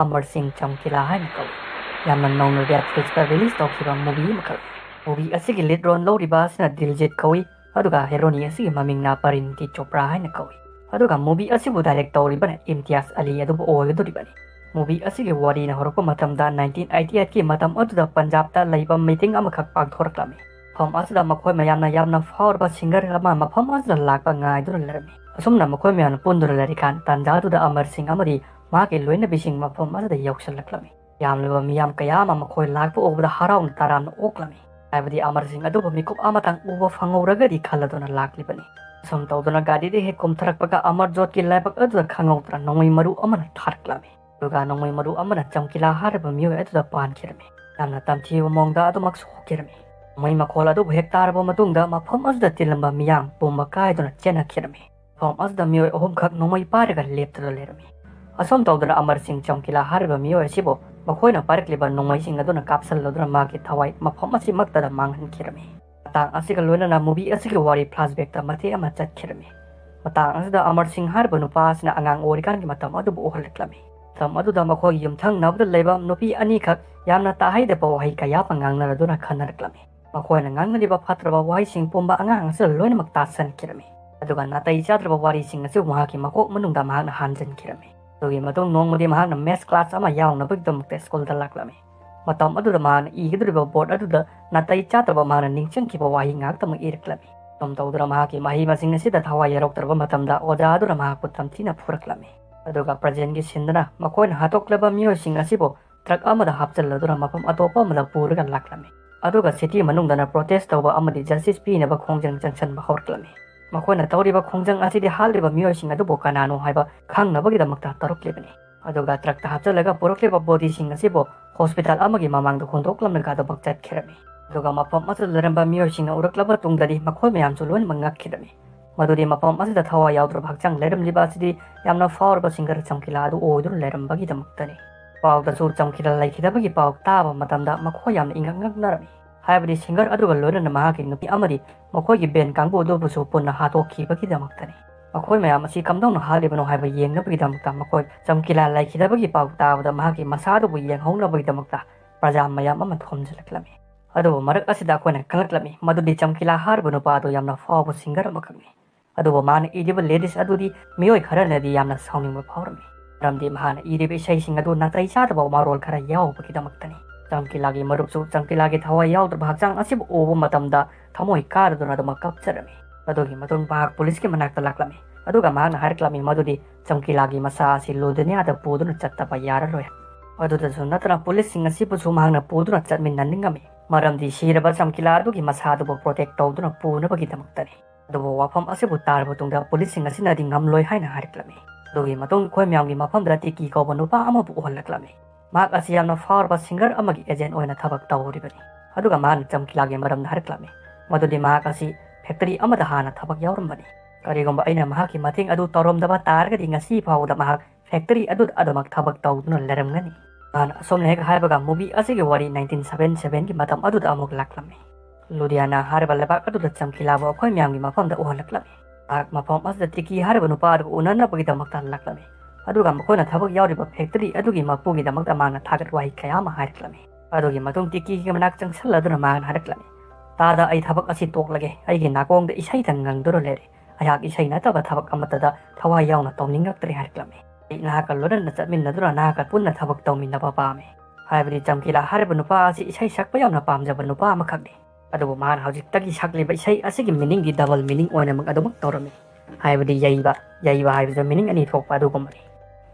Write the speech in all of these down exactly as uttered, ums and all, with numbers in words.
ꯑꯃꯔ ꯁꯤꯡ ꯆꯝꯀꯤꯂꯥ ꯍꯥꯏꯅ ꯀꯧꯏ꯫ ꯌꯥꯝꯅ ꯅꯧꯅ Netflix ꯇ release ꯇꯧꯈꯤꯕ movie ꯑꯃꯈꯛ꯫ Movie ꯑꯁꯤꯒꯤ lead role ꯂꯧꯔꯤꯕ ꯑꯁꯤꯅ ꯗꯤꯜꯖꯤꯠ ꯀꯧꯏ, ꯑꯗꯨꯒ heroine ꯑꯁꯤꯒꯤ ꯃꯃꯤꯡꯅ ꯄꯔꯤꯅꯤꯇꯤ ꯆꯣꯄ꯭ꯔꯥ ꯍꯥꯏꯅ ꯀꯧꯏ꯫ ꯑꯗꯨꯒ movie ꯑꯁꯤꯕꯨ direct ꯇꯧꯔꯤꯕꯅ ꯏꯝꯇꯤꯌꯥꯖ ꯑꯂꯤ ꯑꯗꯨꯕꯨ ꯑꯣꯏꯒꯗꯧꯔꯤꯕꯅꯤ꯫ Movie ꯑꯁꯤꯒꯤ ꯋꯥꯔꯤꯅ ꯍꯧꯔꯛꯄ ꯃꯇꯝꯗ nineteen eighty eight ꯀꯤ ꯃꯇꯝ ꯑꯗꯨꯗ ꯄꯟꯖꯥꯕꯇ ꯂꯩꯕ meeting ꯑꯃꯈꯛ ꯄꯥꯡꯊꯣꯔꯛꯂꯝꯃꯤ꯫ ꯃꯐꯝ ꯑꯁꯤꯗ ꯃꯈꯣꯏ ꯃꯌꯥꯝꯅ ꯌꯥꯝꯅ ꯐꯥꯎꯔꯕ singer ꯑꯃ ꯃꯐꯝ ꯑꯁꯤꯗ ꯂꯥꯛꯄ ꯉꯥꯏꯗꯨꯅ ꯂꯩꯔꯝꯃꯤ꯫ ꯑꯁꯨꯝꯅ ꯃꯈꯣꯏ ꯃꯌꯥꯝꯅ ꯄꯨꯟꯗꯨꯅ ꯂꯩꯔꯤꯀꯥꯟ, ꯇꯥꯟꯖꯥ ꯑꯗꯨꯗ ꯑꯃꯔ ꯁꯤꯡ ꯑꯃꯗꯤ ꯃꯍꯥꯛꯀꯤ ꯂꯣꯏꯅꯕꯤꯁꯤꯡ ꯃꯐꯝ ꯑꯁꯤꯗ ꯌꯧꯁꯤꯜꯂꯛꯂꯝꯃꯤ꯫ ꯌꯥꯝꯂꯕ ꯃꯤꯌꯥꯝ ꯀꯌꯥ ꯑꯃ ꯃꯈꯣꯏ ꯂꯥꯛꯄ ꯎꯕꯗ ꯍꯔꯥꯎꯅ ꯇꯔꯥꯝꯅ ꯑꯣꯛꯂꯝꯃꯤ꯫ ꯍꯥꯏꯕꯗꯤ ꯑꯃꯔ ꯁꯤꯡ ꯑꯗꯨꯕꯨ ꯃꯤꯀꯨꯞ ꯑꯃꯇꯪ ꯎꯕ ꯐꯪꯍꯧꯔꯒꯗꯤ ꯈꯜꯂꯗꯨꯅ ꯂꯥꯛꯂꯤꯕꯅꯤ꯫ ꯑꯁꯨꯝ ꯇꯧꯗꯨꯅ ꯒꯥꯔꯤꯗꯒꯤ ꯍꯦꯛ ꯀꯨꯝꯊꯔꯛꯄꯒ ꯑꯃꯔ ꯖꯣꯠꯀꯤ ꯂꯥꯏꯕꯛ ꯑꯗꯨꯗ ꯈꯪꯍꯧꯗꯅ ꯅꯣꯡꯃꯩ ꯃꯔꯨ ꯑꯃꯅ ꯊꯥꯔꯛꯂꯝꯃꯤ꯫ ꯑꯗꯨꯒ ꯅꯣꯡꯃꯩ ꯃꯔꯨ ꯑꯃꯅ ꯆꯝꯀꯤꯂꯥ ꯍꯥꯏꯔꯤꯕ ꯃꯤꯑꯣꯏ ꯑꯗꯨꯗ ꯄꯥꯟꯈꯤꯔꯝꯃꯤ꯫ ꯌꯥꯝꯅ ꯇꯝꯊꯤꯕ ꯃꯑꯣꯡꯗ ꯑꯗꯨꯃꯛ ꯁꯣꯛꯈꯤꯔꯝꯃꯤ꯫ ꯅꯣꯡꯃꯩ ꯃꯈꯣꯜ ꯑꯗꯨꯕꯨ ꯍꯦꯛ ꯇꯥꯔꯕ ꯃꯇꯨꯡꯗ ꯃꯐꯝ ꯑꯗꯨꯗ ꯇꯤꯜꯂꯝꯕ ꯃꯤꯌꯥꯝ ꯄꯨꯝꯕ ꯀꯥꯏꯗꯨꯅ ꯆꯦꯟꯅꯈꯤꯔꯝꯃꯤ꯫ ꯃꯐꯝ ꯑꯗꯨꯗ ꯃꯤꯑꯣꯏ ꯑꯍꯨꯝꯈꯛ ꯅꯣꯡꯃꯩ ꯄꯥꯏꯔꯒ ꯂꯦꯞꯇꯨꯅ ꯂꯩꯔꯝꯃꯤ꯫ ꯑꯁꯨꯝ ꯇꯧꯗꯨꯅ ꯑꯃꯔ ꯁꯤꯡ ꯆꯝꯀꯤꯂꯥ ꯍꯥꯏꯔꯤꯕ ꯃꯤꯑꯣꯏ ꯑꯁꯤꯕꯨ ꯃꯈꯣꯏꯅ ꯄꯥꯏꯔꯛꯂꯤꯕ ꯅꯣꯡꯃꯩꯁꯤꯡ ꯑꯗꯨꯅ ꯀꯥꯞꯁꯤꯜꯂꯗꯨꯅ ꯃꯍꯥꯛꯀꯤ ꯊꯋꯥꯏ ꯃꯐꯝ ꯑꯁꯤꯃꯛꯇꯗ ꯃꯥꯡꯍꯟꯈꯤꯔꯝꯃꯤ꯫ ꯃꯇꯥꯡ ꯑꯁꯤꯒ ꯂꯣꯏꯅꯅ movie ꯑꯁꯤꯒꯤ ꯋꯥꯔꯤ flashback ꯇ ꯃꯇꯦꯛ ꯑꯃ ꯆꯠꯈꯤꯔꯝꯃꯤ꯫ ꯃꯇꯥꯡ ꯑꯁꯤꯗ ꯑꯃꯔ ꯁꯤꯡ ꯍꯥꯏꯔꯤꯕ ꯅꯨꯄꯥ ꯑꯁꯤꯅ ꯑꯉꯥꯡ ꯑꯣꯏꯔꯤꯀꯥꯟꯒꯤ ꯃꯇꯝ ꯑꯗꯨꯕꯨ ꯎꯍꯜꯂꯛꯂꯝꯃꯤ꯫ ꯃꯇꯝ ꯑꯗꯨꯗ ꯃꯈꯣꯏꯒꯤ ꯌꯨꯝꯊꯪꯅꯕꯗ ꯂꯩꯕ ꯅꯨꯄꯤ ꯑꯅꯤꯈꯛ ꯌꯥꯝꯅ ꯇꯥꯍꯩꯗꯕ ꯋꯥꯍꯩ ꯀꯌꯥ ꯑꯃ ꯉꯥꯡꯅꯔꯗꯨꯅ ꯈꯟꯅꯔꯛꯂꯝꯃꯤ꯫ ꯃꯈꯣꯏꯅ ꯉꯥꯡꯅꯔꯤꯕ ꯐꯠꯇ꯭ꯔꯕ ꯋꯥꯍꯩꯁꯤꯡ ꯄꯨꯝꯕ ꯑꯉꯥꯡ ꯑꯁꯤꯗ ꯂꯣꯏꯅꯃꯛ ꯇꯥꯁꯟꯈꯤꯔꯝꯃꯤ꯫ ꯑꯗꯨꯒ ꯅꯥꯇꯩ ꯆꯥꯗ꯭ꯔꯕ ꯋꯥꯔꯤꯁꯤꯡ ꯑꯁꯤꯕꯨ ꯃꯍꯥꯛꯀꯤ ꯃꯀꯣꯛ ꯃꯅꯨꯡꯗ ꯃꯍꯥꯛꯅ ꯍꯥꯟꯖꯤꯟꯈꯤꯔꯝꯃꯤ꯫ ꯑꯗꯨꯒꯤ ꯃꯇꯨꯡ ꯅꯣꯡꯃꯗꯤ ꯃꯍꯥꯛꯅ maths class ꯑꯃ ꯌꯥꯎꯅꯕꯒꯤꯗꯃꯛꯇ school ꯗ ꯂꯥꯛꯂꯝꯃꯤ꯫ ꯃꯇꯝ ꯑꯗꯨꯗ ꯃꯍꯥꯛꯅ ꯏꯒꯗꯧꯔꯤꯕ board ꯑꯗꯨꯗ ꯅꯥꯇꯩ ꯆꯥꯗ꯭ꯔꯕ ꯃꯍꯥꯛꯅ ꯅꯤꯡꯁꯤꯡꯈꯤꯕ ꯋꯥꯍꯩ ꯉꯥꯛꯇꯃꯛ ꯏꯔꯛꯂꯝꯃꯤ꯫ ꯑꯗꯨꯝ ꯇꯧꯗꯨꯅ ꯃꯍꯥꯛꯀꯤ ꯃꯍꯩ ꯃꯁꯤꯡ ꯑꯁꯤꯗ ꯊꯋꯥꯏ ꯌꯥꯎꯔꯛꯇ꯭ꯔꯕ ꯃꯇꯝꯗ ꯑꯣꯖꯥ ꯑꯗꯨꯅ ꯃꯍꯥꯛꯄꯨ ꯇꯝꯊꯤꯅ ꯐꯨꯔꯛꯂꯝꯃꯤ꯫ ꯑꯗꯨꯒ present ꯀꯤ scene ꯗꯅ ꯃꯈꯣꯏꯅ ꯍꯥꯠꯇꯣꯛꯂꯕ ꯃꯤꯑꯣꯏꯁꯤꯡ ꯑꯁꯤꯕꯨ truck ꯑꯃꯗ ꯍꯥꯞꯆꯤꯜꯂꯗꯨꯅ ꯃꯐꯝ ꯑꯇꯣꯞꯄ ꯑꯃꯗ ꯄꯨꯔꯒ ꯂꯥꯛꯂꯝꯃꯤ꯫ ꯑꯗꯨꯒ city ꯃꯅꯨꯡꯗꯅ protest ꯇꯧꯕ ꯑꯃꯗꯤ justice ꯄꯤꯅꯕ ꯈꯣꯡꯖꯪ ꯆꯪꯁꯟꯕ ꯍꯧꯔꯛꯂꯝꯃꯤ꯫ ꯃꯈꯣꯏꯅ ꯇꯧꯔꯤꯕ ꯈꯣꯡꯖꯪ ꯑꯁꯤꯗꯤ ꯍꯥꯠꯂꯤꯕ ꯃꯤꯑꯣꯏꯁꯤꯡ ꯑꯗꯨꯕꯨ ꯀꯅꯥꯅꯣ ꯍꯥꯏꯕ ꯈꯪꯅꯕꯒꯤꯗꯃꯛꯇ ꯇꯧꯔꯛꯂꯤꯕꯅꯤ꯫ ꯑꯗꯨꯒ truck ꯇ ꯍꯥꯞꯆꯤꯜꯂꯒ ꯄꯨꯔꯛꯂꯤꯕ body ꯁꯤꯡ ꯑꯁꯤꯕꯨ hospital ꯑꯃꯒꯤ ꯃꯃꯥꯡꯗ ꯍꯨꯟꯗꯣꯛꯂꯝꯂꯒ ꯑꯗꯨꯃꯛ ꯆꯠꯈꯤꯔꯝꯃꯤ꯫ ꯑꯗꯨꯒ ꯃꯐꯝ ꯑꯁꯤꯗ ꯂꯩꯔꯝꯕ ꯃꯤꯑꯣꯏꯁꯤꯡꯅ ꯎꯔꯛꯂꯕ ꯇꯨꯡꯗꯗꯤ ꯃꯈꯣꯏ ꯃꯌꯥꯝꯁꯨ ꯂꯣꯏꯅꯃꯛ ꯉꯛꯈꯤꯔꯝꯃꯤ꯫ ꯃꯗꯨꯗꯤ ꯃꯐꯝ ꯑꯁꯤꯗ ꯊꯋꯥꯏ ꯌꯥꯎꯗ꯭ꯔꯕ ꯍꯛꯆꯥꯡ ꯂꯩꯔꯝꯂꯤꯕ ꯑꯁꯤꯗꯤ ꯌꯥꯝꯅ ꯐꯥꯎꯔꯕ singer ꯆꯝꯀꯤꯂꯥ ꯑꯗꯨ ꯑꯣꯏꯗꯨꯅ ꯂꯩꯔꯝꯕꯒꯤꯗꯃꯛꯇꯅꯤ꯫ ꯄꯥꯎꯗꯁꯨ ꯆꯝꯀꯤꯂꯥ ꯂꯩꯈꯤꯗꯕꯒꯤ ꯄꯥꯎ ꯇꯥꯕ ꯃꯇꯝꯗ ꯃꯈꯣꯏ ꯌꯥꯝꯅ ꯏꯉꯛ ꯉꯛꯅꯔꯝꯃꯤ꯫ ꯍꯥꯏꯕꯗꯤ singer ꯑꯗꯨꯒ ꯂꯣꯏꯅꯅ ꯃꯍꯥꯛꯀꯤ ꯅꯨꯄꯤ ꯑꯃꯗꯤ ꯃꯈꯣꯏꯒꯤ band ꯀꯥꯡꯕꯨ ꯑꯗꯨꯕꯨꯁꯨ ꯄꯨꯟꯅ ꯍꯥꯠꯇꯣꯛꯈꯤꯕꯒꯤꯗꯃꯛꯇꯅꯤ꯫ ꯃꯈꯣꯏ ꯃꯌꯥꯝ ꯑꯁꯤ ꯀꯝꯗꯧꯅ ꯍꯥꯠꯂꯤꯕꯅꯣ ꯍꯥꯏꯕ ꯌꯦꯡꯅꯕꯒꯤꯗꯃꯛꯇ ꯃꯈꯣꯏ ꯆꯝꯀꯤꯂꯥ ꯂꯩꯈꯤꯗꯕꯒꯤ ꯄꯥꯎ ꯇꯥꯕꯗ ꯃꯍꯥꯛꯀꯤ ꯃꯁꯥꯗꯨꯕꯨ ꯌꯦꯡꯍꯧꯅꯕꯒꯤꯗꯃꯛꯇ ꯄ꯭ꯔꯖꯥ ꯃꯌꯥꯝ ꯑꯃ ꯊꯣꯝꯖꯤꯜꯂꯛꯂꯝꯃꯤ꯫ ꯑꯗꯨꯕꯨ ꯃꯔꯛ ꯑꯁꯤꯗ ꯑꯩꯈꯣꯏꯅ ꯈꯪꯂꯛꯂꯝꯃꯤ ꯃꯗꯨꯗꯤ ꯆꯝꯀꯤꯂꯥ ꯍꯥꯏꯔꯤꯕ ꯅꯨꯄꯥ ꯑꯗꯨ ꯌꯥꯝꯅ ꯐꯥꯎꯕ singer ꯑꯃꯈꯛꯅꯤ꯫ ꯑꯗꯨꯕꯨ ꯃꯥꯅ ꯏꯔꯤꯕ lyrics ꯑꯗꯨꯗꯤ ꯃꯤꯑꯣꯏ ꯈꯔꯅꯗꯤ ꯌꯥꯝꯅ ꯁꯥꯎꯅꯤꯡꯕ ꯐꯥꯎꯔꯝꯃꯤ꯫ ꯃꯔꯝꯗꯤ ꯃꯍꯥꯛꯅ ꯏꯔꯤꯕ ꯏꯁꯩꯁꯤꯡ ꯑꯗꯨ ꯅꯥꯇꯩ ꯆꯥꯗꯕ ꯃꯔꯣꯜ ꯈꯔ ꯌꯥꯎꯕꯒꯤꯗꯃꯛꯇꯅꯤ꯫ ꯆꯝꯀꯤꯂꯥꯒꯤ ꯃꯔꯨꯞꯁꯨ ꯆꯝꯀꯤꯂꯥꯒꯤ ꯊꯋꯥꯏ ꯌꯥꯎꯗ꯭ꯔꯕ ꯍꯛꯆꯥꯡ ꯑꯁꯤꯕꯨ ꯎꯕ ꯃꯇꯝꯗ ꯊꯃꯣꯏ ꯀꯥꯏꯔꯗꯨꯅ ꯑꯗꯨꯃꯛ ꯀꯞꯆꯔꯝꯃꯤ꯫ ꯃꯗꯨꯒꯤ ꯃꯇꯨꯡ ꯃꯍꯥꯛ ꯄꯨꯂꯤꯁꯀꯤ ꯃꯅꯥꯛꯇ ꯂꯥꯛꯂꯝꯃꯤ꯫ ꯑꯗꯨꯒ ꯃꯍꯥꯛꯅ ꯍꯥꯏꯔꯛꯂꯝꯃꯤ ꯃꯗꯨꯗꯤ ꯆꯝꯀꯤꯂꯥꯒꯤ ꯃꯁꯥ ꯑꯁꯤ ꯂꯨꯙꯤꯌꯥꯅꯥꯗ ꯄꯨꯗꯨꯅ ꯆꯠꯇꯕ ꯌꯥꯔꯔꯣꯏ꯫ ꯑꯗꯨꯗꯁꯨ ꯅꯠꯇꯅ ꯄꯨꯂꯤꯁꯁꯤꯡ ꯑꯁꯤꯕꯨꯁꯨ ꯃꯍꯥꯛꯅ ꯄꯨꯗꯨꯅ ꯆꯠꯃꯤꯟꯅꯅꯤꯡꯉꯝꯃꯤ꯫ ꯃꯔꯝꯗꯤ ꯁꯤꯔꯕ ꯆꯝꯀꯤꯂꯥ ꯑꯗꯨꯒꯤ ꯃꯁꯥ ꯑꯗꯨꯕꯨ protect ꯇꯧꯗꯨꯅ ꯄꯨꯅꯕꯒꯤꯗꯃꯛꯇꯅꯤ꯫ ꯑꯗꯨꯕꯨ ꯋꯥꯐꯝ ꯑꯁꯤꯕꯨ ꯇꯥꯔꯕ ꯃꯇꯨꯡꯗ ꯄꯨꯂꯤꯁꯁꯤꯡ ꯑꯁꯤꯅꯗꯤ ꯉꯝꯂꯣꯏ ꯍꯥꯏꯅ ꯍꯥꯏꯔꯛꯂꯝꯃꯤ꯫ ꯑꯗꯨꯒꯤ ꯃꯇꯨꯡ ꯑꯩꯈꯣꯏ ꯃꯌꯥꯝꯒꯤ ꯃꯐꯝꯗ ꯇꯤꯀꯤ ꯀꯧꯕ ꯅꯨꯄꯥ ꯑꯃꯕꯨ ꯎꯍꯜꯂꯛꯂꯝꯃꯤ꯫ ꯃꯍꯥꯛ ꯑꯁꯤ ꯌꯥꯝꯅ ꯐꯥꯎꯔꯕ singer ꯑꯃꯒꯤ agent ꯑꯣꯏꯅ ꯊꯕꯛ ꯇꯧꯔꯤꯕꯅꯤ꯫ ꯑꯗꯨꯒ ꯃꯍꯥꯛꯅ ꯆꯝꯀꯤꯂꯥꯒꯤ ꯃꯔꯝꯗ ꯍꯥꯏꯔꯛꯂꯝꯃꯤ ꯃꯗꯨꯗꯤ ꯃꯍꯥꯛ ꯑꯁꯤ factory ꯑꯃꯗ ꯍꯥꯟꯅ ꯊꯕꯛ ꯌꯥꯎꯔꯝꯕꯅꯤ꯫ ꯀꯔꯤꯒꯨꯝꯕ ꯑꯩꯅ ꯃꯍꯥꯛꯀꯤ ꯃꯇꯦꯡ ꯑꯗꯨ ꯇꯧꯔꯝꯗꯕ ꯇꯥꯔꯒꯗꯤ ꯉꯁꯤ ꯐꯥꯎꯕꯗ ꯃꯍꯥꯛ factory ꯑꯗꯨꯗ ꯑꯗꯨꯃꯛ ꯊꯕꯛ ꯇꯧꯗꯨꯅ ꯂꯩꯔꯝꯒꯅꯤ꯫ ꯃꯍꯥꯛꯅ ꯑꯁꯨꯝꯅ ꯍꯦꯛ ꯍꯥꯏꯕꯒ movie ꯑꯁꯤꯒꯤ ꯋꯥꯔꯤ nineteen seventy seven ꯒꯤ ꯃꯇꯝ ꯑꯗꯨꯗ ꯑꯃꯨꯛ ꯂꯥꯛꯂꯝꯃꯤ꯫ ꯂꯨꯙꯤꯌꯥꯅꯥ ꯍꯥꯏꯔꯤꯕ ꯂꯩꯕꯥꯛ ꯑꯗꯨꯗ ꯆꯝꯀꯤꯂꯥꯕꯨ ꯑꯩꯈꯣꯏ ꯃꯌꯥꯝꯒꯤ ꯃꯐꯝꯗ ꯎꯍꯜꯂꯛꯂꯝꯃꯤ꯫ ꯃꯍꯥꯛ ꯃꯐꯝ ꯑꯁꯤꯗ ꯇꯤꯀꯤ ꯍꯥꯏꯔꯤꯕ ꯅꯨꯄꯥ ꯑꯗꯨꯒ ꯎꯅꯅꯕꯒꯤꯗꯃꯛꯇ ꯍꯜꯂꯛꯂꯝꯃꯤ꯫ ꯑꯗꯨꯒ ꯃꯈꯣꯏꯅ ꯊꯕꯛ ꯌꯥꯎꯔꯤꯕ factory ꯑꯗꯨꯒꯤ ꯃꯄꯨꯒꯤꯗꯃꯛꯇ ꯃꯍꯥꯛꯅ ꯊꯥꯒꯠ ꯋꯥꯍꯩ ꯀꯌꯥ ꯑꯃ ꯍꯥꯏꯔꯛꯂꯝꯃꯤ꯫ ꯑꯗꯨꯒꯤ ꯃꯇꯨꯡ ꯇꯤꯀꯤꯒꯤ ꯃꯅꯥꯛ ꯆꯪꯁꯤꯜꯂꯗꯨꯅ ꯃꯍꯥꯛꯅ ꯍꯥꯏꯔꯛꯂꯝꯃꯤ, "ꯇꯥꯗ, ꯑꯩ ꯊꯕꯛ ꯑꯁꯤ ꯇꯣꯛꯂꯒꯦ꯫ ꯑꯩꯒꯤ ꯅꯥꯀꯣꯡꯗ ꯏꯁꯩꯗ ꯉꯪꯗꯨꯅ ꯂꯩꯔꯦ꯫ ꯑꯩꯍꯥꯛ ꯏꯁꯩ ꯅꯠꯇꯕ ꯊꯕꯛ ꯑꯃꯠꯇꯗ ꯊꯋꯥꯏ ꯌꯥꯎꯅ ꯇꯧꯅꯤꯡꯉꯛꯇ꯭ꯔꯦ" ꯍꯥꯏꯔꯛꯂꯝꯃꯤ꯫ "ꯑꯩ ꯅꯍꯥꯛꯀ ꯂꯣꯏꯅꯅ ꯆꯠꯃꯤꯟꯅꯗꯨꯅ ꯅꯍꯥꯛꯀ ꯄꯨꯟꯅ ꯊꯕꯛ ꯇꯧꯃꯤꯟꯅꯕ ꯄꯥꯝꯃꯤ"꯫ ꯍꯥꯏꯕꯗꯤ ꯆꯝꯀꯤꯂꯥ ꯍꯥꯏꯔꯤꯕ ꯅꯨꯄꯥ ꯑꯁꯤ ꯏꯁꯩ ꯁꯛꯄ ꯌꯥꯝꯅ ꯄꯥꯝꯖꯕ ꯅꯨꯄꯥ ꯑꯃꯈꯛꯅꯤ꯫ ꯑꯗꯨꯕꯨ ꯃꯍꯥꯛꯅ ꯍꯧꯖꯤꯛꯇꯒꯤ ꯁꯛꯂꯤꯕ ꯏꯁꯩ ꯑꯁꯤꯒꯤ meaning ꯗꯤ double meaning ꯑꯣꯏꯅꯃꯛ ꯑꯗꯨꯃꯛ ꯇꯧꯔꯝꯃꯤ꯫ ꯍꯥꯏꯕꯗꯤ ꯌꯩꯕ, ꯌꯩꯕ ꯍꯥꯏꯕꯁꯨ meaning ꯑꯅꯤ ꯊꯣꯛꯄ ꯑꯗꯨꯒꯨꯝꯕꯅꯤ꯫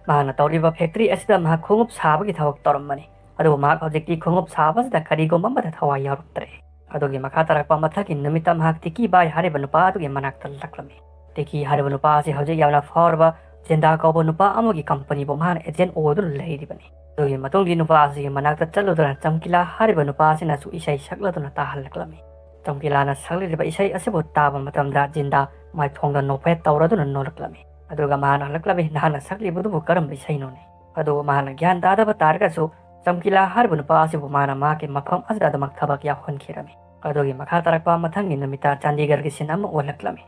ꯃꯍꯥꯛꯅ ꯇꯧꯔꯤꯕ factory ꯑꯁꯤꯗ ꯃꯍꯥꯛ ꯈꯣꯡꯎꯞ ꯁꯥꯕꯒꯤ ꯊꯕꯛ ꯇꯧꯔꯝꯕꯅꯤ꯫ ꯑꯗꯨꯕꯨ ꯃꯍꯥꯛ ꯍꯧꯖꯤꯛꯇꯤ ꯈꯣꯡꯎꯞ ꯁꯥꯕꯁꯤꯗ ꯀꯔꯤꯒꯨꯝꯕ ꯑꯃꯠꯇ ꯊꯋꯥꯏ ꯌꯥꯎꯔꯛꯇ꯭ꯔꯦ꯫ ꯑꯗꯨꯒꯤ ꯃꯈꯥ ꯇꯥꯔꯛꯄ ꯃꯊꯪꯒꯤ ꯅꯨꯃꯤꯠꯇ ꯃꯍꯥꯛ ꯇꯤꯀꯤ ꯕꯥꯏ ꯍꯥꯏꯔꯤꯕ ꯅꯨꯄꯥ ꯑꯗꯨꯒꯤ ꯃꯅꯥꯛꯇ ꯂꯥꯛꯂꯝꯃꯤ꯫ ꯇꯤꯀꯤ ꯍꯥꯏꯔꯤꯕ ꯅꯨꯄꯥ ꯑꯁꯤ ꯍꯧꯖꯤꯛ ꯌꯥꯝꯅ ꯐꯥꯎꯔꯕ ꯖꯤꯟꯗꯥ ꯀꯧꯕ ꯅꯨꯄꯥ ꯑꯃꯒꯤ company ꯕꯨ ꯃꯍꯥꯛꯅ agent ꯑꯣꯏꯗꯨꯅ ꯂꯩꯔꯤꯕꯅꯤ꯫ ꯑꯗꯨꯒꯤ ꯃꯇꯨꯡꯗꯤ ꯅꯨꯄꯥ ꯑꯁꯤꯒꯤ ꯃꯅꯥꯛꯇ ꯆꯠꯂꯨꯗꯨꯅ ꯆꯝꯀꯤꯂꯥ ꯍꯥꯏꯔꯤꯕ ꯅꯨꯄꯥ ꯑꯁꯤꯅꯁꯨ ꯏꯁꯩ ꯁꯛꯂꯗꯨꯅ ꯇꯥꯍꯜꯂꯛꯂꯝꯃꯤ꯫ ꯆꯝꯀꯤꯂꯥꯅ ꯁꯛꯂꯤꯕ ꯏꯁꯩ ꯑꯁꯤꯕꯨ ꯇꯥꯕ ꯃꯇꯝꯗ ꯖꯤꯟꯗꯥ ꯃꯥꯏꯊꯣꯡꯗ ꯅꯣꯛꯐꯦꯠ ꯇꯧꯔꯗꯨꯅ ꯅꯣꯛꯂꯛꯂꯝꯃꯤ꯫ ꯑꯗꯨꯒ ꯃꯍꯥꯛꯅ ꯍꯜꯂꯛꯂꯝꯃꯤ, "ꯅꯍꯥꯛꯅ ꯁꯛꯂꯤꯕꯗꯨꯕꯨ ꯀꯔꯝꯕ ꯏꯁꯩꯅꯣꯅꯦ?" ꯑꯗꯨꯕꯨ ꯃꯍꯥꯛꯅ ꯒ꯭ꯌꯥꯟ ꯇꯥꯗꯕ ꯇꯥꯔꯒꯁꯨ ꯆꯝꯀꯤꯂꯥ ꯍꯥꯏꯔꯤꯕ ꯅꯨꯄꯥ ꯑꯁꯤꯕꯨ ꯃꯥꯅ ꯃꯍꯥꯛꯀꯤ ꯃꯐꯝ ꯑꯁꯤꯗ ꯑꯗꯨꯃꯛ ꯊꯕꯛ ꯌꯥꯎꯍꯟꯈꯤꯔꯝꯃꯤ꯫ ꯑꯗꯨꯒꯤ ꯃꯈꯥ ꯇꯥꯔꯛꯄ ꯃꯊꯪꯒꯤ ꯅꯨꯃꯤꯠꯇ ꯆꯥꯟꯗꯤꯒꯔꯒꯤ scene ꯑꯃ ꯎꯍꯜꯂꯛꯂꯝꯃꯤ꯫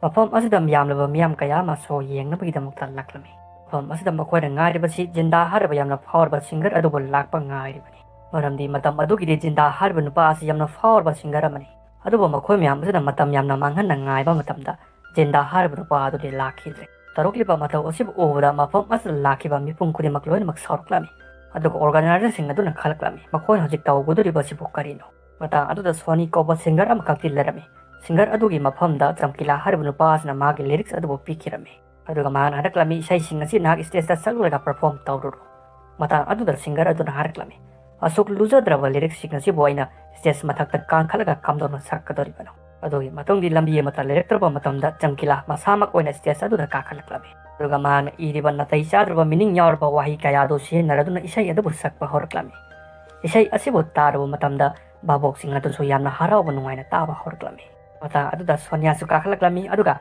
ꯃꯐꯝ ꯑꯁꯤꯗ ꯌꯥꯝꯂꯕ ꯃꯤꯌꯥꯝ ꯀꯌꯥ ꯑꯃ ꯁꯣ ꯌꯦꯡꯅꯕꯒꯤꯗꯃꯛꯇ ꯂꯥꯛꯂꯝꯃꯤ꯫ ꯃꯐꯝ ꯑꯁꯤꯗ ꯃꯈꯣꯏꯅ ꯉꯥꯏꯔꯤꯕꯁꯤ ꯖꯤꯟꯗꯥ ꯍꯥꯏꯔꯤꯕ ꯌꯥꯝꯅ ꯐꯥꯎꯔꯕ ꯁꯤꯡꯒꯔ ꯑꯗꯨꯕꯨ ꯂꯥꯛꯄ ꯉꯥꯏꯔꯤꯕꯅꯤ꯫ ꯃꯔꯝꯗꯤ ꯃꯇꯝ ꯑꯗꯨꯒꯤꯗꯤ ꯖꯤꯟꯗꯥ ꯍꯥꯏꯔꯤꯕ ꯅꯨꯄꯥ ꯑꯁꯤ ꯌꯥꯝꯅ ꯐꯥꯎꯔꯕ ꯁꯤꯡꯒꯔ ꯑꯃꯅꯤ꯫ ꯑꯗꯨꯕꯨ ꯃꯈꯣꯏ ꯃꯌꯥꯝ ꯑꯁꯤꯅ ꯃꯇꯝ ꯌꯥꯝꯅ ꯃꯥꯡꯍꯟꯅ ꯉꯥꯏꯕ ꯃꯇꯝꯗ ꯖꯤꯟꯗꯥ ꯍꯥꯏꯔꯤꯕ ꯅꯨꯄꯥ ꯑꯗꯨꯗꯤ ꯂꯥꯛꯈꯤꯗ꯭ꯔꯦ꯫ ꯇꯧꯔꯛꯂꯤꯕ ꯃꯊꯧ ꯑꯁꯤꯕꯨ ꯎꯕꯗ ꯃꯐꯝ ꯑꯁꯤꯗ ꯂꯥꯛꯈꯤꯕ ꯃꯤꯄꯨꯝ ꯈꯨꯗꯤꯡꯃꯛ ꯂꯣꯏꯅꯃꯛ ꯁꯥꯎꯔꯛꯂꯝꯃꯤ꯫ ꯑꯗꯨꯒ ꯑꯣꯔꯒꯅꯥꯏꯖꯔꯁꯤꯡ ꯑꯗꯨꯅ ꯈꯜꯂꯛꯂꯝꯃꯤ, ꯃꯈꯣꯏꯅ ꯍꯧꯖꯤꯛ ꯇꯧꯒꯗꯧꯔꯤꯕꯁꯤꯕꯨ ꯀꯔꯤꯅꯣ? ꯃꯇꯥꯡ ꯑꯗꯨꯗ ꯁꯣꯅꯤ ꯀꯧꯕ ꯁꯤꯡꯒꯔ ꯑꯃꯈꯛꯇꯤ ꯂꯩꯔꯝꯃꯤ꯫ ꯁꯤꯡꯒꯔ ꯑꯗꯨꯒꯤ ꯃꯐꯝꯗ ꯆꯝꯀꯤꯂꯥ ꯍꯥꯏꯔꯤꯕ ꯅꯨꯄꯥ ꯑꯁꯤꯅ ꯃꯥꯒꯤ ꯂꯤꯔꯤꯛꯁ ꯑꯗꯨꯕꯨ ꯄꯤꯈꯤꯔꯝꯃꯤ꯫ ꯑꯗꯨꯒ ꯃꯍꯥꯛꯅ ꯍꯥꯏꯔꯛꯂꯝꯃꯤ, ꯏꯁꯩꯁꯤꯡ ꯑꯁꯤ ꯅꯍꯥꯛ ꯁ꯭ꯇꯦꯖꯇ ꯁꯛꯂꯒ ꯄꯔꯐꯣꯔꯝ ꯇꯧꯔꯨꯔꯣ꯫ ꯃꯇꯥꯡ ꯑꯗꯨꯗ ꯁꯤꯡꯒꯔ ꯑꯗꯨꯅ ꯍꯥꯏꯔꯛꯂꯝꯃꯤ, ꯑꯁꯨꯛ ꯂꯨꯖꯗ꯭ꯔꯕ ꯂꯤꯔꯤꯛꯁꯁꯤꯡ ꯑꯁꯤꯕꯨ ꯑꯩꯅ ꯁ꯭ꯇꯦꯖ ꯃꯊꯛꯇ ꯀꯥꯈꯠꯂꯒ ꯀꯝꯗꯧꯅ ꯁꯛꯀꯗꯧꯔꯤꯕꯅꯣ? ꯑꯗꯨꯒꯤ ꯃꯇꯨꯡꯗꯤ ꯂꯝꯕꯤ ꯑꯃꯠꯇ ꯂꯩꯔꯛꯇ꯭ꯔꯕ ꯃꯇꯝꯗ ꯆꯝꯀꯤꯂꯥ ꯃꯁꯥꯃꯛ ꯑꯣꯏꯅ ꯁ꯭ꯇꯦꯖ ꯑꯗꯨꯗ ꯀꯥꯈꯠꯂꯛꯂꯝꯃꯤ꯫ ꯑꯗꯨꯒ ꯃꯍꯥꯛꯅ ꯏꯔꯤꯕ ꯅꯥꯇꯩ ꯆꯥꯗ꯭ꯔꯕ ꯃꯤꯅꯤꯡ ꯌꯥꯎꯔꯕ ꯋꯥꯍꯩ ꯀꯌꯥꯗꯨ ꯁꯤꯖꯤꯟꯅꯔꯗꯨꯅ ꯏꯁꯩ ꯑꯗꯨꯕꯨ ꯁꯛꯄ ꯍꯧꯔꯛꯂꯝꯃꯤ꯫ ꯏꯁꯩ ꯑꯁꯤꯕꯨ ꯇꯥꯔꯨꯕ ꯃꯇꯝꯗ ꯚꯥꯕꯣꯛꯁꯤꯡ ꯑꯗꯨꯁꯨ ꯌꯥꯝꯅ ꯍꯔꯥꯎꯕ ꯅꯨꯡꯉꯥꯏꯅ ꯇꯥꯕ ꯍꯧꯔꯛꯂꯝꯃꯤ꯫ ꯃꯇꯥꯡ ꯑꯗꯨꯗ ꯁꯣꯅꯤꯌꯥꯁꯨ ꯀꯥꯈꯠꯂꯛꯂꯝꯃꯤ, ꯑꯗꯨꯒ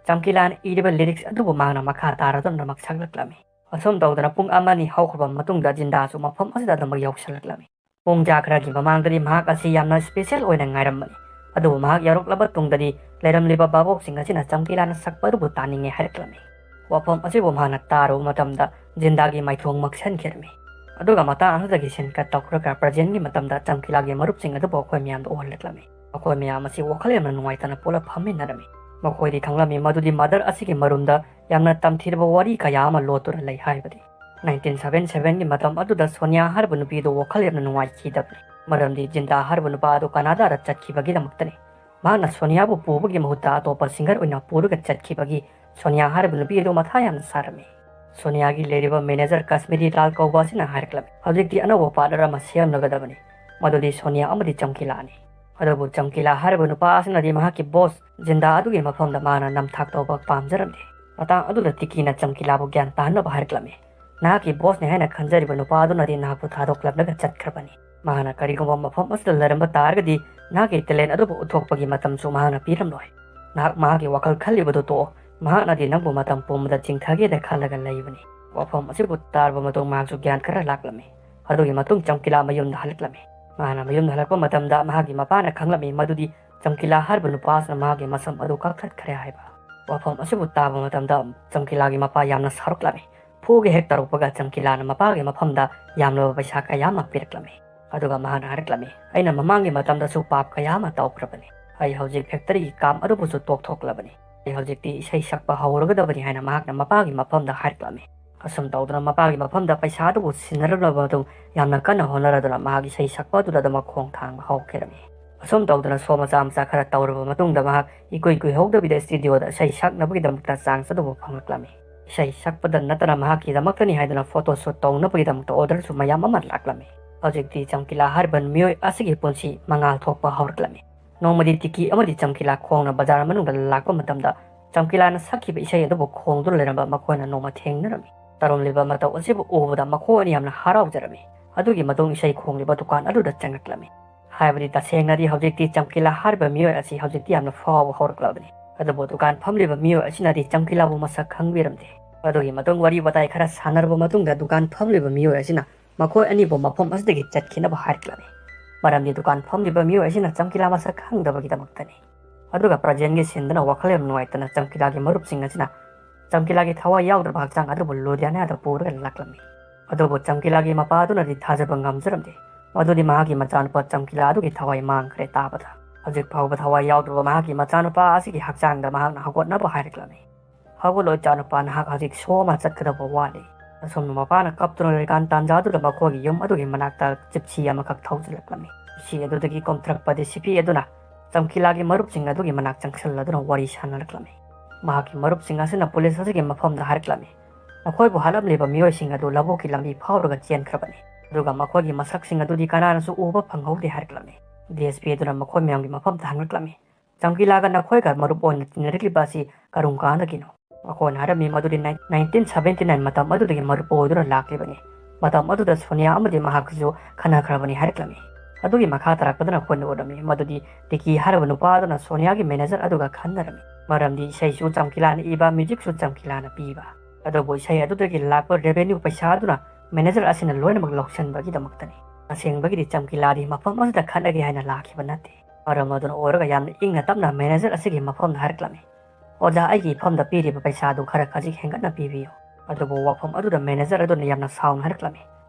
ꯆꯝꯀꯤꯂꯥꯅ ꯏꯔꯤꯕ ꯂꯤꯔꯤꯛꯁ ꯑꯗꯨꯕꯨ ꯃꯍꯥꯛꯅ ꯃꯈꯥ ꯇꯥꯔꯗꯨꯅ ꯑꯃꯨꯛ ꯁꯛꯂꯛꯂꯝꯃꯤ꯫ ꯑꯁꯨꯝ ꯇꯧꯗꯅ ꯄꯨꯡ ꯑꯃ ꯑꯅꯤ ꯍꯧꯈ꯭ꯔꯕ ꯃꯇꯨꯡꯗ ꯖꯤꯟꯗꯥꯁꯨ ꯃꯐꯝ ꯑꯁꯤꯗ ꯑꯗꯨꯃꯛ ꯌꯧꯁꯤꯜꯂꯛꯂꯝꯃꯤ꯫ ꯄꯨꯡ ꯖꯥ ꯈꯔꯒꯤ ꯃꯃꯥꯡꯗꯗꯤ ꯃꯍꯥꯛ ꯑꯁꯤ ꯌꯥꯝꯅ ꯁ꯭ꯄꯦꯁꯦꯜ ꯑꯣꯏꯅ ꯉꯥꯏꯔꯝꯕꯅꯤ, ꯑꯗꯨꯕꯨ ꯃꯍꯥꯛ ꯌꯧꯔꯛꯂꯕ ꯇꯨꯡꯗꯗꯤ ꯂꯩꯔꯝꯂꯤꯕ ꯚꯥꯕꯣꯛꯁꯤꯡ ꯑꯁꯤꯅ ꯆꯝꯀꯤꯂꯥꯅ ꯁꯛꯄ ꯑꯗꯨꯕꯨ ꯇꯥꯅꯤꯡꯉꯦ ꯍꯥꯏꯔꯛꯂꯝꯃꯤ꯫ ꯋꯥꯐꯝ ꯑꯁꯤꯕꯨ ꯃꯍꯥꯛꯅ ꯇꯥꯔꯨꯕ ꯃꯇꯝꯗ ꯖꯤꯟꯗꯥꯒꯤ ꯃꯥꯏꯊꯣꯡ ꯃꯛꯁꯟꯈꯤꯔꯝꯃꯤ꯫ ꯑꯗꯨꯒ ꯃꯇꯥꯡ ꯑꯁꯤꯗꯒꯤ ꯁꯤꯟ ꯀꯠ ꯇꯧꯈ꯭ꯔꯒ ꯄ꯭ꯔꯖꯦꯟꯒꯤ ꯃꯇꯝꯗ ꯆꯝꯀꯤꯂꯥꯒꯤ ꯃꯔꯨꯞꯁꯤꯡ ꯑꯗꯨꯕꯨ ꯑꯩꯈꯣꯏ ꯃꯌꯥꯝꯗ ꯎꯍꯜꯂꯛꯂꯝꯃꯤ꯫ ꯃꯈꯣꯏ ꯃꯌꯥꯝ ꯑꯁꯤ ꯋꯥꯈꯜ ꯌꯥꯝꯅ ꯅꯨꯡꯉꯥꯏꯇꯅ ꯄꯨꯂꯞ ꯐꯝꯃꯤꯟꯅꯔꯝꯃꯤ꯫ ꯃꯈꯣꯏꯗꯤ ꯈꯪꯂꯝꯃꯤ ꯃꯗꯨꯗꯤ ꯃꯗꯔ ꯑꯁꯤꯒꯤ ꯃꯔꯨꯝꯗ ꯌꯥꯝꯅ ꯇꯝꯊꯤꯔꯕ ꯋꯥꯔꯤ ꯀꯌꯥ ꯑꯃ ꯂꯣꯠꯇꯨꯅ ꯂꯩ ꯍꯥꯏꯕꯗꯤ꯫ ꯅꯥꯏꯟꯇꯤꯟ ꯁꯚꯦꯟꯇꯤ ꯁꯚꯦꯟꯒꯤ ꯃꯇꯝ ꯑꯗꯨꯗ ꯁꯣꯅꯤꯌꯥ ꯍꯥꯏꯔꯤꯕ ꯅꯨꯄꯤ ꯑꯗꯨ ꯋꯥꯈꯜ ꯌꯥꯝꯅ ꯅꯨꯡꯉꯥꯏꯈꯤꯗꯕꯅꯤ, ꯃꯔꯝꯗꯤ ꯖꯤꯟꯗꯥ ꯍꯥꯏꯔꯤꯕ ꯅꯨꯄꯥ ꯑꯗꯨ ꯀꯅꯥꯗꯥꯗ ꯆꯠꯈꯤꯕꯒꯤꯗꯃꯛꯇꯅꯤ꯫ ꯃꯍꯥꯛꯅ ꯁꯣꯅꯤꯌꯥꯕꯨ ꯄꯨꯕꯒꯤ ꯃꯍꯨꯠꯇ ꯑꯇꯣꯞꯄ ꯁꯤꯡꯒꯔ ꯑꯣꯏꯅ ꯄꯨꯔꯒ ꯆꯠꯈꯤꯕꯒꯤ ꯁꯣꯅꯤꯌꯥ ꯍꯥꯏꯔꯤꯕ ꯅꯨꯄꯤ ꯑꯗꯨ ꯃꯊꯥ ꯌꯥꯝꯅ ꯁꯥꯔꯝꯃꯤ꯫ ꯁꯣꯅꯤꯌꯥꯒꯤ ꯂꯩꯔꯤꯕ ꯃꯦꯅꯦꯖꯔ ꯀꯥꯁꯃꯤꯔꯤ ꯂꯥꯜ ꯀꯧꯕ ꯑꯁꯤꯅ ꯍꯥꯏꯔꯛꯂꯝꯃꯤ, ꯍꯧꯖꯤꯛꯇꯤ ꯑꯅꯧꯕ ꯄꯥꯔꯠꯅꯔ ꯑꯃ ꯁꯦꯝꯂꯒꯗꯕꯅꯤ, ꯃꯗꯨꯗꯤ ꯁꯣꯅꯤꯌꯥ ꯑꯃꯗꯤ ꯆꯝꯀꯤꯂꯥꯅꯤ꯫ ꯑꯗꯨꯕꯨ ꯆꯝꯀꯤꯂꯥ ꯍꯥꯏꯔꯤꯕ ꯅꯨꯄꯥ ꯑꯁꯤꯅꯗꯤ ꯃꯍꯥꯛꯀꯤ ꯕꯣꯁ ꯖꯤꯟꯗꯥ ꯑꯗꯨꯒꯤ ꯃꯐꯝꯗ ꯃꯥꯅ ꯅꯝꯊꯥꯛ ꯇꯧꯕ ꯄꯥꯝꯖꯔꯝꯗꯦ꯫ ꯃꯇꯥꯡ ꯑꯗꯨꯗ ꯇꯤꯀꯤꯅ ꯆꯝꯀꯤꯂꯥꯕꯨ ꯒ꯭ꯌꯥꯟ ꯇꯥꯍꯟꯅꯕ ꯍꯥꯏꯔꯛꯂꯝꯃꯤ, ꯅꯍꯥꯛꯀꯤ ꯕꯣꯁꯅꯤ ꯍꯥꯏꯅ ꯈꯟꯖꯔꯤꯕ ꯅꯨꯄꯥ ꯑꯗꯨꯅꯗꯤ ꯅꯍꯥꯛꯄꯨ ꯊꯥꯗꯣꯛꯂꯝꯂꯒ ꯆꯠꯈ꯭ꯔꯕꯅꯤ꯫ ꯃꯍꯥꯛꯅ ꯀꯔꯤꯒꯨꯝꯕ ꯃꯐꯝ ꯑꯁꯤꯗ ꯂꯩꯔꯝꯕ ꯇꯥꯔꯒꯗꯤ ꯅꯍꯥꯛꯀꯤ ꯇꯦꯂꯦꯟ ꯑꯗꯨꯕꯨ ꯎꯠꯊꯣꯛꯄꯒꯤ ꯃꯇꯝꯁꯨ ꯃꯍꯥꯛꯅ ꯄꯤꯔꯝꯂꯣꯏ꯫ ꯅꯍꯥꯛ ꯃꯍꯥꯛꯀꯤ ꯋꯥꯈꯜ ꯈꯜꯂꯤꯕꯗꯨ ꯇꯣꯛꯑꯣ, ꯃꯍꯥꯛꯅꯗꯤ ꯅꯪꯕꯨ ꯃꯇꯝ ꯄꯨꯝꯕꯗ ꯆꯤꯡꯊꯒꯦꯅ ꯈꯜꯂꯒ ꯂꯩꯕꯅꯤ꯫ ꯋꯥꯐꯝ ꯑꯁꯤꯕꯨ ꯇꯥꯔꯕ ꯃꯇꯨꯡ ꯃꯍꯥꯛꯁꯨ ꯒ꯭ꯌꯥꯟ ꯈꯔ ꯂꯥꯛꯂꯝꯃꯤ꯫ ꯑꯗꯨꯒꯤ ꯃꯇꯨꯡ ꯆꯝꯀꯤꯂꯥ ꯃꯌꯨꯝꯗ ꯍꯜꯂꯛꯂꯝꯃꯤ꯫ ꯃꯍꯥꯛꯅ ꯃꯌꯨꯝꯗ ꯍꯜꯂꯛꯄ ꯃꯇꯝꯗ ꯃꯍꯥꯛꯀꯤ ꯃꯄꯥꯅ ꯈꯪꯂꯝꯃꯤ ꯃꯗꯨꯗꯤ ꯆꯝꯀꯤꯂꯥ ꯍꯥꯏꯔꯤꯕ ꯅꯨꯄꯥ ꯑꯁꯤꯅ ꯃꯍꯥꯛꯀꯤ ꯃꯁꯝ ꯑꯗꯨ ꯀꯛꯊꯠꯈ꯭ꯔꯦ ꯍꯥꯏꯕ꯫ ꯋꯥꯐꯝ ꯑꯁꯤꯕꯨ ꯇꯥꯕ ꯃꯇꯝꯗ ꯆꯝꯀꯤꯂꯥꯒꯤ ꯃꯄꯥ ꯌꯥꯝꯅ ꯁꯥꯎꯔꯛꯂꯝꯃꯤ꯫ ꯐꯨꯒꯦ ꯍꯦꯛ ꯇꯧꯔꯛꯄꯒ ꯆꯝꯀꯤꯂꯥꯅ ꯃꯄꯥꯒꯤ ꯃꯐꯝꯗ ꯌꯥꯝꯂꯕ ꯄꯩꯁꯥ ꯀꯌꯥ ꯑꯃ ꯄꯤꯔꯛꯂꯝꯃꯤ꯫ ꯑꯗꯨꯒ ꯃꯍꯥꯛꯅ ꯍꯥꯏꯔꯛꯂꯝꯃꯤ, "ꯑꯩꯅ ꯃꯃꯥꯡꯒꯤ ꯃꯇꯝꯗꯁꯨ ꯄꯥꯞ ꯀꯌꯥ ꯑꯃ ꯇꯧꯈ꯭ꯔꯕꯅꯤ꯫ ꯑꯩ ꯍꯧꯖꯤꯛ ꯐꯦꯛꯇꯔꯤꯒꯤ ꯀꯥꯝ ꯑꯗꯨꯕꯨꯁꯨ ꯇꯣꯛꯊꯣꯛꯂꯕꯅꯤ꯫ ꯑꯩ ꯍꯧꯖꯤꯛꯇꯤ ꯏꯁꯩ ꯁꯛꯄ ꯍꯧꯔꯒꯗꯕꯅꯤ" ꯍꯥꯏꯅ ꯃꯍꯥꯛꯅ ꯃꯄꯥꯒꯤ ꯃꯐꯝꯗ ꯍꯥꯏꯔꯛꯂꯝꯃꯤ꯫ ꯑꯁꯨꯝ ꯇꯧꯗꯨꯅ ꯃꯄꯥꯒꯤ ꯃꯐꯝꯗ ꯄꯩꯁꯥ ꯑꯗꯨꯕꯨ ꯁꯤꯟꯅꯔꯝꯂꯕ ꯃꯇꯨꯡ ꯌꯥꯝꯅ ꯀꯟꯅ ꯍꯣꯠꯅꯔꯗꯨꯅ ꯃꯍꯥꯛ ꯏꯁꯩ ꯁꯛꯄ ꯑꯗꯨꯗ ꯑꯗꯨꯃꯛ ꯈꯣꯡ ꯊꯥꯡꯕ ꯍꯧꯈꯤꯔꯝꯃꯤ꯫ ꯑꯁꯨꯝ ꯇꯧꯗꯨꯅ ꯁꯣ ꯃꯆꯥ ꯃꯆꯥ ꯈꯔ ꯇꯧꯔꯕ ꯃꯇꯨꯡꯗ ꯃꯍꯥꯛ ꯏꯀꯨꯏ ꯀꯨꯏꯍꯧꯗꯕꯤꯗ ꯁ꯭ꯇꯨꯗꯤꯑꯣꯗ ꯏꯁꯩ ꯁꯛꯅꯕꯒꯤꯗꯃꯛꯇ ꯆꯥꯟꯁ ꯑꯗꯨꯕꯨ ꯐꯪꯂꯛꯂꯝꯃꯤ꯫ ꯏꯁꯩ ꯁꯛꯄꯗ ꯅꯠꯇꯅ ꯃꯍꯥꯛꯀꯤꯗꯃꯛꯇꯅꯤ ꯍꯥꯏꯗꯨꯅ ꯐꯣꯇꯣ ꯁꯨꯠ ꯇꯧꯅꯕꯒꯤꯗꯃꯛꯇ ꯑꯣꯔꯗꯔꯁꯨ ꯃꯌꯥꯝ ꯑꯃ ꯂꯥꯛꯂꯝꯃꯤ꯫ ꯍꯧꯖꯤꯛꯇꯤ ꯆꯝꯀꯤꯂꯥ ꯍꯥꯏꯔꯤꯕ ꯃꯤꯑꯣꯏ ꯑꯁꯤꯒꯤ ꯄꯨꯟꯁꯤ ꯃꯉꯥꯜ ꯊꯣꯛꯄ ꯍꯧꯔꯛꯂꯝꯃꯤ꯫ ꯅꯣꯡꯃꯗꯤ ꯇꯤꯀꯤ ꯑꯃꯗꯤ ꯆꯝꯀꯤꯂꯥ ꯈꯣꯡꯅ ꯕꯖꯥꯔ ꯃꯅꯨꯡꯗ ꯂꯥꯛꯄ ꯃꯇꯝꯗ ꯆꯝꯀꯤꯂꯥꯅ ꯁꯛꯈꯤꯕ ꯏꯁꯩ ꯑꯗꯨꯕꯨ ꯈꯣꯡꯗꯨꯅ ꯂꯩꯔꯝꯕ ꯃꯈꯣꯏꯅ ꯅꯣꯡꯃ ꯊꯦꯡꯅꯔꯝꯃꯤ꯫ ꯇꯧꯔꯝꯂꯤꯕ ꯃꯇꯧ ꯑꯁꯤꯕꯨ ꯎꯕꯗ ꯃꯈꯣꯏ ꯑꯅꯤ ꯌꯥꯝꯅ ꯍꯔꯥꯎꯖꯔꯝꯃꯤ꯫ ꯑꯗꯨꯒꯤ ꯃꯇꯨꯡ ꯏꯁꯩ ꯈꯣꯡꯂꯤꯕ ꯗꯨꯀꯥꯟ ꯑꯗꯨꯗ ꯆꯪꯂꯛꯂꯝꯃꯤ꯫ ꯍꯥꯏꯕꯗꯤ ꯇꯁꯦꯡꯅꯗꯤ ꯍꯧꯖꯤꯛꯇꯤ ꯆꯝꯀꯤꯂꯥ ꯍꯥꯏꯔꯤꯕ ꯃꯤꯑꯣꯏ ꯑꯁꯤ ꯍꯧꯖꯤꯛꯇꯤ ꯌꯥꯝꯅ ꯐꯥꯎꯕ ꯍꯧꯔꯛꯂꯕꯅꯤ꯫ ꯑꯗꯨꯕꯨ ꯗꯨꯀꯥꯟ ꯐꯝꯂꯤꯕ ꯃꯤꯑꯣꯏ ꯑꯁꯤꯅꯗꯤ ꯆꯝꯀꯤꯂꯥꯕꯨ ꯃꯁꯛ ꯈꯪꯕꯤꯔꯝꯗꯦ꯫ ꯑꯗꯨꯒꯤ ꯃꯇꯨꯡ ꯋꯥꯔꯤ ꯋꯥꯇꯥꯏ ꯈꯔ ꯁꯥꯟꯅꯔꯕ ꯃꯇꯨꯡꯗ ꯗꯨꯀꯥꯟ ꯐꯝꯂꯤꯕ ꯃꯤꯑꯣꯏ ꯑꯁꯤꯅ ꯃꯈꯣꯏ ꯑꯅꯤꯕꯨ ꯃꯐꯝ ꯑꯁꯤꯗꯒꯤ ꯆꯠꯈꯤꯅꯕ ꯍꯥꯏꯔꯛꯂꯝꯃꯤ꯫ ꯃꯔꯝꯗꯤ ꯗꯨꯀꯥꯟ ꯐꯝꯂꯤꯕ ꯃꯤꯑꯣꯏ ꯑꯁꯤꯅ ꯆꯝꯀꯤꯂꯥ ꯃꯁꯛ ꯈꯪꯗꯕꯒꯤꯗꯃꯛꯇꯅꯤ꯫ ꯑꯗꯨꯒ ꯄ꯭ꯔꯖꯦꯟꯒꯤ ꯁꯤꯟꯗꯨꯅ ꯋꯥꯈꯜ ꯌꯥꯝ ꯅꯨꯡꯉꯥꯏꯇꯅ ꯆꯝꯀꯤꯂꯥꯒꯤ ꯃꯔꯨꯞꯁꯤꯡ ꯑꯁꯤꯅ ꯆꯝꯀꯤꯂꯥꯒꯤ ꯊꯋꯥꯏ ꯌꯥꯎꯗ꯭ꯔꯕ ꯍꯛꯆꯥꯡ ꯑꯗꯨꯕꯨ ꯂꯨꯙꯤꯌꯥꯅꯥꯗ ꯄꯨꯔꯒ ꯂꯥꯛꯂꯝꯃꯤ꯫ ꯑꯗꯨꯕꯨ ꯆꯝꯀꯤꯂꯥꯒꯤ ꯃꯄꯥ ꯑꯗꯨꯅꯗꯤ ꯊꯥꯖꯕ ꯉꯝꯖꯔꯝꯗꯦ ꯃꯗꯨꯗꯤ ꯃꯍꯥꯛꯀꯤ ꯃꯆꯥꯅꯨꯄꯥ ꯆꯝꯀꯤꯂꯥ ꯑꯗꯨꯒꯤ ꯊꯋꯥꯏ ꯃꯥꯡꯈ꯭ꯔꯦ ꯇꯥꯕꯗ꯫ ꯍꯧꯖꯤꯛ ꯐꯥꯎꯕ ꯊꯋꯥꯏ ꯌꯥꯎꯗ꯭ꯔꯕ ꯃꯍꯥꯛꯀꯤ ꯃꯆꯥꯅꯨꯄꯥ ꯑꯁꯤꯒꯤ ꯍꯛꯆꯥꯡꯗ ꯃꯍꯥꯛꯅ ꯍꯧꯒꯠꯅꯕ ꯍꯥꯏꯔꯛꯂꯝꯃꯤ꯫ "ꯍꯧꯒꯠꯂꯣ ꯏꯆꯥꯅꯨꯄꯥ, ꯅꯍꯥꯛ ꯍꯧꯖꯤꯛ ꯁꯣ ꯑꯃ ꯆꯠꯀꯗꯕ ꯋꯥꯠꯂꯤ꯫" ꯑꯁꯣꯝꯗ ꯃꯄꯥꯅ ꯀꯞꯇꯨꯅ ꯂꯩꯔꯤꯀꯥꯟ ꯇꯥꯟꯖꯥ ꯑꯗꯨꯗ ꯃꯈꯣꯏꯒꯤ ꯌꯨꯝ ꯑꯗꯨꯒꯤ ꯃꯅꯥꯛꯇ ꯖꯤꯞꯁꯤ ꯑꯃꯈꯛ ꯊꯧꯖꯤꯜꯂꯛꯂꯝꯃꯤ꯫ ꯖꯤꯞꯁꯤ ꯑꯗꯨꯗꯒꯤ ꯀꯨꯝꯊꯔꯛꯄ ꯗꯤ ꯁꯤ ꯄꯤ ꯑꯗꯨꯅ ꯆꯝꯀꯤꯂꯥꯒꯤ ꯃꯔꯨꯞꯁꯤꯡ ꯑꯗꯨꯒꯤ ꯃꯅꯥꯛ ꯆꯪꯁꯤꯜꯂꯗꯨꯅ ꯋꯥꯔꯤ ꯁꯥꯟꯅꯔꯛꯂꯝꯃꯤ꯫ ꯃꯍꯥꯛꯀꯤ ꯃꯔꯨꯞꯁꯤꯡ ꯑꯁꯤꯅ ꯄꯨꯂꯤꯁ ꯑꯁꯤꯒꯤ ꯃꯐꯝꯗ ꯍꯥꯏꯔꯛꯂꯝꯃꯤ, ꯃꯈꯣꯏꯕꯨ ꯍꯥꯠꯂꯝꯂꯤꯕ ꯃꯤꯑꯣꯏꯁꯤꯡ ꯑꯗꯨ ꯂꯧꯕꯨꯛꯀꯤ ꯂꯝꯕꯤ ꯐꯥꯎꯔꯒ ꯆꯦꯟꯈ꯭ꯔꯕꯅꯤ꯫ ꯑꯗꯨꯒ ꯃꯈꯣꯏꯒꯤ ꯃꯁꯛꯁꯤꯡ ꯑꯗꯨꯗꯤ ꯀꯅꯥꯅꯁꯨ ꯎꯕ ꯐꯪꯍꯧꯗꯦ ꯍꯥꯏꯔꯛꯂꯝꯃꯤ꯫ ꯗꯤ ꯑꯦꯁ ꯄꯤ ꯑꯗꯨꯅ ꯃꯈꯣꯏ ꯃꯌꯥꯝꯒꯤ ꯃꯐꯝꯗ ꯍꯪꯂꯛꯂꯝꯃꯤ, "ꯆꯝꯀꯤꯂꯥꯒ ꯅꯈꯣꯏꯒ ꯃꯔꯨꯞ ꯑꯣꯏꯅ ꯇꯤꯟꯅꯔꯛꯂꯤꯕ ꯑꯁꯤ ꯀꯔꯝ ꯀꯥꯟꯗꯒꯤꯅꯣ?" ꯃꯈꯣꯏꯅ ꯍꯥꯏꯔꯝꯃꯤ ꯃꯗꯨꯗꯤ ꯅꯥꯏꯟ-, ꯅꯥꯏꯟꯇꯤꯟ ꯁꯚꯦꯟꯇꯤ ꯅꯥꯏꯟ ꯃꯇꯝ ꯑꯗꯨꯗꯒꯤ ꯃꯔꯨꯞ ꯑꯣꯏꯗꯨꯅ ꯂꯥꯛꯂꯤꯕꯅꯤ꯫ ꯃꯇꯝ ꯑꯗꯨꯗ ꯁꯣꯅꯤꯌꯥ ꯑꯃꯗꯤ ꯃꯍꯥꯛꯀꯁꯨ ꯈꯟꯅꯈ꯭ꯔꯕꯅꯤ ꯍꯥꯏꯔꯛꯂꯝꯃꯤ꯫ ꯑꯗꯨꯒꯤ ꯃꯈꯥ ꯇꯥꯔꯛꯄꯗꯅ ꯑꯩꯈꯣꯏꯅ ꯎꯔꯝꯃꯤ ꯃꯗꯨꯗꯤ ꯇꯤꯀꯤ ꯍꯥꯏꯔꯤꯕ ꯅꯨꯄꯥ ꯑꯗꯨꯅ ꯁꯣꯅꯤꯌꯥꯒꯤ ꯃꯦꯅꯦꯖꯔ ꯑꯗꯨꯒ ꯈꯟꯅꯔꯝꯃꯤ꯫ ꯃꯔꯝꯗꯤ ꯏꯁꯩꯁꯨ ꯆꯝꯀꯤꯂꯥꯅ ꯏꯕ, ꯃ꯭ꯌꯨꯖꯤꯛꯁꯨ ꯆꯝꯀꯤꯂꯥꯅ ꯄꯤꯕ꯫ ꯑꯗꯨꯕꯨ ꯏꯁꯩ ꯑꯗꯨꯗꯒꯤ ꯂꯥꯛꯄ ꯔꯦꯚꯦꯅ꯭ꯌꯨ ꯄꯩꯁꯥ ꯑꯗꯨꯅ ꯃꯦꯅꯦꯖꯔ ꯑꯁꯤꯅ ꯂꯣꯏꯅꯃꯛ ꯂꯧꯁꯤꯟꯕꯒꯤꯗꯃꯛꯇꯅꯤ꯫ ꯑꯁꯦꯡꯕꯒꯤꯗꯤ ꯆꯝꯀꯤꯂꯥꯗꯤ ꯃꯐꯝ ꯑꯁꯤꯗ ꯈꯠꯅꯒꯦ ꯍꯥꯏꯅ ꯂꯥꯛꯈꯤꯕ ꯅꯠꯇꯦ꯫ ꯃꯔꯝ ꯑꯗꯨꯅ ꯑꯣꯏꯔꯒ ꯌꯥꯝꯅ ꯏꯪꯅ ꯇꯞꯅ ꯃꯦꯅꯦꯖꯔ ꯑꯁꯤꯒꯤ ꯃꯐꯝꯗ ꯍꯥꯏꯔꯛꯂꯝꯃꯤ, "ꯑꯣꯖꯥ, ꯑꯩꯒꯤ ꯏꯐꯝꯗ ꯄꯤꯔꯤꯕ ꯄꯩꯁꯥꯗꯨ ꯈꯔ ꯈꯖꯤꯛ ꯍꯦꯟꯒꯠꯅ ꯄꯤꯕꯤꯌꯨ"꯫ ꯑꯗꯨꯕꯨ ꯋꯥꯐꯝ ꯑꯗꯨꯗ ꯃꯦꯅꯦꯖꯔ ꯑꯗꯨꯅ ꯌꯥꯝꯅ ꯁꯥꯎꯅ ꯍꯥꯏꯔꯛꯂꯝꯃꯤ,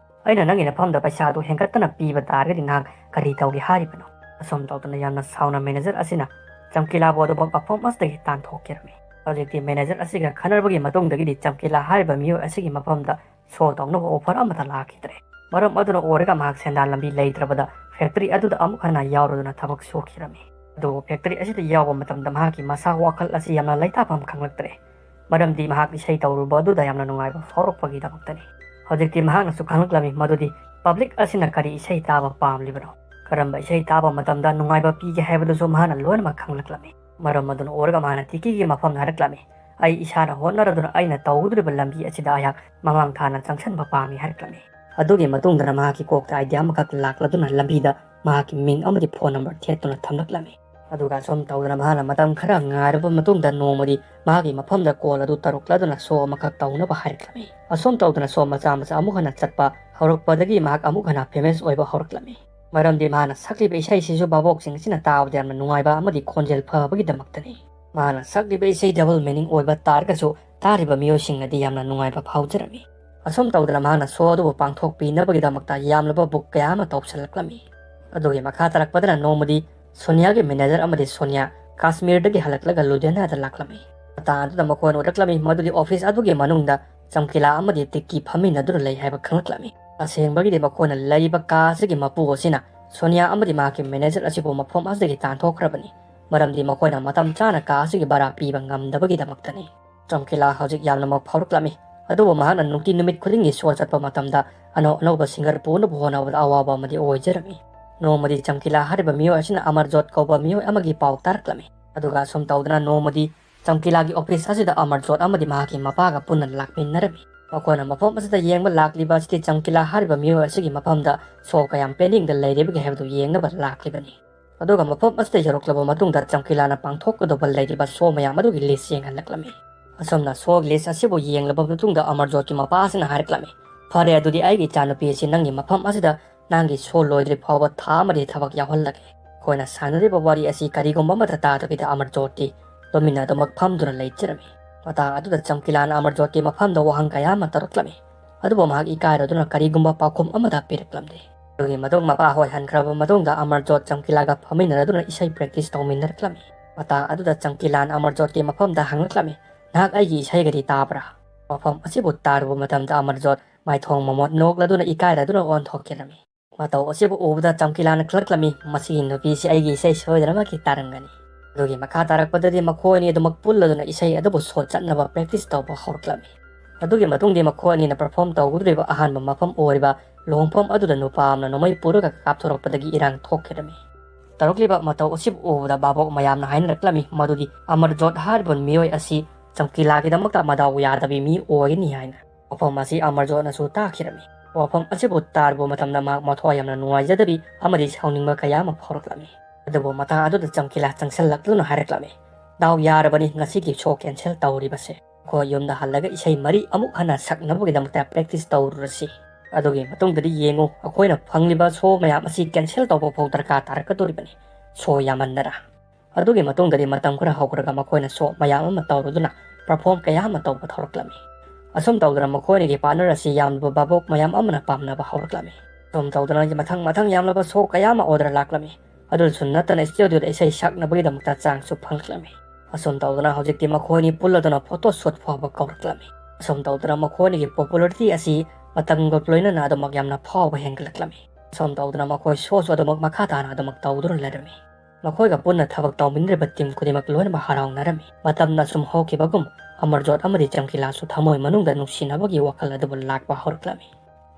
"ꯑꯩꯅ ꯅꯪꯒꯤ ꯅꯐꯝꯗ ꯄꯩꯁꯥꯗꯨ ꯍꯦꯟꯒꯠꯇꯅ ꯄꯤꯕ ꯇꯥꯔꯒꯗꯤ ꯅꯍꯥꯛ ꯀꯔꯤ ꯇꯧꯒꯦ ꯍꯥꯏꯔꯤꯕꯅꯣ?" ꯑꯁꯨꯝ ꯇꯧꯗꯅ ꯌꯥꯝꯅ ꯁꯥꯎꯅ ꯃꯦꯅꯦꯖꯔ ꯑꯁꯤꯅ ꯆꯝꯀꯤꯂꯥꯕꯨ ꯑꯗꯨꯃꯛ ꯃꯐꯝ ꯑꯁꯤꯗꯒꯤ ꯇꯥꯟꯊꯣꯛꯈꯤꯔꯝꯃꯤ꯫ ꯍꯧꯖꯤꯛꯇꯤ ꯃꯦꯅꯦꯖꯔ ꯑꯁꯤꯒ ꯈꯟꯅꯔꯕꯒꯤ ꯃꯇꯨꯡꯗꯒꯤꯗꯤ ꯆꯝꯀꯤꯂꯥ ꯍꯥꯏꯔꯤꯕ ꯃꯤꯑꯣꯏ ꯑꯁꯤꯒꯤ ꯃꯐꯝꯗ ꯁꯣ ꯇꯧꯅꯕ ꯑꯣꯐꯔ ꯑꯃꯠꯇ ꯂꯥꯛꯈꯤꯗ꯭ꯔꯦ꯫ ꯃꯔꯝ ꯑꯗꯨꯅ ꯑꯣꯏꯔꯒ ꯃꯍꯥꯛ ꯁꯦꯟꯗꯥꯟ ꯂꯝꯕꯤ ꯂꯩꯇ꯭ꯔꯕꯗ ꯐꯦꯛꯇꯔꯤ ꯑꯗꯨꯗ ꯑꯃꯨꯛ ꯍꯟꯅ ꯌꯥꯎꯔꯗꯨꯅ ꯊꯕꯛ ꯁꯨꯈꯤꯔꯝꯃꯤ꯫ ꯑꯗꯨꯕꯨ ꯐꯦꯛꯇꯔꯤ ꯑꯁꯤꯗ ꯌꯥꯎꯕ ꯃꯇꯝꯗ ꯃꯍꯥꯛꯀꯤ ꯃꯁꯥ ꯋꯥꯈꯜ ꯑꯁꯤ ꯌꯥꯝꯅ ꯂꯩꯇꯥꯐꯝ ꯈꯪꯂꯛꯇ꯭ꯔꯦ꯫ ꯃꯔꯝꯗꯤ ꯃꯍꯥꯛ ꯏꯁꯩ ꯇꯧꯔꯨꯕ ꯑꯗꯨꯗ ꯌꯥꯝꯅ ꯅꯨꯡꯉꯥꯏꯕ ꯐꯥꯎꯔꯛꯄꯒꯤꯗꯃꯛꯇꯅꯤ꯫ ꯍꯧꯖꯤꯛꯇꯤ ꯃꯍꯥꯛꯅꯁꯨ ꯈꯪꯂꯛꯂꯝꯃꯤ ꯃꯗꯨꯗꯤ ꯄꯕ꯭ꯂꯤꯛ ꯑꯁꯤꯅ ꯀꯔꯤ ꯏꯁꯩ ꯇꯥꯕ ꯄꯥꯝꯂꯤꯕꯅꯣ, ꯀꯔꯝꯕ ꯏꯁꯩ ꯇꯥꯕ ꯃꯇꯝꯗ ꯅꯨꯡꯉꯥꯏꯕ ꯄꯤꯒꯦ ꯍꯥꯏꯕꯗꯨꯁꯨ ꯃꯍꯥꯛꯅ ꯂꯣꯏꯅꯃꯛ ꯈꯪꯂꯛꯂꯝꯃꯤ꯫ ꯃꯔꯝ ꯑꯗꯨꯅ ꯑꯣꯏꯔꯒ ꯃꯍꯥꯛꯅ ꯇꯤꯀꯤꯒꯤ ꯃꯐꯝꯗ ꯍꯥꯏꯔꯛꯂꯝꯃꯤ, "ꯑꯩ ꯏꯁꯥꯅ ꯍꯣꯠꯅꯔꯗꯨꯅ ꯑꯩꯅ ꯇꯧꯒꯗꯧꯔꯤꯕ ꯂꯝꯕꯤ ꯑꯁꯤꯗ ꯑꯩꯍꯥꯛ ꯃꯃꯥꯡ ꯊꯥꯅ ꯆꯪꯁꯤꯟꯕ ꯄꯥꯝꯃꯤ" ꯍꯥꯏꯔꯛꯂꯝꯃꯤ꯫ ꯑꯗꯨꯒꯤ ꯃꯇꯨꯡꯗꯅ ꯃꯍꯥꯛꯀꯤ ꯀꯣꯛꯇ ꯑꯥꯏꯗꯤꯌꯥ ꯑꯃꯈꯛ ꯂꯥꯛꯂꯗꯨꯅ ꯂꯝꯕꯤꯗ ꯃꯍꯥꯛꯀꯤ ꯃꯤꯡ ꯑꯃꯗꯤ ꯐꯣꯟ ꯅꯝꯕꯔ ꯊꯦꯠꯇꯨꯅ ꯊꯝꯂꯛꯂꯝꯃꯤ꯫ ꯑꯗꯨꯒ ꯑꯁꯨꯝ ꯇꯧꯗꯅ ꯃꯍꯥꯛꯅ ꯃꯇꯝ ꯈꯔ ꯉꯥꯏꯔꯕ ꯃꯇꯨꯡꯗ ꯅꯣꯡꯃꯗꯤ ꯃꯍꯥꯛꯀꯤ ꯃꯐꯝꯗ ꯀꯣꯜ ꯑꯗꯨ ꯇꯧꯔꯛꯂꯗꯨꯅ ꯁꯣ ꯑꯃꯈꯛ ꯇꯧꯅꯕ ꯍꯥꯏꯔꯛꯂꯝꯃꯤ꯫ ꯑꯁꯨꯝ ꯇꯧꯗꯅ ꯁꯣ ꯃꯆꯥ ꯃꯆꯥ ꯑꯃꯨꯛ ꯍꯟꯅ ꯆꯠꯄ ꯍꯧꯔꯛꯄꯗꯒꯤ ꯃꯍꯥꯛ ꯑꯃꯨꯛ ꯍꯟꯅ ꯐꯦꯃꯁ ꯑꯣꯏꯕ ꯍꯧꯔꯛꯂꯝꯃꯤ꯫ ꯃꯔꯝꯗꯤ ꯃꯍꯥꯛꯅ ꯁꯛꯂꯤꯕ ꯏꯁꯩꯁꯤꯁꯨ ꯚꯥꯕꯣꯛꯁꯤꯡ ꯑꯁꯤꯅ ꯇꯥꯕꯗ ꯌꯥꯝꯅ ꯅꯨꯡꯉꯥꯏꯕ ꯑꯃꯗꯤ ꯈꯣꯟꯖꯦꯜ ꯐꯕꯒꯤꯗꯃꯛꯇꯅꯤ꯫ ꯃꯍꯥꯛꯅ ꯁꯛꯂꯤꯕ ꯏꯁꯩ ꯗꯕꯜ ꯃꯤꯅꯤꯡ ꯑꯣꯏꯕ ꯇꯥꯔꯒꯁꯨ ꯇꯥꯔꯤꯕ ꯃꯤꯑꯣꯏꯁꯤꯡꯅꯗꯤ ꯌꯥꯝꯅ ꯅꯨꯡꯉꯥꯏꯕ ꯐꯥꯎꯖꯔꯝꯃꯤ꯫ ꯑꯁꯨꯝ ꯇꯧꯗꯅ ꯃꯍꯥꯛꯅ ꯁꯣ ꯑꯗꯨꯕꯨ ꯄꯥꯡꯊꯣꯛꯄꯤꯅꯕꯒꯤꯗꯃꯛꯇ ꯌꯥꯝꯂꯕ ꯕꯨꯛ ꯀꯌꯥ ꯑꯃ ꯇꯧꯁꯤꯜꯂꯛꯂꯝꯃꯤ꯫ ꯑꯗꯨꯒꯤ ꯃꯈꯥ ꯇꯥꯔꯛꯄꯗꯅ ꯅꯣꯡꯃꯗꯤ ꯁꯣꯅꯤꯌꯥꯒꯤ ꯃꯦꯅꯦꯖꯔ ꯑꯃꯗꯤ ꯁꯣꯅꯤꯌꯥ ꯀꯥꯁꯃꯤꯔꯗꯒꯤ ꯍꯜꯂꯛꯂꯒ ꯂꯨꯙꯤꯌꯥꯅꯥꯗ ꯂꯥꯛꯂꯝꯃꯤ꯫ ꯃꯇꯥꯡ ꯑꯗꯨꯗ ꯃꯈꯣꯏꯅ ꯎꯔꯛꯂꯝꯃꯤ ꯃꯗꯨꯗꯤ ꯑꯣꯐꯤꯁ ꯑꯗꯨꯒꯤ ꯃꯅꯨꯡꯗ ꯆꯝꯀꯤꯂꯥ ꯑꯃꯗꯤ ꯇꯤꯛꯀꯤ ꯐꯝꯃꯤꯟꯅꯗꯨꯅ ꯂꯩ ꯍꯥꯏꯕ ꯈꯪꯂꯛꯂꯝꯃꯤ꯫ ꯇꯁꯦꯡꯕꯒꯤꯗꯤ ꯃꯈꯣꯏꯅ ꯂꯩꯔꯤꯕ ꯀꯥ ꯑꯁꯤꯒꯤ ꯃꯄꯨ ꯑꯁꯤꯅ ꯁꯣꯅꯤꯌꯥ ꯑꯃꯗꯤ ꯃꯍꯥꯛꯀꯤ ꯃꯦꯅꯦꯖꯔ ꯑꯁꯤꯕꯨ ꯃꯐꯝ ꯑꯁꯤꯗꯒꯤ ꯇꯥꯟꯊꯣꯛꯈ꯭ꯔꯕꯅꯤ, ꯃꯔꯝꯗꯤ ꯃꯈꯣꯏꯅ ꯃꯇꯝ ꯆꯥꯅ ꯀꯥ ꯑꯁꯤꯒꯤ ꯚꯔꯥ ꯄꯤꯕ ꯉꯝꯗꯕꯒꯤꯗꯃꯛꯇꯅꯤ꯫ ꯆꯝꯀꯤꯂꯥ ꯍꯧꯖꯤꯛ ꯌꯥꯝꯅꯃꯛ ꯐꯥꯎꯔꯛꯂꯝꯃꯤ, ꯑꯗꯨꯕꯨ ꯃꯍꯥꯛꯅ ꯅꯨꯡꯇꯤ ꯅꯨꯃꯤꯠ ꯈꯨꯗꯤꯡꯒꯤ ꯁꯣ ꯆꯠꯄ ꯃꯇꯝꯗ ꯑꯅꯧ ꯑꯅꯧꯕ ꯁꯤꯡꯒꯔ ꯄꯨꯅꯕ ꯍꯣꯠꯅꯕꯗ ꯑꯋꯥꯕ ꯑꯃꯗꯤ ꯑꯣꯏꯖꯔꯝꯃꯤ꯫ ꯅꯣꯡꯃꯗꯤ ꯆꯝꯀꯤꯂꯥ ꯍꯥꯏꯔꯤꯕ ꯃꯤꯑꯣꯏ ꯑꯁꯤꯅ ꯑꯃꯔꯖꯣꯠ ꯀꯧꯕ ꯃꯤꯑꯣꯏ ꯑꯃꯒꯤ ꯄꯥꯎ ꯇꯥꯔꯛꯂꯝꯃꯤ꯫ ꯑꯗꯨꯒ ꯑꯁꯨꯝ ꯇꯧꯗꯅ ꯅꯣꯡꯃꯗꯤ ꯆꯝꯀꯤꯂꯥꯒꯤ ꯑꯣꯐꯤꯁ ꯑꯁꯤꯗ ꯑꯃꯔꯖꯣꯠ ꯑꯃꯗꯤ ꯃꯍꯥꯛꯀꯤ ꯃꯄꯥꯒ ꯄꯨꯟꯅ ꯂꯥꯛꯃꯤꯟꯅꯔꯝꯃꯤ꯫ ꯃꯈꯣꯏꯅ ꯃꯐꯝ ꯑꯁꯤꯗ ꯌꯦꯡꯕ ꯂꯥꯛꯂꯤꯕ ꯑꯁꯤꯗꯤ ꯆꯝꯀꯤꯂꯥ ꯍꯥꯏꯔꯤꯕ ꯃꯤꯑꯣꯏ ꯑꯁꯤꯒꯤ ꯃꯐꯝꯗ ꯁꯣ ꯀꯌꯥꯝ ꯄꯦꯟꯗꯤꯡꯗ ꯂꯩꯔꯤꯕꯒꯦ ꯍꯥꯏꯕꯗꯨ ꯌꯦꯡꯅꯕ ꯂꯥꯛꯂꯤꯕꯅꯤ꯫ ꯑꯗꯨꯒ ꯃꯐꯝ ꯑꯁꯤꯗ ꯌꯧꯔꯛꯂꯕ ꯃꯇꯨꯡꯗ ꯆꯝꯀꯤꯂꯥꯅ ꯄꯥꯡꯊꯣꯛꯀꯗꯧꯕ ꯂꯩꯔꯤꯕ ꯁꯣ ꯃꯌꯥꯝ ꯑꯗꯨꯒꯤ ꯂꯤꯁ ꯌꯦꯡꯍꯜꯂꯛꯂꯝꯃꯤ꯫ ꯑꯁꯨꯝꯅ ꯁꯣ ꯂꯤꯁ ꯑꯁꯤꯕꯨ ꯌꯦꯡꯂꯕ ꯃꯇꯨꯡꯗ ꯑꯃꯔꯖꯣꯠꯀꯤ ꯃꯄꯥ ꯑꯁꯤꯅ ꯍꯥꯏꯔꯛꯂꯝꯃꯤ, "ꯐꯔꯦ, ꯑꯗꯨꯗꯤ ꯑꯩꯒꯤ ꯏꯆꯥꯅꯨꯄꯤ ꯑꯁꯤ ꯅꯪꯒꯤ ꯃꯐꯝ ꯑꯁꯤꯗ ꯅꯪꯒꯤ ꯁꯣ ꯂꯣꯏꯗ꯭ꯔꯤ ꯐꯥꯎꯕ ꯊꯥ ꯑꯃꯗꯤ ꯊꯕꯛ ꯌꯥꯎꯍꯜꯂꯒꯦ"꯫ ꯑꯩꯈꯣꯏꯅ ꯁꯥꯟꯅꯔꯤꯕ ꯋꯥꯔꯤ ꯑꯁꯤ ꯀꯔꯤꯒꯨꯝꯕ ꯑꯃꯠꯇ ꯇꯥꯗꯕꯤꯗ ꯑꯃꯔꯖꯣꯠꯇꯤ ꯇꯨꯃꯤꯟꯅ ꯑꯗꯨꯃꯛ ꯐꯝꯗꯨꯅ ꯂꯩꯖꯔꯝꯃꯤ꯫ ꯃꯇꯥꯡ ꯑꯗꯨꯗ ꯆꯝꯀꯤꯂꯥꯅ ꯑꯃꯔꯖꯣꯠꯀꯤ ꯃꯐꯝꯗ ꯋꯥꯍꯪ ꯀꯌꯥ ꯑꯃ ꯇꯧꯔꯛꯂꯝꯃꯤ꯫ ꯑꯗꯨꯕꯨ ꯃꯍꯥꯛ ꯏꯀꯥꯏꯔꯗꯨꯅ ꯀꯔꯤꯒꯨꯝꯕ ꯄꯥꯎꯈꯨꯝ ꯑꯃꯗ ꯄꯤꯔꯛꯂꯝꯗꯦ꯫ ꯑꯗꯨꯒꯤ ꯃꯇꯨꯡ ꯃꯄꯥ ꯍꯣꯏ ꯍꯟꯈ꯭ꯔꯕ ꯃꯇꯨꯡꯗ ꯑꯃꯔꯖꯣꯠ ꯆꯝꯀꯤꯂꯥꯒ ꯐꯝꯃꯤꯟꯅꯔꯗꯨꯅ ꯏꯁꯩ practice ꯇꯧꯃꯤꯟꯅꯔꯛꯂꯝꯃꯤ꯫ ꯃꯇꯥꯡ ꯑꯗꯨꯗ ꯆꯝꯀꯤꯂꯥꯅ ꯑꯃꯔꯖꯣꯠꯀꯤ ꯃꯐꯝꯗ ꯍꯪꯂꯛꯂꯝꯃꯤ, "ꯅꯍꯥꯛ ꯑꯩꯒꯤ ꯏꯁꯩꯒꯗꯤ ꯇꯥꯕ꯭ꯔꯥ?" ꯋꯥꯐꯝ ꯑꯁꯤꯕꯨ ꯇꯥꯔꯨꯕ ꯃꯇꯝꯗ ꯑꯃꯔꯖꯣꯠ ꯃꯥꯏꯊꯣꯡ ꯃꯃꯣꯠ ꯅꯣꯛꯂꯗꯨꯅ ꯏꯀꯥꯏꯔꯗꯨꯅ ꯑꯣꯟꯊꯣꯛꯈꯤꯔꯝꯃꯤ꯫ ꯃꯇꯧ ꯑꯁꯤꯕꯨ ꯎꯕꯗ ꯆꯝꯀꯤꯂꯥꯅ ꯈꯜꯂꯛꯂꯝꯃꯤ, "ꯃꯁꯤꯒꯤ ꯅꯨꯄꯤꯁꯤ ꯑꯩꯒꯤ ꯏꯁꯩ ꯁꯣꯏꯗꯅꯃꯛꯀꯤ ꯇꯥꯔꯝꯒꯅꯤ"꯫ ꯑꯗꯨꯒꯤ ꯃꯈꯥ ꯇꯥꯔꯛꯄꯗꯗꯤ ꯃꯈꯣꯏ ꯑꯅꯤ ꯑꯗꯨꯃꯛ ꯄꯨꯜꯂꯗꯨꯅ ꯏꯁꯩ ꯑꯗꯨꯕꯨ ꯁꯣꯠ ꯆꯠꯅꯕ practice ꯇꯧꯕ ꯍꯧꯔꯛꯂꯝꯃꯤ꯫ ꯑꯗꯨꯒꯤ ꯃꯇꯨꯡꯗꯤ ꯃꯈꯣꯏ ꯑꯅꯤꯅ perform ꯇꯧꯒꯗꯧꯔꯤꯕ ꯑꯍꯥꯟꯕ ꯃꯐꯝ ꯑꯣꯏꯔꯤꯕ ꯂꯨꯍꯣꯡꯐꯝ ꯑꯗꯨꯗ ꯅꯨꯄꯥ ꯑꯃꯅ ꯅꯣꯡꯃꯩ ꯄꯨꯔꯒ ꯀꯥꯞꯊꯣꯔꯛꯄꯗꯒꯤ ꯏꯔꯥꯡ ꯊꯣꯛꯈꯤꯔꯝꯃꯤ꯫ ꯇꯧꯔꯛꯂꯤꯕ ꯃꯇꯧ ꯑꯁꯤꯕꯨ ꯎꯕꯗ ꯚꯥꯕꯣꯛ ꯃꯌꯥꯝꯅ ꯍꯥꯏꯅꯔꯛꯂꯝꯃꯤ ꯃꯗꯨꯗꯤ ꯑꯃꯔꯖꯣꯠ ꯍꯥꯏꯔꯤꯕ ꯃꯤꯑꯣꯏ ꯑꯁꯤ ꯆꯝꯀꯤꯂꯥꯒꯤꯗꯃꯛꯇ ꯃꯗꯥꯎ ꯌꯥꯗꯕꯤ ꯃꯤ ꯑꯣꯏꯒꯅꯤ ꯍꯥꯏꯅ꯫ ꯋꯥꯐꯝ ꯑꯁꯤ ꯑꯃꯔꯖꯣꯠꯅꯁꯨ ꯇꯥꯈꯤꯔꯝꯃꯤ꯫ ꯋꯥꯐꯝ ꯑꯁꯤꯕꯨ ꯇꯥꯔꯨꯕ ꯃꯇꯝꯗ ꯃꯍꯥꯛ ꯃꯊ꯭ꯋꯥꯏ ꯌꯥꯝꯅ ꯅꯨꯡꯉꯥꯏꯖꯗꯕꯤ ꯑꯃꯗꯤ ꯁꯥꯎꯅꯤꯡꯕ ꯀꯌꯥ ꯑꯃ ꯐꯥꯎꯔꯛꯂꯝꯃꯤ꯫ ꯑꯗꯨꯕꯨ ꯃꯇꯥꯡ ꯑꯗꯨꯗ ꯆꯝꯀꯤꯂꯥ ꯆꯪꯁꯤꯜꯂꯛꯇꯨꯅ ꯍꯥꯏꯔꯛꯂꯝꯃꯤ, "ꯗꯥꯎ ꯌꯥꯔꯕꯅꯤ ꯉꯁꯤꯒꯤ show cancel ꯇꯧꯔꯤꯕꯁꯦ꯫ ꯑꯩꯈꯣꯏ ꯌꯨꯝꯗ ꯍꯜꯂꯒ ꯏꯁꯩ ꯃꯔꯤ ꯑꯃꯨꯛ ꯍꯟꯅ ꯁꯛꯅꯕꯒꯤꯗꯃꯛꯇ practice ꯇꯧꯔꯨꯔꯁꯤ꯫ ꯑꯗꯨꯒꯤ ꯃꯇꯨꯡꯗꯗꯤ ꯌꯦꯡꯉꯨ, ꯑꯩꯈꯣꯏꯅ ꯐꯪꯂꯤꯕ show ꯃꯌꯥꯝ ꯑꯁꯤ cancel ꯇꯧꯕ ꯐꯥꯎ ꯗꯔꯀꯥꯔ ꯇꯥꯔꯛꯀꯗꯧꯔꯤꯕꯅꯤ, show ꯌꯥꯝꯃꯟꯗꯅ"꯫ ꯑꯗꯨꯒꯤ ꯃꯇꯨꯡꯗꯗꯤ ꯃꯇꯝ ꯈꯔ ꯍꯧꯈ꯭ꯔꯒ ꯃꯈꯣꯏꯅ show ꯃꯌꯥꯝ ꯑꯃ ꯇꯧꯔꯗꯨꯅ perform ꯀꯌꯥ ꯑꯃ ꯇꯧꯕ ꯍꯧꯔꯛꯂꯝꯃꯤ꯫ ꯑꯁꯨꯝ ꯇꯧꯗꯅ ꯃꯈꯣꯏ ꯑꯅꯤꯒꯤ partner ꯑꯁꯤ ꯌꯥꯝꯂꯕ ꯚꯥꯕꯣꯛ ꯃꯌꯥꯝ ꯑꯃꯅ ꯄꯥꯝꯅꯕ ꯍꯧꯔꯛꯂꯝꯃꯤ꯫ ꯑꯁꯨꯝ ꯇꯧꯗꯅ ꯃꯊꯪ ꯃꯊꯪ ꯌꯥꯝꯂꯕ show ꯀꯌꯥ ꯑꯃ order ꯂꯥꯛꯂꯝꯃꯤ꯫ ꯑꯗꯨꯁꯨ ꯅꯠꯇꯅ studioꯗ ꯏꯁꯩ ꯁꯛꯅꯕꯒꯤꯗꯃꯛꯇ ꯆꯥꯡꯁꯨ ꯐꯪꯂꯛꯂꯝꯃꯤ꯫ ꯑꯁꯨꯝ ꯇꯧꯗꯅ ꯍꯧꯖꯤꯛꯇꯤ ꯃꯈꯣꯏ ꯑꯅꯤ ꯄꯨꯜꯂꯗꯨꯅ photo shoot ꯐꯥꯎꯕ ꯀꯧꯔꯛꯂꯝꯃꯤ꯫ ꯑꯁꯨꯝ ꯇꯧꯗꯅ ꯃꯈꯣꯏ ꯑꯅꯤꯒꯤ popularity ꯑꯁꯤ ꯃꯇꯝꯒ ꯂꯣꯏꯅꯅ ꯑꯗꯨꯃꯛ ꯌꯥꯝꯅ ꯐꯥꯎꯕ ꯍꯦꯟꯒꯠꯂꯛꯂꯝꯃꯤ꯫ ꯑꯁꯨꯝ ꯇꯧꯗꯅ ꯃꯈꯣꯏ showꯁꯨ ꯑꯗꯨꯃꯛ ꯃꯈꯥ ꯇꯥꯅ ꯑꯗꯨꯃꯛ ꯇꯧꯗꯨꯅ ꯂꯩꯔꯝꯃꯤ꯫ ꯃꯈꯣꯏꯒ ꯄꯨꯟꯅ ꯊꯕꯛ ꯇꯧꯃꯤꯟꯅꯔꯤꯕ team ꯈꯨꯗꯤꯡꯃꯛ ꯂꯣꯏꯅꯃꯛ ꯍꯔꯥꯎꯅꯔꯝꯃꯤ꯫ ꯃꯇꯝꯅ ꯁꯨꯝ ꯍꯧꯈꯤꯕꯒꯨꯝ ꯑꯃꯔꯖꯣꯠ ꯑꯃꯗꯤ ꯆꯝꯀꯤꯂꯥꯁꯨ ꯊꯃꯣꯏ ꯃꯅꯨꯡꯗ ꯅꯨꯡꯁꯤꯅꯕꯒꯤ ꯋꯥꯈꯜ ꯑꯗꯨꯕꯨ ꯂꯥꯛꯄ ꯍꯧꯔꯛꯂꯝꯃꯤ꯫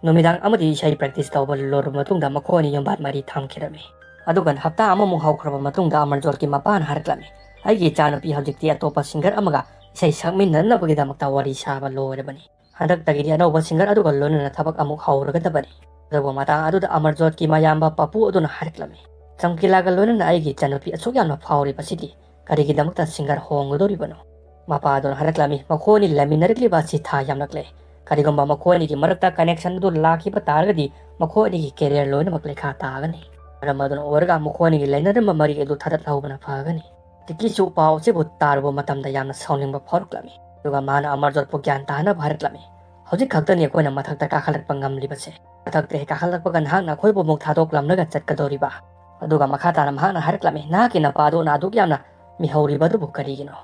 ꯅꯨꯃꯤꯗꯥꯡ ꯑꯃꯗꯤ ꯏꯁꯩ practice ꯇꯧꯕ ꯂꯣꯏꯔꯕ ꯃꯇꯨꯡꯗ ꯃꯈꯣꯏ ꯑꯅꯤ ꯌꯨꯝꯕꯥꯟ ꯃꯔꯤ ꯊꯝꯈꯤꯔꯝꯃꯤ꯫ ꯑꯗꯨꯒ ꯍꯞꯇꯥ ꯑꯃꯃꯨꯛ ꯍꯧꯈ꯭ꯔꯕ ꯃꯇꯨꯡꯗ ꯑꯃꯔꯖꯣꯠꯀꯤ ꯃꯄꯥꯅ ꯍꯥꯏꯔꯛꯂꯝꯃꯤ, "ꯑꯩꯒꯤ ꯏꯆꯥꯅꯨꯄꯤ ꯍꯧꯖꯤꯛꯇꯤ ꯑꯇꯣꯞꯄ singer ꯑꯃꯒ ꯏꯁꯩ ꯁꯛꯃꯤꯟꯅꯅꯕꯒꯤꯗꯃꯛꯇ ꯋꯥꯔꯤ ꯁꯥꯕ ꯂꯣꯏꯔꯕꯅꯤ꯫ ꯍꯟꯗꯛꯇꯒꯤꯗꯤ ꯑꯅꯧꯕ singer ꯑꯗꯨꯒ ꯂꯣꯏꯅꯅ ꯊꯕꯛ ꯑꯃꯨꯛ ꯍꯧꯔꯒꯗꯕꯅꯤ"꯫ ꯑꯗꯨꯕꯨ ꯃꯇꯥꯡ ꯑꯗꯨꯗ ꯑꯃꯔꯖꯣꯠꯀꯤ ꯃꯌꯥꯝꯕ ꯄꯄꯨ ꯑꯗꯨꯅ ꯍꯥꯏꯔꯛꯂꯝꯃꯤ, "ꯆꯝꯀꯤꯂꯥꯒ ꯂꯣꯏꯅꯅ ꯑꯩꯒꯤ ꯏꯆꯥꯅꯨꯄꯤ ꯑꯁꯨꯛ ꯌꯥꯝꯅ ꯐꯥꯎꯔꯤꯕꯁꯤꯗꯤ ꯀꯔꯤꯒꯤꯗꯃꯛꯇ singer ꯍꯣꯡꯒꯗꯧꯔꯤꯕꯅꯣ?" ꯃꯄꯥ ꯑꯗꯨꯅ ꯍꯥꯏꯔꯛꯂꯝꯃꯤ, "ꯃꯈꯣꯏ ꯑꯅꯤ ꯂꯩꯃꯤꯟꯅꯔꯛꯂꯤꯕ ꯑꯁꯤ ꯊꯥ ꯌꯥꯝꯂꯛꯂꯦ꯫ ꯀꯔꯤꯒꯨꯝꯕ ꯃꯈꯣꯏ ꯑꯅꯤꯒꯤ ꯃꯔꯛꯇ connection ꯑꯗꯨ ꯂꯥꯛꯈꯤꯕ ꯇꯥꯔꯒꯗꯤ ꯃꯈꯣꯏ ꯑꯅꯤꯒꯤ career ꯂꯣꯏꯅꯃꯛ ꯂꯩꯈꯥ ꯇꯥꯒꯅꯤ꯫ ꯃꯔꯝ ꯑꯗꯨꯅ ꯑꯣꯏꯔꯒ ꯃꯈꯣꯏ ꯑꯅꯤꯒꯤ ꯂꯩꯅꯔꯝꯕ ꯃꯔꯤ ꯑꯗꯨ ꯊꯥꯗꯠꯍꯧꯕꯅ ꯐꯒꯅꯤ"꯫ ꯇꯤꯀꯤꯁꯨ ꯄꯥꯎ ꯑꯁꯤꯕꯨ ꯇꯥꯔꯨꯕ ꯃꯇꯝꯗ ꯌꯥꯝꯅ ꯁꯥꯎꯅꯤꯡꯕ ꯐꯥꯎꯔꯛꯂꯝꯃꯤ꯫ ꯑꯗꯨꯒ ꯃꯍꯥꯛꯅ ꯑꯃꯔꯖꯣꯠꯄꯨ ꯒ꯭ꯌꯥꯟ ꯇꯥꯍꯟꯅꯕ ꯍꯥꯏꯔꯛꯂꯝꯃꯤ, "ꯍꯧꯖꯤꯛ ꯈꯛꯇꯅꯤ ꯑꯩꯈꯣꯏꯅ ꯃꯊꯛꯇ ꯀꯥꯈꯠꯂꯛꯄ ꯉꯝꯂꯤꯕꯁꯦ꯫ ꯃꯊꯛꯇ ꯍꯦꯛ ꯀꯥꯈꯠꯂꯛꯄꯒ ꯅꯍꯥꯛꯅ ꯑꯩꯈꯣꯏꯕꯨ ꯑꯃꯨꯛ ꯊꯥꯗꯣꯛꯂꯝꯂꯒ ꯆꯠꯀꯗꯧꯔꯤꯕ?" ꯑꯗꯨꯒ ꯃꯈꯥ ꯇꯥꯅ ꯃꯍꯥꯛꯅ ꯍꯥꯏꯔꯛꯂꯝꯃꯤ, "ꯅꯍꯥꯛꯀꯤ ꯅꯄꯥꯗꯨꯅ ꯑꯗꯨꯛ ꯌꯥꯝꯅ ꯃꯤꯍꯧꯔꯤꯕ ꯑꯗꯨꯕꯨ ꯀꯔꯤꯒꯤꯅꯣ?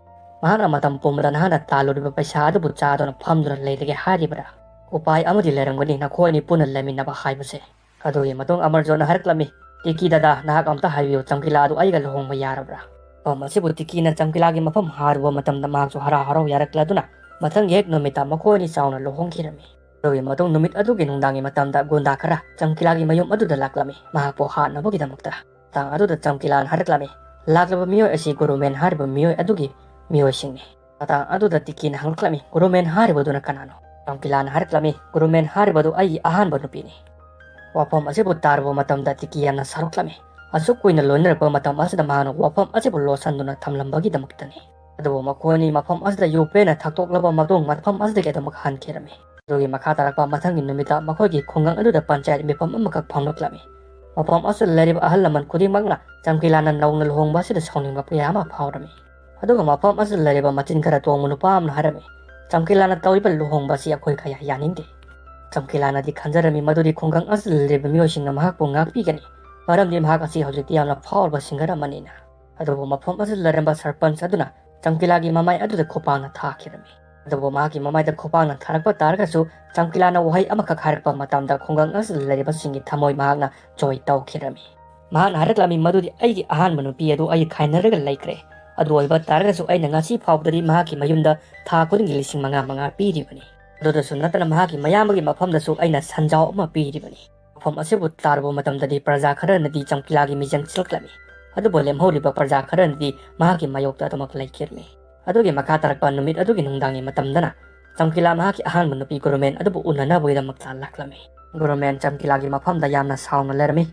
ꯃꯍꯥꯛꯅ ꯃꯇꯝ ꯄꯨꯝꯕꯗ ꯅꯍꯥꯛꯅ ꯇꯥꯜꯂꯨꯔꯤꯕ ꯄꯩꯁꯥ ꯑꯗꯨꯕꯨ ꯆꯥꯗꯨꯅ ꯐꯝꯗꯨꯅ ꯂꯩꯔꯒꯦ ꯍꯥꯏꯔꯤꯕ꯭ꯔꯥ? ꯎꯄꯥꯏ ꯑꯃꯗꯤ ꯂꯩꯔꯝꯒꯅꯤ ꯅꯈꯣꯏ ꯑꯅꯤ ꯄꯨꯟꯅ ꯂꯩꯃꯤꯟꯅꯕ ꯍꯥꯏꯕꯁꯦ꯫" ꯑꯗꯨꯒꯤ ꯃꯇꯨꯡ ꯑꯃꯔꯖꯣꯠꯅ ꯍꯥꯏꯔꯛꯂꯝꯃꯤ, "ꯇꯤꯀꯤ ꯗꯗꯥ, ꯅꯍꯥꯛ ꯑꯝꯇ ꯍꯥꯏꯕꯤꯌꯨ, ꯆꯝꯀꯤꯂꯥ ꯑꯗꯨ ꯑꯩꯒ ꯂꯨꯍꯣꯡꯕ ꯌꯥꯔꯕ꯭ꯔꯥ?" ꯃꯐꯝ ꯑꯁꯤꯕꯨ ꯇꯤꯀꯤꯅ ꯆꯝꯀꯤꯂꯥꯒꯤ ꯃꯐꯝ ꯍꯥꯏꯔꯨꯕ ꯃꯇꯝꯗ ꯃꯍꯥꯛꯁꯨ ꯍꯔꯥꯎ ꯍꯔꯥꯎ ꯌꯥꯔꯛꯂꯗꯨꯅ ꯃꯊꯪꯒꯤ ꯍꯦꯛ ꯅꯨꯃꯤꯠꯇ ꯃꯈꯣꯏ ꯑꯅꯤ ꯆꯥꯎꯅ ꯂꯨꯍꯣꯡꯈꯤꯔꯝꯃꯤ꯫ ꯑꯗꯨꯒꯤ ꯃꯇꯨꯡ ꯅꯨꯃꯤꯠ ꯑꯗꯨꯒꯤ ꯅꯨꯡꯗꯥꯡꯒꯤ ꯃꯇꯝꯗ ꯒꯨꯟꯗꯥ ꯈꯔ ꯆꯝꯀꯤꯂꯥꯒꯤ ꯃꯌꯨꯝ ꯑꯗꯨꯗ ꯂꯥꯛꯂꯝꯃꯤ, ꯃꯍꯥꯛꯄꯨ ꯍꯥꯠꯅꯕꯒꯤꯗꯃꯛꯇ꯫ ꯃꯇꯥꯡ ꯑꯗꯨꯗ ꯆꯝꯀꯤꯂꯥꯅ ꯍꯥꯏꯔꯛꯂꯝꯃꯤ, "ꯂꯥꯛꯂꯤꯕ ꯃꯤꯑꯣꯏ ꯑꯁꯤ ꯒꯨꯔꯨꯃꯦꯟ ꯍꯥꯏꯔꯤꯕ ꯃꯤꯑꯣꯏ ꯑꯗꯨꯒꯤ ꯃꯤꯑꯣꯏꯁꯤꯡꯅꯤ꯫" ꯃꯇꯥꯡ ꯑꯗꯨꯗ ꯇꯤꯀꯤꯅ ꯍꯪꯂꯛꯂꯝꯃꯤ, "ꯒꯨꯔꯨꯃꯦꯟ ꯍꯥꯏꯔꯤꯕꯗꯨꯅ ꯀꯅꯥꯅꯣ?" ꯆꯝꯀꯤꯂꯥꯅ ꯍꯥꯏꯔꯛꯂꯝꯃꯤ, "ꯒꯨꯔꯨꯃꯦꯟ ꯍꯥꯏꯔꯤꯕꯗꯨ ꯑꯩꯒꯤ ꯑꯍꯥꯟꯕ ꯅꯨꯄꯤꯅꯤ꯫" ꯋꯥꯐꯝ ꯑꯁꯤꯕꯨ ꯇꯥꯔꯨꯕ ꯃꯇꯝꯗ ꯇꯤꯀꯤ ꯌꯥꯝꯅ ꯁꯥꯎꯔꯛꯂꯝꯃꯤ꯫ ꯑꯁꯨꯛ ꯀꯨꯏꯅ ꯂꯣꯏꯅꯔꯛꯄ ꯃꯇꯝ ꯑꯁꯤꯗ ꯃꯍꯥꯛꯅ ꯋꯥꯐꯝ ꯑꯁꯤꯕꯨ ꯂꯣꯠꯁꯤꯟꯗꯨꯅ ꯊꯝꯂꯝꯕꯒꯤꯗꯃꯛꯇꯅꯤ꯫ ꯑꯗꯨꯕꯨ ꯃꯈꯣꯏ ꯑꯅꯤ ꯃꯐꯝ ꯑꯁꯤꯗ ꯌꯨ ꯄꯦꯟꯅ ꯊꯛꯇꯣꯛꯂꯕ ꯃꯇꯨꯡ ꯃꯐꯝ ꯑꯁꯤꯗꯒꯤ ꯑꯗꯨꯃꯛ ꯍꯟꯈꯤꯔꯝꯃꯤ꯫ ꯑꯗꯨꯒꯤ ꯃꯈꯥ ꯇꯥꯔꯛꯄ ꯃꯊꯪꯒꯤ ꯅꯨꯃꯤꯠꯇ ꯃꯈꯣꯏꯒꯤ ꯈꯨꯡꯒꯪ ꯑꯗꯨꯗ ꯄꯟꯆꯥꯌꯠ ꯃꯤꯐꯝ ꯑꯃꯈꯛ ꯐꯝꯂꯛꯂꯝꯃꯤ꯫ ꯃꯐꯝ ꯑꯁꯤꯗ ꯂꯩꯔꯤꯕ ꯑꯍꯜ ꯂꯃꯟ ꯈꯨꯗꯤꯡꯃꯛꯅ ꯆꯝꯀꯤꯂꯥꯅ ꯅꯧꯅ ꯂꯨꯍꯣꯡꯕ ꯑꯁꯤꯗ ꯁꯥꯎꯅꯤꯡꯕ ꯀꯌꯥ ꯑꯃ ꯐꯥꯎꯔꯝꯃꯤ꯫ ꯑꯗꯨꯒ ꯃꯐꯝ ꯑꯁꯤꯗ ꯂꯩꯔꯤꯕ ꯃꯆꯤꯟ ꯈꯔ ꯇꯣꯡꯕ ꯅꯨꯄꯥ ꯑꯃꯅ ꯍꯥꯏꯔꯝꯃꯤ, "ꯆꯝꯀꯤꯂꯥꯅ ꯇꯧꯔꯤꯕ ꯂꯨꯍꯣꯡꯕ ꯑꯁꯤ ꯑꯩꯈꯣꯏ ꯀꯌꯥ ꯌꯥꯅꯤꯡꯗꯦ꯫" ꯆꯝꯀꯤꯂꯥꯅꯗꯤ ꯈꯟꯖꯔꯝꯃꯤ ꯃꯗꯨꯗꯤ ꯈꯨꯡꯒꯪ ꯑꯁꯤꯗ ꯂꯩꯔꯤꯕ ꯃꯤꯑꯣꯏꯁꯤꯡꯅ ꯃꯍꯥꯛꯄꯨ ꯉꯥꯛꯄꯤꯒꯅꯤ, ꯃꯔꯝꯗꯤ ꯃꯍꯥꯛ ꯑꯁꯤ ꯍꯧꯖꯤꯛꯇꯤ ꯌꯥꯝꯅ ꯐꯥꯎꯔꯕ ꯁꯤꯡꯒꯔ ꯑꯃꯅꯤꯅ꯫ ꯑꯗꯨꯕꯨ ꯃꯐꯝ ꯑꯁꯤꯗ ꯂꯩꯔꯝꯕ ꯁꯔꯄꯟꯆ ꯑꯗꯨꯅ ꯆꯝꯀꯤꯂꯥꯒꯤ ꯃꯃꯥꯏ ꯑꯗꯨꯗ ꯈꯨꯄꯥꯛꯅ ꯊꯥꯈꯤꯔꯝꯃꯤ꯫ ꯑꯗꯨꯕꯨ ꯃꯍꯥꯛꯀꯤ ꯃꯃꯥꯏꯗ ꯈꯨꯄꯥꯛꯅ ꯊꯥꯔꯛꯄ ꯇꯥꯔꯒꯁꯨ ꯆꯝꯀꯤꯂꯥꯅ ꯋꯥꯍꯩ ꯑꯃꯈꯛ ꯍꯥꯏꯔꯛꯄ ꯃꯇꯝꯗ ꯈꯨꯡꯒꯪ ꯑꯁꯤꯗ ꯂꯩꯔꯤꯕꯁꯤꯡꯒꯤ ꯊꯃꯣꯏ ꯃꯍꯥꯛꯅ ꯖꯣꯏ ꯇꯧꯈꯤꯔꯝꯃꯤ꯫ ꯃꯍꯥꯛꯅ ꯍꯥꯏꯔꯛꯂꯝꯃꯤ ꯃꯗꯨꯗꯤ ꯑꯩꯒꯤ ꯑꯍꯥꯟꯕ ꯅꯨꯄꯤ ꯑꯗꯨ ꯑꯩ ꯈꯥꯏꯅꯔꯒ ꯂꯩꯈ꯭ꯔꯦ꯫ ꯑꯗꯨ ꯑꯣꯏꯕ ꯇꯥꯔꯒꯁꯨ ꯑꯩꯅ ꯉꯁꯤ ꯐꯥꯎꯕꯗꯗꯤ ꯃꯍꯥꯛꯀꯤ ꯃꯌꯨꯝꯗ ꯊꯥ ꯈꯨꯗꯤꯡꯒꯤ ꯂꯤꯁꯤꯡ ꯃꯉꯥ ꯃꯉꯥ ꯄꯤꯔꯤꯕꯅꯤ꯫ ꯑꯗꯨꯗꯁꯨ ꯅꯠꯇꯅ ꯃꯍꯥꯛꯀꯤ ꯃꯌꯥꯝꯕꯒꯤ ꯃꯐꯝꯗꯁꯨ ꯑꯩꯅ ꯁꯟꯖꯥꯎ ꯑꯃ ꯄꯤꯔꯤꯕꯅꯤ꯫ ꯃꯐꯝ ꯑꯁꯤꯕꯨ ꯇꯥꯔꯨꯕ ꯃꯇꯝꯗꯗꯤ ꯄ꯭ꯔꯖꯥ ꯈꯔꯅꯗꯤ ꯆꯝꯀꯤꯂꯥꯒꯤ ꯃꯤꯆꯪ ꯆꯤꯜꯂꯛꯂꯝꯃꯤ꯫ ꯑꯗꯨꯕꯨ ꯂꯦꯝꯍꯧꯔꯤꯕ ꯄ꯭ꯔꯖꯥ ꯈꯔꯅꯗꯤ ꯃꯍꯥꯛꯀꯤ ꯃꯥꯌꯣꯛꯇ ꯑꯗꯨꯃꯛ ꯂꯩꯈꯤꯔꯝꯃꯤ꯫ ꯑꯗꯨꯒꯤ ꯃꯈꯥ ꯇꯥꯔꯛꯄ ꯅꯨꯃꯤꯠ ꯑꯗꯨꯒꯤ ꯅꯨꯡꯗꯥꯡꯒꯤ ꯃꯇꯝꯗꯅ ꯆꯝꯀꯤꯂꯥ ꯃꯍꯥꯛꯀꯤ ꯑꯍꯥꯟꯕ ꯅꯨꯄꯤ ꯒꯨꯔꯨꯃꯦꯟ ꯑꯗꯨꯕꯨ ꯎꯅꯅꯕꯒꯤꯗꯃꯛꯇ ꯂꯥꯛꯂꯝꯃꯤ꯫ ꯒꯨꯔꯨꯃꯦꯟ ꯆꯝꯀꯤꯂꯥꯒꯤ ꯃꯐꯝꯗ ꯌꯥꯝꯅ ꯁꯥꯎꯅ ꯂꯩꯔꯝꯃꯤ꯫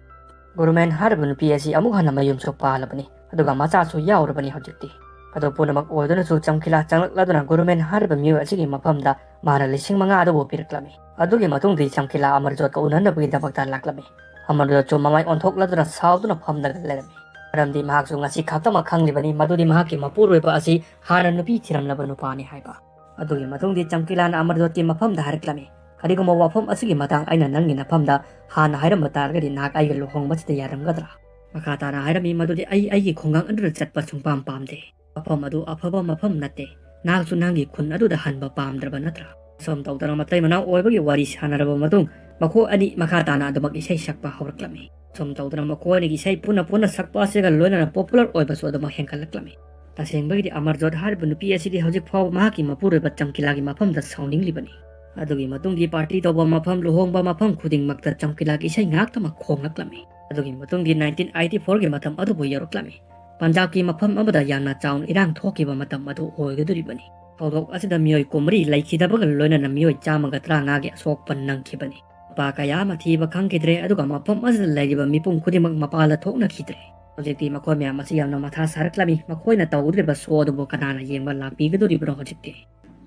ꯒꯨꯔꯨꯃꯦꯟ ꯍꯥꯏꯔꯤꯕ ꯅꯨꯄꯤ ꯑꯁꯤ ꯑꯃꯨꯛ ꯍꯟꯅ ꯃꯌꯨꯝꯁꯨ ꯄꯥꯜꯂꯕꯅꯤ, ꯑꯗꯨꯒ ꯃꯆꯥꯁꯨ ꯌꯥꯎꯔꯕꯅꯤ ꯍꯧꯖꯤꯛꯇꯤ꯫ ꯑꯗꯨ ꯄꯨꯝꯅꯃꯛ ꯑꯣꯏꯗꯨꯅꯁꯨ ꯆꯝꯀꯤꯂꯥ ꯆꯪꯂꯛꯂꯗꯨꯅ ꯒꯨꯔꯨꯃꯦꯟ ꯍꯥꯏꯔꯤꯕ ꯃꯤꯑꯣꯏ ꯑꯁꯤꯒꯤ ꯃꯐꯝꯗ ꯃꯥꯅ ꯂꯤꯁꯤꯡ ꯃꯉꯥ ꯑꯗꯨꯕꯨ ꯄꯤꯔꯛꯂꯝꯃꯤ꯫ ꯑꯗꯨꯒꯤ ꯃꯇꯨꯡꯗꯤ ꯆꯝꯀꯤꯂꯥ ꯑꯃꯔꯖꯣꯠꯀ ꯎꯅꯅꯕꯒꯤꯗꯃꯛꯇ ꯂꯥꯛꯂꯝꯃꯤ꯫ ꯑꯃꯔꯖꯣꯠꯁꯨ ꯃꯃꯥꯏ ꯑꯣꯟꯊꯣꯛꯂꯗꯨꯅ ꯁꯥꯎꯗꯨꯅ ꯐꯝꯂꯒ ꯂꯩꯔꯝꯃꯤ꯫ ꯃꯔꯝꯗꯤ ꯃꯍꯥꯛꯁꯨ ꯉꯁꯤ ꯈꯛꯇꯃꯛ ꯈꯪꯂꯤꯕꯅꯤ ꯃꯗꯨꯗꯤ ꯃꯍꯥꯛꯀꯤ ꯃꯄꯨꯔꯣꯏꯕ ꯑꯁꯤ ꯍꯥꯟꯅ ꯅꯨꯄꯤ ꯊꯤꯔꯝꯂꯕ ꯅꯨꯄꯥꯅꯤ ꯍꯥꯏꯕ꯫ ꯑꯗꯨꯒꯤ ꯃꯇꯨꯡꯗꯤ ꯆꯝꯀꯤꯂꯥꯅ ꯑꯃꯔꯖꯣꯠꯀꯤ ꯃꯐꯝꯗ ꯍꯥꯏꯔꯛꯂꯝꯃꯤ, "ꯀꯔꯤꯒꯨꯝꯕ ꯋꯥꯐꯝ ꯑꯁꯤꯒꯤ ꯃꯇꯥꯡ ꯑꯩꯅ ꯅꯪꯒꯤ ꯅꯐꯝꯗ ꯍꯥꯟꯅ ꯍꯥꯏꯔꯝꯕ ꯇꯥꯔꯒꯗꯤ ꯅꯍꯥꯛ ꯑꯩꯒ ꯂꯨꯍꯣꯡꯕꯁꯤꯗ ꯌꯥꯔꯝꯒꯗ꯭ꯔꯥ?" ꯃꯈꯥ ꯇꯥꯅ ꯍꯥꯏꯔꯝꯃꯤ ꯃꯗꯨꯗꯤ, "ꯑꯩ ꯑꯩꯒꯤ ꯈꯨꯡꯒꯪ ꯑꯗꯨꯗ ꯆꯠꯄ ꯁꯨꯡꯄꯥꯝ ꯄꯥꯝꯗꯦ꯫ ꯃꯐꯝ ꯑꯗꯨ ꯑꯐꯕ ꯃꯐꯝ ꯅꯠꯇꯦ꯫ ꯅꯍꯥꯛꯁꯨ ꯅꯍꯥꯛꯀꯤ ꯈꯨꯟ ꯑꯗꯨꯗ ꯍꯟꯕ ꯄꯥꯝꯗ꯭ꯔꯕ ꯅꯠꯇ꯭ꯔꯥ?" ꯑꯁꯨꯝ ꯇꯧꯗꯅ ꯃꯇꯩ ꯃꯅꯥꯎ ꯑꯣꯏꯕꯒꯤ ꯋꯥꯔꯤ ꯁꯥꯟꯅꯔꯕ ꯃꯇꯨꯡ ꯃꯈꯣꯏ ꯑꯅꯤ ꯃꯈꯥ ꯇꯥꯅ ꯑꯗꯨꯃꯛ ꯏꯁꯩ ꯁꯛꯄ ꯍꯧꯔꯛꯂꯝꯃꯤ꯫ ꯑꯁꯨꯝ ꯇꯧꯗꯅ ꯃꯈꯣꯏ ꯑꯅꯤꯒꯤ ꯏꯁꯩ ꯄꯨꯟꯅ ꯄꯨꯟꯅ ꯁꯛꯄ ꯑꯁꯤꯒ ꯂꯣꯏꯅꯅ popular ꯑꯣꯏꯕꯁꯨ ꯑꯗꯨꯃꯛ ꯍꯦꯟꯒꯠꯂꯛꯂꯝꯃꯤ꯫ ꯇꯁꯦꯡꯕꯒꯤꯗꯤ ꯑꯃꯔꯖꯣꯠ ꯍꯥꯏꯔꯤꯕ ꯅꯨꯄꯤ ꯑꯁꯤꯗꯤ ꯍꯧꯖꯤꯛ ꯐꯥꯎꯕ ꯃꯍꯥꯛꯀꯤ ꯃꯄꯨꯔꯣꯏꯕ ꯆꯝꯀꯤꯂꯥꯒꯤ ꯃꯐꯝꯗ ꯁꯥꯎꯅꯤꯡꯂꯤꯕꯅꯤ꯫ ꯑꯗꯨꯒꯤ ꯃꯇꯨꯡꯗꯤ party ꯇꯧꯕ ꯃꯐꯝ, ꯂꯨꯍꯣꯡꯕ ꯃꯐꯝ ꯈꯨꯗꯤꯡꯃꯛꯇ ꯆꯝꯀꯤꯂꯥꯒꯤ ꯏꯁꯩ ꯉꯥꯛꯇꯃꯛ ꯈꯣꯡꯂꯛꯂꯝꯃꯤ꯫ ꯑꯗꯨꯒꯤ ꯃꯇꯨꯡꯗꯤ nineteen eighty four ꯒꯤ ꯃꯇꯝ ꯑꯗꯨꯕꯨ ꯌꯧꯔꯛꯂꯝꯃꯤ꯫ ꯄꯟꯖꯥꯕꯀꯤ ꯃꯐꯝ ꯑꯃꯗ ꯌꯥꯝꯅ ꯆꯥꯎꯅ ꯏꯔꯥꯡ ꯊꯣꯛꯈꯤꯕ ꯃꯇꯝ ꯑꯗꯨ ꯑꯣꯏꯒꯗꯧꯔꯤꯕꯅꯤ꯫ ꯊꯧꯗꯣꯛ ꯑꯁꯤꯗ ꯃꯤꯑꯣꯏ ꯀꯨꯟꯃꯔꯤ ꯂꯩꯈꯤꯗꯕꯒ ꯂꯣꯏꯅꯅ ꯃꯤꯑꯣꯏ ꯆꯥꯝꯃꯒ ꯇꯔꯥꯃꯉꯥꯒꯤ ꯑꯁꯣꯛꯄ ꯅꯪꯈꯤꯕꯅꯤ꯫ ꯅꯨꯄꯥ ꯀꯌꯥ ꯑꯃ ꯊꯤꯕ ꯈꯪꯈꯤꯗ꯭ꯔꯦ, ꯑꯗꯨꯒ ꯃꯐꯝ ꯑꯁꯤꯗ ꯂꯩꯔꯤꯕ ꯃꯤꯄꯨꯝ ꯈꯨꯗꯤꯡꯃꯛ ꯃꯄꯥꯟꯗ ꯊꯣꯛꯅꯈꯤꯗ꯭ꯔꯦ꯫ ꯍꯧꯖꯤꯛꯇꯤ ꯃꯈꯣꯏ ꯃꯌꯥꯝ ꯑꯁꯤ ꯌꯥꯝꯅ ꯃꯊꯥ ꯁꯥꯔꯛꯂꯝꯃꯤ꯫ ꯃꯈꯣꯏꯅ ꯇꯧꯒꯗꯧꯔꯤꯕ show ꯑꯗꯨꯕꯨ ꯀꯅꯥꯅ ꯌꯦꯡꯕ ꯂꯥꯛꯄꯤꯒꯗꯧꯔꯤꯕꯅꯣ ꯍꯧꯖꯤꯛꯇꯤ?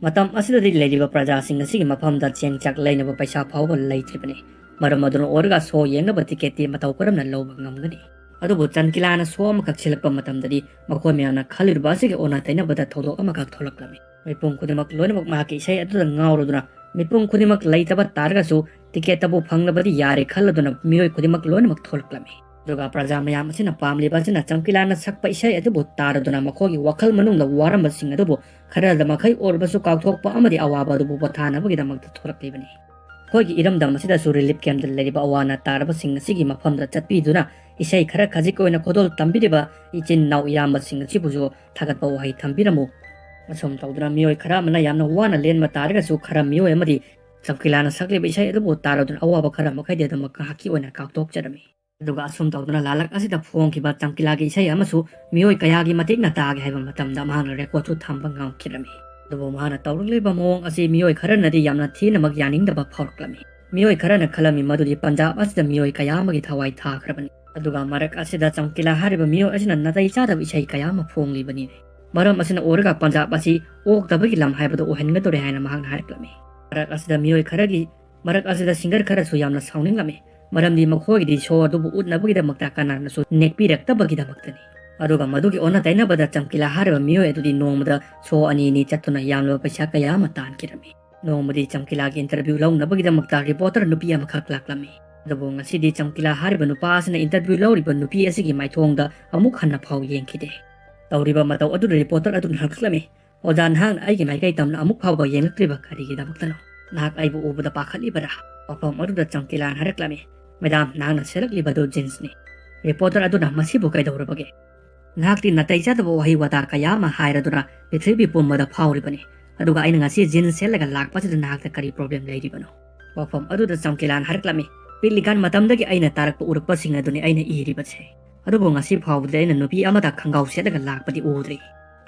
ꯃꯇꯝ ꯑꯁꯤꯗꯗꯤ ꯂꯩꯔꯤꯕ ꯄ꯭ꯔꯖꯥꯁꯤꯡ ꯑꯁꯤꯒꯤ ꯃꯐꯝꯗ ꯆꯦꯡ ꯆꯥꯛ ꯂꯩꯅꯕ ꯄꯩꯁꯥ ꯐꯥꯎꯕ ꯂꯩꯇ꯭ꯔꯤꯕꯅꯤ꯫ ꯃꯔꯝ ꯑꯗꯨꯅ ꯑꯣꯏꯔꯒ show ꯌꯦꯡꯅꯕ ticket ꯇꯤ ꯃꯇꯧ ꯀꯔꯝꯅ ꯂꯧꯕ ꯉꯝꯒꯅꯤ? ꯑꯗꯨꯕꯨ ꯆꯝꯀꯤꯂꯥꯅ show ꯑꯃꯈꯛ ꯁꯤꯜꯂꯛꯄ ꯃꯇꯝꯗꯗꯤ ꯃꯈꯣꯏ ꯃꯌꯥꯝꯅ ꯈꯜꯂꯤꯕ ꯑꯁꯤꯒꯤ ꯑꯣꯟꯅ ꯇꯩꯅꯕꯗ ꯊꯧꯗꯣꯛ ꯑꯃꯈꯛ ꯊꯣꯛꯂꯛꯂꯝꯃꯤ꯫ ꯃꯤꯄꯨꯝ ꯈꯨꯗꯤꯡꯃꯛ ꯂꯣꯏꯅꯃꯛ ꯃꯍꯥꯛꯀꯤ ꯏꯁꯩ ꯑꯗꯨꯗ ꯉꯥꯎꯔꯗꯨꯅ, ꯃꯤꯄꯨꯝ ꯈꯨꯗꯤꯡꯃꯛ ꯂꯩꯇꯕ ꯇꯥꯔꯒꯁꯨ ticket ꯇꯕꯨ ꯐꯪꯂꯕꯗꯤ ꯌꯥꯔꯦ ꯈꯜꯂꯗꯨꯅ ꯃꯤꯑꯣꯏ ꯈꯨꯗꯤꯡꯃꯛ ꯂꯣꯏꯅꯃꯛ ꯊꯣꯛꯂꯛꯂꯝꯃꯤ꯫ ꯑꯗꯨꯒ ꯄ꯭ꯔꯖꯥ ꯃꯌꯥꯝ ꯑꯁꯤꯅ ꯄꯥꯝꯂꯤꯕ ꯑꯁꯤꯅ ꯆꯝꯀꯤꯂꯥꯅ ꯁꯛꯄ ꯏꯁꯩ ꯑꯗꯨꯕꯨ ꯇꯥꯔꯗꯨꯅ ꯃꯈꯣꯏꯒꯤ ꯋꯥꯈꯜ ꯃꯅꯨꯡꯗ ꯋꯥꯔꯝꯕꯁꯤꯡ ꯑꯗꯨꯕꯨ ꯈꯔꯗ ꯃꯈꯩ ꯑꯣꯏꯔꯕꯁꯨ ꯀꯥꯎꯊꯣꯛꯄ ꯑꯃꯗꯤ ꯑꯋꯥꯕ ꯑꯗꯨꯕꯨ ꯄꯣꯊꯥꯅꯕꯒꯤꯗꯃꯛꯇ ꯊꯣꯛꯂꯛꯂꯤꯕꯅꯤ꯫ ꯑꯩꯈꯣꯏꯒꯤ ꯏꯔꯝꯗꯝ ꯑꯁꯤꯗꯁꯨ relief camp ꯇ ꯂꯩꯔꯤꯕ ꯑꯋꯥ ꯑꯅꯥ ꯇꯥꯔꯕꯁꯤꯡ ꯑꯁꯤꯒꯤ ꯃꯐꯝꯗ ꯆꯠꯄꯤꯗꯨꯅ ꯏꯁꯩ ꯈꯔ ꯈꯖꯤꯛ ꯑꯣꯏꯅ ꯈꯨꯗꯣꯜ ꯇꯝꯕꯤꯔꯤꯕ ꯏꯆꯤꯟ ꯏꯅꯥꯎ ꯏꯌꯥꯝꯕꯁꯤꯡ ꯑꯁꯤꯕꯨꯁꯨ ꯊꯥꯒꯠꯄ ꯋꯥꯍꯩ ꯊꯝꯕꯤꯔꯝꯃꯨ꯫ ꯑꯁꯨꯝ ꯇꯧꯗꯨꯅ ꯃꯤꯑꯣꯏ ꯈꯔ ꯑꯃꯅ ꯌꯥꯝꯅ ꯋꯥꯅ ꯂꯦꯟꯕ ꯇꯥꯔꯒꯁꯨ ꯈꯔ ꯃꯤꯑꯣꯏ ꯑꯃꯗꯤ ꯆꯝꯀꯤꯂꯥꯅ ꯁꯛꯂꯤꯕ ꯏꯁꯩ ꯑꯗꯨꯕꯨ ꯇꯥꯔꯗꯨꯅ ꯑꯋꯥꯕ ꯈꯔ ꯃꯈꯩꯗꯤ ꯑꯗꯨꯃꯛ ꯉꯥꯏꯍꯥꯛꯀꯤ ꯑꯣꯏꯅ ꯀꯥꯎꯊꯣꯛꯆꯔꯝꯃꯤ꯫ ꯑꯗꯨꯒ ꯑꯁꯨꯝ ꯇꯧꯗꯨꯅ ꯂꯥꯂꯛ ꯑꯁꯤꯗ ꯐꯣꯡꯈꯤꯕ ꯆꯝꯀꯤꯂꯥꯒꯤ ꯏꯁꯩ ꯑꯃꯁꯨ ꯃꯤꯑꯣꯏ ꯀꯌꯥꯒꯤ ꯃꯇꯤꯛꯅ ꯇꯥꯒꯦ ꯍꯥꯏꯕ ꯃꯇꯝꯗ ꯃꯍꯥꯛꯅ record ꯁꯨ ꯊꯝꯕ ꯉꯝꯈꯤꯔꯝꯃꯤ꯫ ꯑꯗꯨꯕꯨ ꯃꯍꯥꯛꯅ ꯇꯧꯔꯛꯂꯤꯕ ꯃꯑꯣꯡ ꯑꯁꯤ ꯃꯤꯑꯣꯏ ꯈꯔꯅꯗꯤ ꯌꯥꯝꯅ ꯊꯤꯅꯃꯛ ꯌꯥꯅꯤꯡꯗꯕ ꯐꯥꯎꯔꯛꯂꯝꯃꯤ꯫ ꯃꯤꯑꯣꯏ ꯈꯔꯅ ꯈꯜꯂꯝꯃꯤ ꯃꯗꯨꯗꯤ ꯄꯟꯖꯥꯕ ꯑꯁꯤꯗ ꯃꯤꯑꯣꯏ ꯀꯌꯥ ꯑꯃꯒꯤ ꯊꯋꯥꯏ ꯊꯥꯈ꯭ꯔꯕꯅꯤ꯫ ꯑꯗꯨꯒ ꯃꯔꯛ ꯑꯁꯤꯗ ꯆꯝꯀꯤꯂꯥ ꯍꯥꯏꯔꯤꯕ ꯃꯤꯑꯣꯏ ꯑꯁꯤꯅ ꯅꯥꯇꯩ ꯆꯥꯗꯕ ꯏꯁꯩ ꯀꯌꯥ ꯑꯃ ꯐꯣꯡꯂꯤꯕꯅꯤ꯫ ꯃꯔꯝ ꯑꯁꯤꯅ ꯑꯣꯏꯔꯒ ꯄꯟꯖꯥꯕ ꯑꯁꯤ ꯑꯣꯛꯇꯕꯒꯤ ꯂꯝ ꯍꯥꯏꯕꯗꯨ ꯑꯣꯏꯍꯟꯒꯗꯧꯔꯦ ꯍꯥꯏꯅ ꯃꯍꯥꯛꯅ ꯍꯥꯏꯔꯛꯂꯝꯃꯤ꯫ ꯃꯔꯛ ꯑꯁꯤꯗ ꯃꯤꯑꯣꯏ ꯈꯔꯒꯤ, ꯃꯔꯛ ꯑꯁꯤꯗ singer ꯈꯔꯁꯨ ꯌꯥꯝꯅ ꯁꯥꯎꯅꯤꯡꯂꯝꯃꯤ꯫ ꯃꯔꯝꯗꯤ ꯃꯈꯣꯏꯒꯤꯗꯤ ꯁꯣ ꯑꯗꯨꯕꯨ ꯎꯠꯅꯕꯒꯤꯗꯃꯛꯇ ꯀꯅꯥꯅꯁꯨ ꯅꯦꯛꯄꯤꯔꯛꯇꯕꯒꯤꯗꯃꯛꯇꯅꯤ꯫ ꯑꯗꯨꯒ ꯃꯗꯨꯒꯤ ꯑꯣꯟꯅ ꯇꯩꯅꯕꯗ ꯆꯝꯀꯤꯂꯥ ꯍꯥꯏꯔꯤꯕ ꯃꯤꯑꯣꯏ ꯑꯗꯨꯗꯤ ꯅꯣꯡꯃꯗ ꯁꯣ ꯑꯅꯤ ꯑꯅꯤ ꯆꯠꯇꯨꯅ ꯌꯥꯝꯂꯕ ꯄꯩꯁꯥ ꯀꯌꯥ ꯑꯃ ꯇꯥꯟꯈꯤꯔꯝꯃꯤ꯫ ꯅꯣꯡꯃꯗꯤ ꯆꯝꯀꯤꯂꯥꯒꯤ ꯏꯟꯇꯔꯚ꯭ꯌꯨ ꯂꯧꯅꯕꯒꯤꯗꯃꯛꯇ ꯔꯤꯄꯣꯔꯇꯔ ꯅꯨꯄꯤ ꯑꯃꯈꯛ ꯂꯥꯛꯂꯝꯃꯤ꯫ ꯑꯗꯨꯕꯨ ꯉꯁꯤꯗꯤ ꯆꯝꯀꯤꯂꯥ ꯍꯥꯏꯔꯤꯕ ꯅꯨꯄꯥ ꯑꯁꯤꯅ ꯏꯟꯇꯔꯚ꯭ꯌꯨ ꯂꯧꯔꯤꯕ ꯅꯨꯄꯤ ꯑꯁꯤꯒꯤ ꯃꯥꯏꯊꯣꯡꯗ ꯑꯃꯨꯛ ꯍꯟꯅ ꯐꯥꯎ ꯌꯦꯡꯈꯤꯗꯦ꯫ ꯇꯧꯔꯤꯕ ꯃꯇꯧ ꯑꯗꯨꯗ ꯔꯤꯄꯣꯔꯇꯔ ꯑꯗꯨꯅ ꯍꯪꯂꯛꯂꯝꯃꯤ, "ꯑꯣꯖꯥ, ꯅꯍꯥꯛꯅ ꯑꯩꯒꯤ ꯃꯥꯏꯀꯩ ꯇꯝꯅ ꯑꯃꯨꯛ ꯐꯥꯎꯕ ꯌꯦꯡꯂꯛꯇ꯭ꯔꯤꯕ ꯀꯔꯤꯒꯤꯗꯃꯛꯇꯅꯣ? ꯅꯍꯥꯛ ꯑꯩꯕꯨ ꯎꯕꯗ ꯄꯥꯈꯠꯂꯤꯕꯔꯥ?" ꯋꯥꯐꯝ ꯑꯗꯨꯗ ꯆꯝꯀꯤꯂꯥꯅ ꯍꯥꯏꯔꯛꯂꯝꯃꯤ, "ꯃꯦꯗꯥꯝ, ꯅꯍꯥꯛꯅ ꯁꯦꯠꯂꯛꯂꯤꯕꯗꯨ ꯖꯤꯟꯁꯅꯤ꯫" ꯔꯤꯄꯣꯔꯇꯔ ꯑꯗꯨꯅ, "ꯃꯁꯤꯕꯨ ꯀꯩꯗꯧꯔꯕꯒꯦ? ꯅꯍꯥꯛꯇꯤ ꯅꯥꯇꯩ ꯆꯥꯗꯕ ꯋꯥꯍꯩ ꯋꯥꯇꯥ ꯀꯌꯥ ꯑꯃ ꯍꯥꯏꯔꯗꯨꯅ ꯄ꯭ꯔꯤꯊꯤꯕꯤ ꯄꯨꯝꯕꯗ ꯐꯥꯎꯔꯤꯕꯅꯤ, ꯑꯗꯨꯒ ꯑꯩꯅ ꯉꯁꯤ ꯖꯤꯟꯁ ꯁꯦꯠꯂꯒ ꯂꯥꯛꯄꯁꯤꯗ ꯅꯍꯥꯛꯇ ꯀꯔꯤ ꯄ꯭ꯔꯣꯕ꯭ꯂꯦꯝ ꯂꯩꯔꯤꯕꯅꯣ?" ꯋꯥꯐꯝ ꯑꯗꯨꯗ ꯆꯝꯀꯤꯂꯥꯅ ꯍꯥꯏꯔꯛꯂꯝꯃꯤ, "ꯄꯤꯛꯂꯤꯀꯥꯟ ꯃꯇꯝꯗꯒꯤ ꯑꯩꯅ ꯇꯥꯔꯛꯄ ꯎꯔꯛꯄꯁꯤꯡ ꯑꯗꯨꯅꯤ ꯑꯩꯅ ꯏꯔꯤꯕꯁꯦ꯫ ꯑꯗꯨꯕꯨ ꯉꯁꯤ ꯐꯥꯎꯕꯗ ꯑꯩꯅ ꯅꯨꯄꯤ ꯑꯃꯗ ꯈꯪꯒꯥꯎ ꯁꯦꯠꯂꯒ ꯂꯥꯛꯄꯗꯤ ꯎꯗ꯭ꯔꯤ꯫"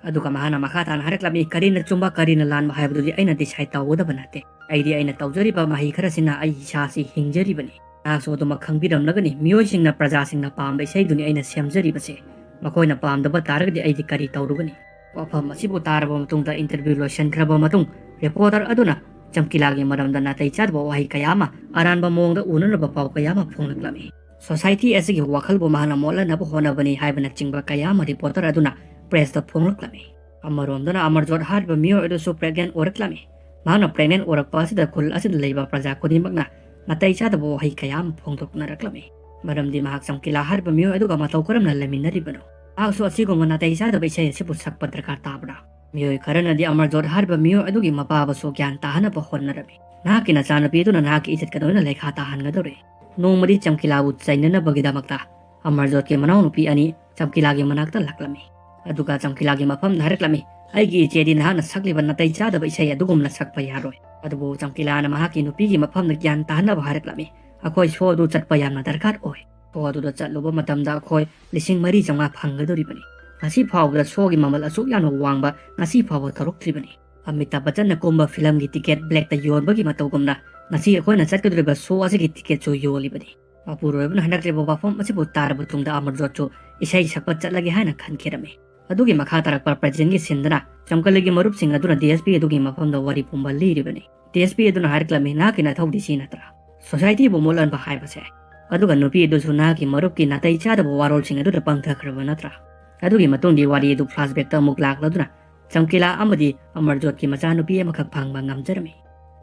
ꯑꯗꯨꯒ ꯃꯍꯥꯛꯅ ꯃꯈꯥ ꯇꯥꯅ ꯍꯥꯏꯔꯛꯂꯝꯃꯤ, "ꯀꯔꯤꯅ ꯆꯨꯝꯕ, ꯀꯔꯤꯅ ꯂꯥꯟꯕ ꯍꯥꯏꯕꯗꯨꯗꯤ ꯑꯩꯅ ꯗꯤꯁꯥꯏꯗ ꯇꯧꯒꯗꯕ ꯅꯠꯇꯦ꯫ ꯑꯩꯗꯤ ꯑꯩꯅ ꯇꯧꯖꯔꯤꯕ ꯃꯍꯩ ꯈꯔꯁꯤꯅ ꯑꯩ ꯏꯁꯥꯁꯤ ꯍꯤꯡꯖꯔꯤꯕꯅꯤ꯫ ꯅꯍꯥꯛꯁꯨ ꯑꯗꯨꯃꯛ ꯈꯪꯕꯤꯔꯝꯂꯒꯅꯤ, ꯃꯤꯑꯣꯏꯁꯤꯡꯅ, ꯄ꯭ꯔꯖꯥꯁꯤꯡꯅ ꯄꯥꯝꯕ ꯏꯁꯩꯗꯨꯅꯤ ꯑꯩꯅ ꯁꯦꯝꯖꯔꯤꯕꯁꯦ꯫ ꯃꯈꯣꯏꯅ ꯄꯥꯝꯗꯕ ꯇꯥꯔꯒꯗꯤ ꯑꯩꯗꯤ ꯀꯔꯤ ꯇꯧꯔꯨꯒꯅꯤ?" ꯋꯥꯐꯝ ꯑꯁꯤꯕꯨ ꯇꯥꯔꯕ ꯃꯇꯨꯡꯗ, ꯏꯟꯇꯔꯚ꯭ꯌꯨ ꯂꯣꯏꯁꯤꯟꯈ꯭ꯔꯕ ꯃꯇꯨꯡ, ꯔꯤꯄꯣꯔꯇꯔ ꯑꯗꯨꯅ ꯆꯝꯀꯤꯂꯥꯒꯤ ꯃꯔꯝꯗ ꯅꯥꯇꯩ ꯆꯥꯗꯕ ꯋꯥꯍꯩ ꯀꯌꯥ ꯑꯃ, ꯑꯔꯥꯟꯕ ꯃꯑꯣꯡꯗ ꯎꯅꯅꯕ ꯄꯥꯎ ꯀꯌꯥ ꯑꯃ ꯐꯣꯡꯂꯛꯂꯝꯃꯤ꯫ ꯁꯣꯁꯥꯏꯇꯤ ꯑꯁꯤꯒꯤ ꯋꯥꯈꯜꯕꯨ ꯃꯍꯥꯛꯅ ꯃꯣꯠꯍꯟꯅꯕ ꯍꯣꯠꯅꯕꯅꯤ ꯍꯥꯏꯕꯅꯆꯤꯡꯕ ꯀꯌꯥ ꯑꯃ ꯔꯤꯄꯣꯔꯇꯔ ꯑꯗꯨꯅ ꯄ꯭ꯔꯦꯁꯇ ꯐꯣꯡꯂꯛꯂꯝꯃꯤ꯫ ꯑꯃꯔꯣꯝꯗꯅ ꯑꯃꯔꯖꯣꯠ ꯍꯥꯏꯔꯤꯕ ꯃꯤꯑꯣꯏ ꯑꯗꯨꯁꯨ ꯄ꯭ꯔꯦꯒꯅꯦꯟ ꯑꯣꯏꯔꯛꯂꯝꯃꯤ꯫ ꯃꯍꯥꯛꯅ ꯄ꯭ꯔꯦꯒꯅꯦꯟ ꯑꯣꯏꯔꯛꯄ ꯑꯁꯤꯗ ꯈꯨꯜ ꯑꯁꯤꯗ ꯂꯩꯕ ꯄ꯭ꯔꯖꯥ ꯈꯨꯗꯤꯡꯃꯛꯅ ꯅꯥꯇꯩ ꯆꯥꯗꯕ ꯋꯥꯍꯩ ꯀꯌꯥ ꯑꯃ ꯐꯣꯡꯗꯣꯛꯅꯔꯛꯂꯝꯃꯤ꯫ ꯃꯔꯝꯗꯤ ꯃꯍꯥꯛ ꯆꯝꯀꯤꯂꯥ ꯍꯥꯏꯔꯤꯕ ꯃꯤꯑꯣꯏ ꯑꯗꯨꯒ ꯃꯇꯧ ꯀꯔꯝꯅ ꯂꯩꯃꯤꯟꯅꯔꯤꯕꯅꯣ? ꯃꯍꯥꯛꯁꯨ ꯑꯁꯤꯒꯨꯝꯕ ꯅꯥꯇꯩ ꯆꯥꯗꯕ ꯏꯁꯩ ꯑꯁꯤꯕꯨ ꯁꯛꯄ ꯗꯔꯀꯥꯔ ꯇꯥꯕ꯭ꯔꯥ? ꯃꯤꯑꯣꯏ ꯈꯔꯅꯗꯤ ꯑꯃꯔꯖꯣꯠ ꯍꯥꯏꯔꯤꯕ ꯃꯤꯑꯣꯏ ꯑꯗꯨꯒꯤ ꯃꯄꯥꯕꯨꯁꯨ ꯒ꯭ꯌꯥꯟ ꯇꯥꯍꯟꯅꯕ ꯍꯣꯠꯅꯔꯝꯃꯤ꯫ ꯅꯍꯥꯛꯀꯤ ꯅꯆꯥꯅꯨꯄꯤ ꯑꯗꯨꯅ ꯅꯍꯥꯛꯀꯤ ꯏꯖꯠꯀ ꯂꯣꯏꯅ ꯂꯩꯈꯥ ꯇꯥꯍꯟꯒꯗꯧꯔꯦ꯫ ꯅꯣꯡꯃꯗꯤ ꯆꯝꯀꯤꯂꯥꯕꯨ ꯆꯩꯅꯅꯕꯒꯤꯗꯃꯛꯇ ꯑꯃꯔꯖꯣꯠꯀꯤ ꯃꯅꯥꯎꯅꯨꯄꯤ ꯑꯅꯤ ꯆꯝꯀꯤꯂꯥꯒꯤ ꯃꯅꯥꯛꯇ ꯂꯥꯛꯂꯝꯃꯤ꯫ ꯑꯗꯨꯒ ꯆꯝꯀꯤꯂꯥꯒꯤ ꯃꯐꯝꯗ ꯍꯥꯏꯔꯛꯂꯝꯃꯤ, "ꯑꯩꯒꯤ ꯏꯆꯦꯗꯤ ꯅꯍꯥꯛꯅ ꯁꯛꯂꯤꯕ ꯅꯥꯇꯩ ꯆꯥꯗꯕ ꯏꯁꯩ ꯑꯗꯨꯒꯨꯝꯅ ꯁꯛꯄ ꯌꯥꯔꯣꯏ꯫" ꯑꯗꯨꯕꯨ ꯆꯝꯀꯤꯂꯥꯅ ꯃꯍꯥꯛꯀꯤ ꯅꯨꯄꯤꯒꯤ ꯃꯐꯝꯗ ꯒ꯭ꯌꯥꯟ ꯇꯥꯍꯟꯅꯕ ꯍꯥꯏꯔꯛꯂꯝꯃꯤ, "ꯑꯩꯈꯣꯏ ꯁꯣ ꯑꯗꯨ ꯆꯠꯄ ꯌꯥꯝꯅ ꯗꯔꯀꯥꯔ ꯑꯣꯏ꯫ ꯁꯣ ꯑꯗꯨꯗ ꯆꯠꯂꯨꯕ ꯃꯇꯝꯗ ꯑꯩꯈꯣꯏ ꯂꯤꯁꯤꯡ ꯃꯔꯤ ꯆꯥꯝꯃꯉꯥ ꯐꯪꯒꯗꯧꯔꯤꯕꯅꯤ꯫ ꯉꯁꯤ ꯐꯥꯎꯕꯗ ꯁꯣꯒꯤ ꯃꯃꯜ ꯑꯁꯨꯛ ꯌꯥꯝꯅ ꯋꯥꯡꯕ ꯉꯁꯤ ꯐꯥꯎꯕ ꯊꯣꯔꯛꯇ꯭ꯔꯤꯕꯅꯤ꯫ ꯑꯃꯤꯇꯥꯕ ꯕꯆꯟꯅ ꯀꯨꯝꯕ ꯐꯤꯂꯝꯒꯤ ꯇꯤꯀꯦꯠ ꯕ꯭ꯂꯦꯛꯇ ꯌꯣꯟꯕꯒꯤ ꯃꯇꯧꯒꯨꯝꯅ ꯉꯁꯤ ꯑꯩꯈꯣꯏꯅ ꯆꯠꯀꯗꯧꯔꯤꯕ ꯁꯣ ꯑꯁꯤꯒꯤ ꯇꯤꯀꯦꯠꯁꯨ ꯌꯣꯜꯂꯤꯕꯅꯤ꯫" ꯃꯄꯨꯔꯣꯏꯕꯅ ꯍꯥꯏꯔꯛꯂꯤꯕ ꯋꯥꯐꯝ ꯑꯁꯤꯕꯨ ꯇꯥꯔꯕ ꯇꯨꯡꯗ ꯑꯃꯔꯖꯣꯠꯁꯨ ꯏꯁꯩ ꯁꯛꯄ ꯆꯠꯂꯒꯦ ꯍꯥꯏꯅ ꯈꯟꯈꯤꯔꯝꯃꯤ꯫ ꯑꯗꯨꯒꯤ ꯃꯈꯥ ꯇꯥꯔꯛꯄ ꯄ꯭ꯔꯖꯦꯟꯒꯤ ꯁꯤꯟꯗꯅ ꯆꯝꯀꯂꯤꯒꯤ ꯃꯔꯨꯞꯁꯤꯡ ꯑꯗꯨꯅ ꯗꯤ ꯑꯦꯁ ꯄꯤ ꯑꯗꯨꯒꯤ ꯃꯐꯝꯗ ꯋꯥꯔꯤ ꯄꯨꯝꯕ ꯂꯤꯔꯤꯕꯅꯤ꯫ ꯗꯤ ꯑꯦꯁ ꯄꯤ ꯑꯗꯨꯅ ꯍꯥꯏꯔꯛꯂꯝꯃꯤ, "ꯅꯍꯥꯛꯀꯤ ꯅꯊꯧꯗꯤ ꯁꯤ ꯅꯠꯇ꯭ꯔꯥ? ꯁꯣꯁꯥꯏꯇꯤꯕꯨ ꯃꯨꯠꯍꯟꯕ ꯍꯥꯏꯕꯁꯦ꯫ ꯑꯗꯨꯒ ꯅꯨꯄꯤ ꯑꯗꯨꯁꯨ ꯅꯍꯥꯛꯀꯤ ꯃꯔꯨꯞꯀꯤ ꯅꯥꯇꯩ ꯆꯥꯗꯕ ꯋꯥꯔꯣꯜꯁꯤꯡ ꯑꯗꯨꯗ ꯄꯪꯊꯈ꯭ꯔꯕ ꯅꯠꯇ꯭ꯔꯥ? ꯑꯗꯨꯒꯤ ꯃꯇꯨꯡꯗꯤ ꯋꯥꯔꯤ ꯑꯗꯨ ꯐ꯭ꯂꯥꯁꯕꯦꯛꯇ ꯑꯃꯨꯛ ꯂꯥꯛꯂꯗꯨꯅ ꯆꯝꯀꯤꯂꯥ ꯑꯃꯗꯤ ꯑꯃꯔꯖꯣꯠꯀꯤ ꯃꯆꯥꯅꯨꯄꯤ ꯑꯃꯈꯛ ꯐꯪꯕ ꯉꯝꯖꯔꯝꯃꯤ꯫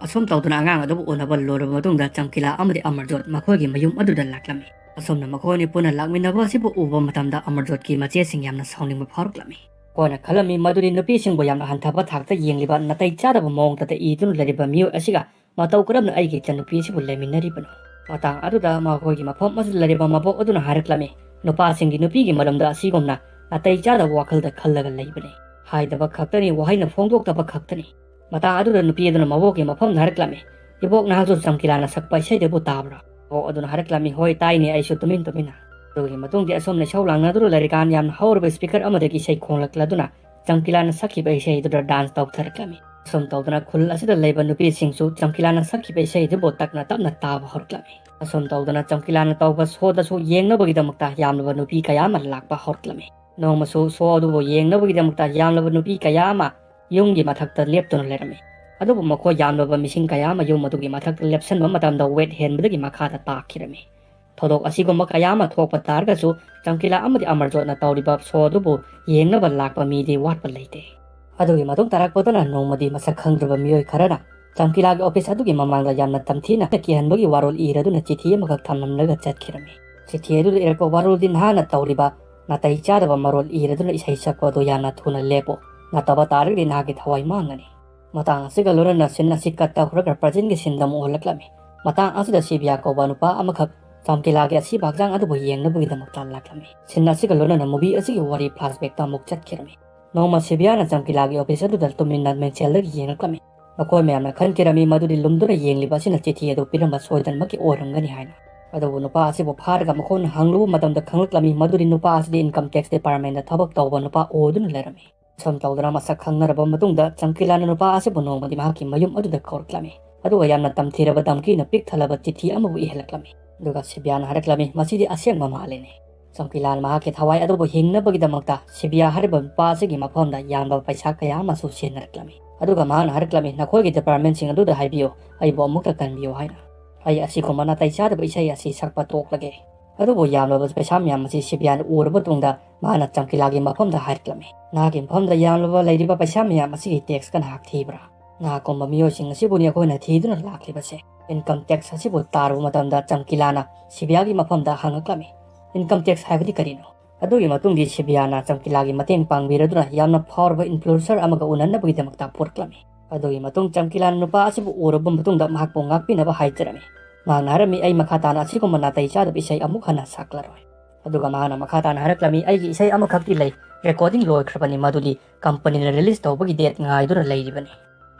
ꯑꯁꯨꯝ ꯇꯧꯗꯨꯅ ꯑꯉꯥꯡ ꯑꯗꯨꯕꯨ ꯎꯅꯕ ꯂꯣꯏꯔꯕ ꯃꯇꯨꯡꯗ ꯆꯝꯀꯤꯂꯥ ꯑꯃꯗꯤ ꯑꯃꯔꯖꯣꯠ ꯃꯈꯣꯏꯒꯤ ꯃꯌꯨꯝ ꯑꯗꯨꯗ ꯂꯥꯛꯂꯝꯃꯤ꯫ ꯑꯁꯨꯝꯅ ꯃꯈꯣꯏ ꯑꯅꯤ ꯄꯨꯟꯅ ꯂꯥꯛꯃꯤꯟꯅꯕ ꯑꯁꯤꯕꯨ ꯎꯕ ꯃꯇꯝꯗ ꯑꯃꯔꯖꯣꯠꯀꯤ ꯃꯆꯦꯁꯤꯡ ꯌꯥꯝꯅ ꯁꯥꯎꯅꯤꯡꯕ ꯐꯥꯎꯔꯛꯂꯝꯃꯤ꯫ ꯃꯈꯣꯏꯅ ꯈꯜꯂꯝꯃꯤ ꯃꯗꯨꯗꯤ ꯅꯨꯄꯤꯁꯤꯡꯕꯨ ꯌꯥꯝꯅ ꯍꯟꯊꯕ ꯊꯥꯛꯇ ꯌꯦꯡꯂꯤꯕ ꯅꯥꯇꯩ ꯆꯥꯗꯕ ꯃꯑꯣꯡꯗ ꯏꯗꯨꯅ ꯂꯩꯔꯤꯕ ꯃꯤꯑꯣꯏ ꯑꯁꯤꯒ ꯃꯇꯧ ꯀꯔꯝꯅ ꯑꯩꯒꯤ ꯏꯆꯟꯅꯨꯄꯤ ꯑꯁꯤꯕꯨ ꯂꯩꯃꯤꯟꯅꯔꯤꯕꯅꯣ? ꯃꯇꯥꯡ ꯑꯗꯨꯗ ꯃꯈꯣꯏꯒꯤ ꯃꯐꯝ ꯑꯁꯤꯗ ꯂꯩꯔꯤꯕ ꯃꯕꯣꯛ ꯑꯗꯨꯅ ꯍꯥꯏꯔꯛꯂꯝꯃꯤ, ꯅꯨꯄꯥꯁꯤꯡꯒꯤ ꯅꯨꯄꯤꯒꯤ ꯃꯔꯝꯗ ꯑꯁꯤꯒꯨꯝꯅ ꯅꯥꯇꯩ ꯆꯥꯗꯕ ꯋꯥꯈꯜꯗ ꯈꯜꯂꯒ ꯂꯩꯕꯅꯤ꯫ ꯍꯥꯏꯗꯕ ꯈꯛꯇꯅꯤ, ꯋꯥꯍꯩꯅ ꯐꯣꯡꯗꯣꯛꯇꯕ ꯈꯛꯇꯅꯤ꯫ ꯃꯇꯥꯡ ꯑꯗꯨꯗ ꯅꯨꯄꯤ ꯑꯗꯨꯅ ꯃꯕꯣꯛꯀꯤ ꯃꯐꯝꯗ ꯍꯥꯏꯔꯛꯂꯝꯃꯤ, ꯏꯕꯣꯛ, ꯅꯍꯥꯛꯁꯨ ꯆꯝꯀꯤꯂꯥꯅ ꯁꯛꯄ ꯏꯁꯩꯗꯨꯕꯨ ꯇꯥꯕ꯭ꯔꯥ? ꯃꯕꯣꯛ ꯑꯗꯨꯅ ꯍꯥꯏꯔꯛꯂꯝꯃꯤ, ꯍꯣꯏ, ꯇꯥꯏꯅꯦ, ꯑꯩꯁꯨ ꯇꯨꯃꯤꯟ ꯇꯨꯃꯤꯟꯅ꯫ ꯑꯗꯨꯒꯤ ꯃꯇꯨꯡꯗꯤ ꯑꯁꯨꯝꯅ ꯏꯁꯧ ꯂꯥꯡꯅꯗꯨꯅ ꯂꯩꯔꯤꯀꯥꯟ ꯌꯥꯝꯅ ꯍꯧꯔꯕ ꯁ꯭ꯄꯤꯀꯔ ꯑꯃꯗꯒꯤ ꯏꯁꯩ ꯈꯣꯡꯂꯛꯂꯗꯨꯅ ꯆꯝꯀꯤꯂꯥꯅ ꯁꯛꯈꯤꯕ ꯏꯁꯩ ꯑꯗꯨꯗ ꯗꯥꯟꯁ ꯇꯧꯊꯔꯛꯂꯝꯃꯤ꯫ ꯑꯁꯨꯝ ꯇꯧꯗꯅ ꯈꯨꯜ ꯑꯁꯤꯗ ꯂꯩꯕ ꯅꯨꯄꯤꯁꯤꯡꯁꯨ ꯆꯝꯀꯤꯂꯥꯅ ꯁꯛꯈꯤꯕ ꯏꯁꯩ ꯑꯗꯨꯕꯨ ꯇꯞꯅ ꯇꯞꯅ ꯇꯥꯕ ꯍꯧꯔꯛꯂꯝꯃꯤ꯫ ꯑꯁꯨꯝ ꯇꯧꯗꯅ ꯆꯝꯀꯤꯂꯥꯅ ꯇꯧꯕ ꯁꯣꯗꯁꯨ ꯌꯦꯡꯅꯕꯒꯤꯗꯃꯛꯇ ꯌꯥꯝꯂꯕ ꯅꯨꯄꯤ ꯀꯌꯥ ꯑꯃ ꯂꯥꯛꯄ ꯍꯧꯔꯛꯂꯝꯃꯤ꯫ ꯅꯣꯡꯃꯁꯨ ꯁꯣ ꯑꯗꯨꯕꯨ ꯌꯦꯡꯅꯕꯒꯤꯗꯃꯛꯇ ꯌꯥꯝꯂꯕ ꯅꯨꯄꯤ ꯀꯌꯥ ꯑꯃ ꯌꯨꯝꯒꯤ ꯃꯊꯛꯇ ꯂꯦꯞꯇꯨꯅ ꯂꯩꯔꯝꯃꯤ꯫ ꯑꯗꯨꯕꯨ ꯃꯈꯣꯏ ꯌꯥꯝꯂꯕ ꯃꯤꯁꯤꯡ ꯀꯌꯥ ꯑꯃ ꯌꯨꯝ ꯑꯗꯨꯒꯤ ꯃꯊꯛꯇ ꯂꯦꯞꯁꯟꯕ ꯃꯇꯝꯗ ꯋꯦꯠ ꯍꯦꯟꯕꯗꯒꯤ ꯃꯈꯥꯗ ꯇꯥꯈꯤꯔꯝꯃꯤ꯫ ꯊꯧꯗꯣꯛ ꯑꯁꯤꯒꯨꯝꯕ ꯀꯌꯥ ꯑꯃ ꯊꯣꯛꯄ ꯇꯥꯔꯒꯁꯨ ꯆꯝꯀꯤꯂꯥ ꯑꯃꯗꯤ ꯑꯃꯔꯖꯣꯠꯅ ꯇꯧꯔꯤꯕ ꯁꯣ ꯑꯗꯨꯕꯨ ꯌꯦꯡꯅꯕ ꯂꯥꯛꯄ ꯃꯤꯗꯤ ꯋꯥꯠꯄ ꯂꯩꯇꯦ꯫ ꯑꯗꯨꯒꯤ ꯃꯇꯨꯡ ꯇꯥꯔꯛꯄꯗꯅ ꯅꯣꯡꯃꯗꯤ ꯃꯁꯛ ꯈꯪꯗ꯭ꯔꯕ ꯃꯤꯑꯣꯏ ꯈꯔꯅ ꯆꯝꯀꯤꯂꯥꯒꯤ ꯑꯣꯐꯤꯁ ꯑꯗꯨꯒꯤ ꯃꯃꯥꯡꯗ ꯌꯥꯝꯅ ꯇꯝꯊꯤꯅ ꯀꯤꯍꯟꯕꯒꯤ ꯋꯥꯔꯣꯜ ꯏꯔꯗꯨꯅ ꯆꯤꯊꯤ ꯑꯃꯈꯛ ꯊꯝꯂꯝꯂꯒ ꯆꯠꯈꯤꯔꯝꯃꯤ꯫ ꯆꯤꯊꯤ ꯑꯗꯨꯗ ꯏꯔꯛꯄ ꯋꯥꯔꯣꯜꯗꯤ ꯅꯍꯥꯛꯅ ꯇꯧꯔꯤꯕ ꯅꯥꯇꯩ ꯆꯥꯗꯕ ꯃꯔꯣꯜ ꯏꯔꯗꯨꯅ ꯏꯁꯩ ꯁꯛꯄ ꯑꯗꯨ ꯌꯥꯝꯅ ꯊꯨꯅ ꯂꯦꯞꯄꯨ, ꯅꯠꯇꯕ ꯇꯥꯔꯒꯗꯤ ꯅꯍꯥꯛꯀꯤ ꯊꯋꯥꯏ ꯃꯥꯡꯒꯅꯤ꯫ ꯃꯇꯥꯡ ꯑꯁꯤꯒ ꯂꯣꯏꯅꯅ ꯁꯤꯟ ꯑꯁꯤ ꯀꯠ ꯇꯧꯈ꯭ꯔꯒ ꯄ꯭ꯔꯖꯦꯟꯒꯤ ꯁꯤꯟꯗ ꯑꯃꯨꯛ ꯑꯣꯜꯂꯛꯂꯝꯃꯤ꯫ ꯃꯇꯥꯡ ꯑꯁꯤꯗ ꯁꯤꯕꯤꯌꯥ ꯀꯧꯕ ꯅꯨꯄꯥ ꯑꯃꯈꯛ ꯆꯝꯀꯤꯂꯥꯒꯤ ꯑꯁꯤꯕ ꯍꯛꯆꯥꯡ ꯑꯗꯨꯕꯨ ꯌꯦꯡꯅꯕꯒꯤꯗꯃꯛꯇ ꯂꯥꯛꯂꯝꯃꯤ꯫ ꯁꯤꯟ ꯑꯁꯤꯒ ꯂꯣꯏꯅꯅ ꯃꯨꯚꯤ ꯑꯁꯤꯒꯤ ꯋꯥꯔꯤ ꯐ꯭ꯂꯥꯁꯕꯦꯛꯇ ꯑꯃꯨꯛ ꯆꯠꯈꯤꯔꯝꯃꯤ꯫ ꯅꯣꯡꯃ ꯁꯤꯕꯤꯌꯥꯅ ꯆꯝꯀꯤꯂꯥꯒꯤ ꯑꯣꯐꯤꯁ ꯑꯗꯨꯗ ꯇꯨꯃꯤꯟꯅ ꯃꯤꯡꯁꯦꯜꯗꯒꯤ ꯌꯦꯡꯂꯛꯂꯝꯃꯤ꯫ ꯃꯈꯣꯏ ꯃꯌꯥꯝꯅ ꯈꯟꯈꯤꯔꯝꯃꯤ ꯃꯗꯨꯗꯤ ꯂꯨꯝꯗꯨꯅ ꯌꯦꯡꯂꯤꯕ ꯑꯁꯤꯅ ꯆꯤꯊꯤ ꯑꯗꯨ ꯄꯤꯔꯝꯕ ꯁꯣꯏꯗꯅꯃꯛꯀꯤ ꯑꯣꯏꯔꯝꯒꯅꯤ ꯍꯥꯏꯅ꯫ ꯑꯗꯨꯕꯨ ꯅꯨꯄꯥ ꯑꯁꯤꯕꯨ ꯐꯥꯔꯒ ꯃꯈꯣꯏꯅ ꯍꯪꯂꯨꯕ ꯃꯇꯝꯗ ꯈꯪꯂꯛꯂꯝꯃꯤ ꯃꯗꯨꯗꯤ ꯅꯨꯄꯥ ꯑꯁꯤꯗꯤ ꯏꯟꯀꯝ ꯇꯦꯛꯁ ꯗꯤꯄꯥꯔꯠꯃꯦꯟꯗ ꯊꯕꯛ ꯇꯧꯕ ꯅꯨꯄꯥ ꯑꯣꯏꯗꯨꯅ ꯂꯩꯔꯝꯃꯤ꯫ ꯁꯨꯝ ꯇꯧꯗꯅ ꯃꯁꯛ ꯈꯪꯅꯔꯕ ꯃꯇꯨꯡꯗ ꯆꯝꯀꯤꯂꯥꯅ ꯅꯨꯄꯥ ꯑꯁꯤꯕꯨ ꯅꯣꯡꯃꯗꯤ ꯃꯍꯥꯛꯀꯤ ꯃꯌꯨꯝ ꯑꯗꯨꯗ ꯀꯧꯔꯛꯂꯝꯃꯤ꯫ ꯑꯗꯨꯒ ꯌꯥꯝꯅ ꯇꯝꯊꯤꯔꯕ ꯙꯝꯀꯤꯅ ꯄꯤꯛ ꯊꯜꯂꯕ ꯆꯤꯊꯤ ꯑꯃꯕꯨ ꯏꯍꯜꯂꯛꯂꯝꯃꯤ꯫ ꯑꯗꯨꯒ ꯁꯤꯕꯤꯌꯥꯅ ꯍꯥꯏꯔꯛꯂꯝꯃꯤ, ꯃꯁꯤꯗꯤ ꯑꯁꯦꯡꯕ ꯃꯥꯜꯂꯦꯅꯦ꯫ ꯆꯝꯀꯤꯂꯥꯅ ꯃꯍꯥꯛꯀꯤ ꯊꯋꯥꯏ ꯑꯗꯨꯕꯨ ꯍꯤꯡꯅꯕꯒꯤꯗꯃꯛꯇ ꯁꯤꯕꯤꯌꯥ ꯍꯥꯏꯔꯤꯕ ꯅꯨꯄꯥ ꯑꯁꯤꯒꯤ ꯃꯐꯝꯗ ꯌꯥꯝꯕ ꯄꯩꯁꯥ ꯀꯌꯥ ꯑꯃꯁꯨ ꯁꯤꯖꯤꯟꯅꯔꯛꯂꯝꯃꯤ꯫ ꯑꯗꯨꯒ ꯃꯍꯥꯛꯅ ꯍꯥꯏꯔꯛꯂꯝꯃꯤ, ꯅꯈꯣꯏꯒꯤ ꯗꯤꯄꯥꯔꯠꯃꯦꯟꯁꯤꯡ ꯑꯗꯨꯗ ꯍꯥꯏꯕꯤꯌꯨ, ꯑꯩꯕꯨ ꯑꯃꯨꯛꯇ ꯀꯟꯕꯤꯌꯨ ꯍꯥꯏꯅ꯫ ꯑꯩ ꯑꯁꯤꯒꯨꯝꯕ ꯅꯥꯇꯩ ꯆꯥꯗꯕ ꯏꯁꯩ ꯑꯁꯤ ꯁꯛꯄ ꯇꯣꯛꯂꯒꯦ꯫ ꯑꯗꯨꯕꯨ ꯌꯥꯝꯂꯕ ꯄꯩꯁꯥ ꯃꯌꯥꯝ ꯑꯁꯤ ꯁꯤꯕꯤꯌꯥꯅ ꯎꯔꯕ ꯇꯨꯡꯗ ꯃꯍꯥꯛꯅ ꯆꯝꯀꯤꯂꯥꯒꯤ ꯃꯐꯝꯗ ꯍꯥꯏꯔꯛꯂꯝꯃꯤ, "ꯅꯍꯥꯛꯀꯤ ꯃꯐꯝꯗ ꯌꯥꯝꯂꯕ ꯂꯩꯔꯤꯕ ꯄꯩꯁꯥ ꯃꯌꯥꯝ ꯑꯁꯤꯒꯤ ꯇꯦꯛꯁꯀ ꯅꯍꯥꯛ ꯊꯤꯕ꯭ꯔꯥ? ꯅꯍꯥꯛꯀꯨꯝꯕ ꯃꯤꯑꯣꯏꯁꯤꯡ ꯑꯁꯤꯕꯨꯅꯤ ꯑꯩꯈꯣꯏꯅ ꯊꯤꯗꯨꯅ ꯂꯥꯛꯂꯤꯕꯁꯦ꯫" ꯏꯟꯀꯝ ꯇꯦꯛꯁ ꯑꯁꯤꯕꯨ ꯇꯥꯔꯨꯕ ꯃꯇꯝꯗ ꯆꯝꯀꯤꯂꯥꯅ ꯁꯤꯕꯤꯌꯥꯒꯤ ꯃꯐꯝꯗ ꯍꯪꯉꯛꯂꯝꯃꯤ, "ꯏꯟꯀꯝ ꯇꯦꯛꯁ ꯍꯥꯏꯕꯗꯤ ꯀꯔꯤꯅꯣ?" ꯑꯗꯨꯒꯤ ꯃꯇꯨꯡꯗꯤ ꯁꯤꯕꯤꯌꯥꯅ ꯆꯝꯀꯤꯂꯥꯒꯤ ꯃꯇꯦꯡ ꯄꯥꯡꯕꯤꯔꯗꯨꯅ ꯌꯥꯝꯅ ꯐꯥꯎꯔꯕ ꯏꯟꯐ꯭ꯂꯨꯑꯦꯟꯁꯔ ꯑꯃꯒ ꯎꯅꯅꯕꯒꯤꯗꯃꯛꯇ ꯄꯨꯔꯛꯂꯝꯃꯤ꯫ ꯑꯗꯨꯒꯤ ꯃꯇꯨꯡ ꯆꯝꯀꯤꯂꯥꯅ ꯅꯨꯄꯥ ꯑꯁꯤꯕꯨ ꯎꯔꯕ ꯃꯇꯨꯡꯗ ꯃꯍꯥꯛꯄꯨ ꯉꯥꯛꯄꯤꯅꯕ ꯍꯥꯏꯖꯔꯝꯃꯤ꯫ ꯃꯍꯥꯛꯅ ꯍꯥꯏꯔꯝꯃꯤ, "ꯑꯩ ꯃꯈꯥ ꯇꯥꯅ ꯑꯁꯤꯒꯨꯝꯕ ꯅꯥꯇꯩ ꯆꯥꯗꯕ ꯏꯁꯩ ꯑꯃꯨꯛ ꯍꯟꯅ ꯁꯛꯂꯔꯣꯏ꯫" ꯑꯗꯨꯒ ꯃꯍꯥꯛꯅ ꯃꯈꯥ ꯇꯥꯅ ꯍꯥꯏꯔꯛꯂꯝꯃꯤ, "ꯑꯩꯒꯤ ꯏꯁꯩ ꯑꯃꯈꯛꯇꯤ ꯂꯩ, ꯔꯦꯀꯣꯔꯗꯤꯡ ꯂꯣꯏꯈ꯭ꯔꯕꯅꯤ, ꯃꯗꯨꯗꯤ ꯀꯝꯄꯅꯤꯅ ꯔꯤꯂꯤꯁ ꯇꯧꯕꯒꯤ ꯗꯦꯠ ꯉꯥꯏꯗꯨꯅ ꯂꯩꯔꯤꯕꯅꯤ꯫"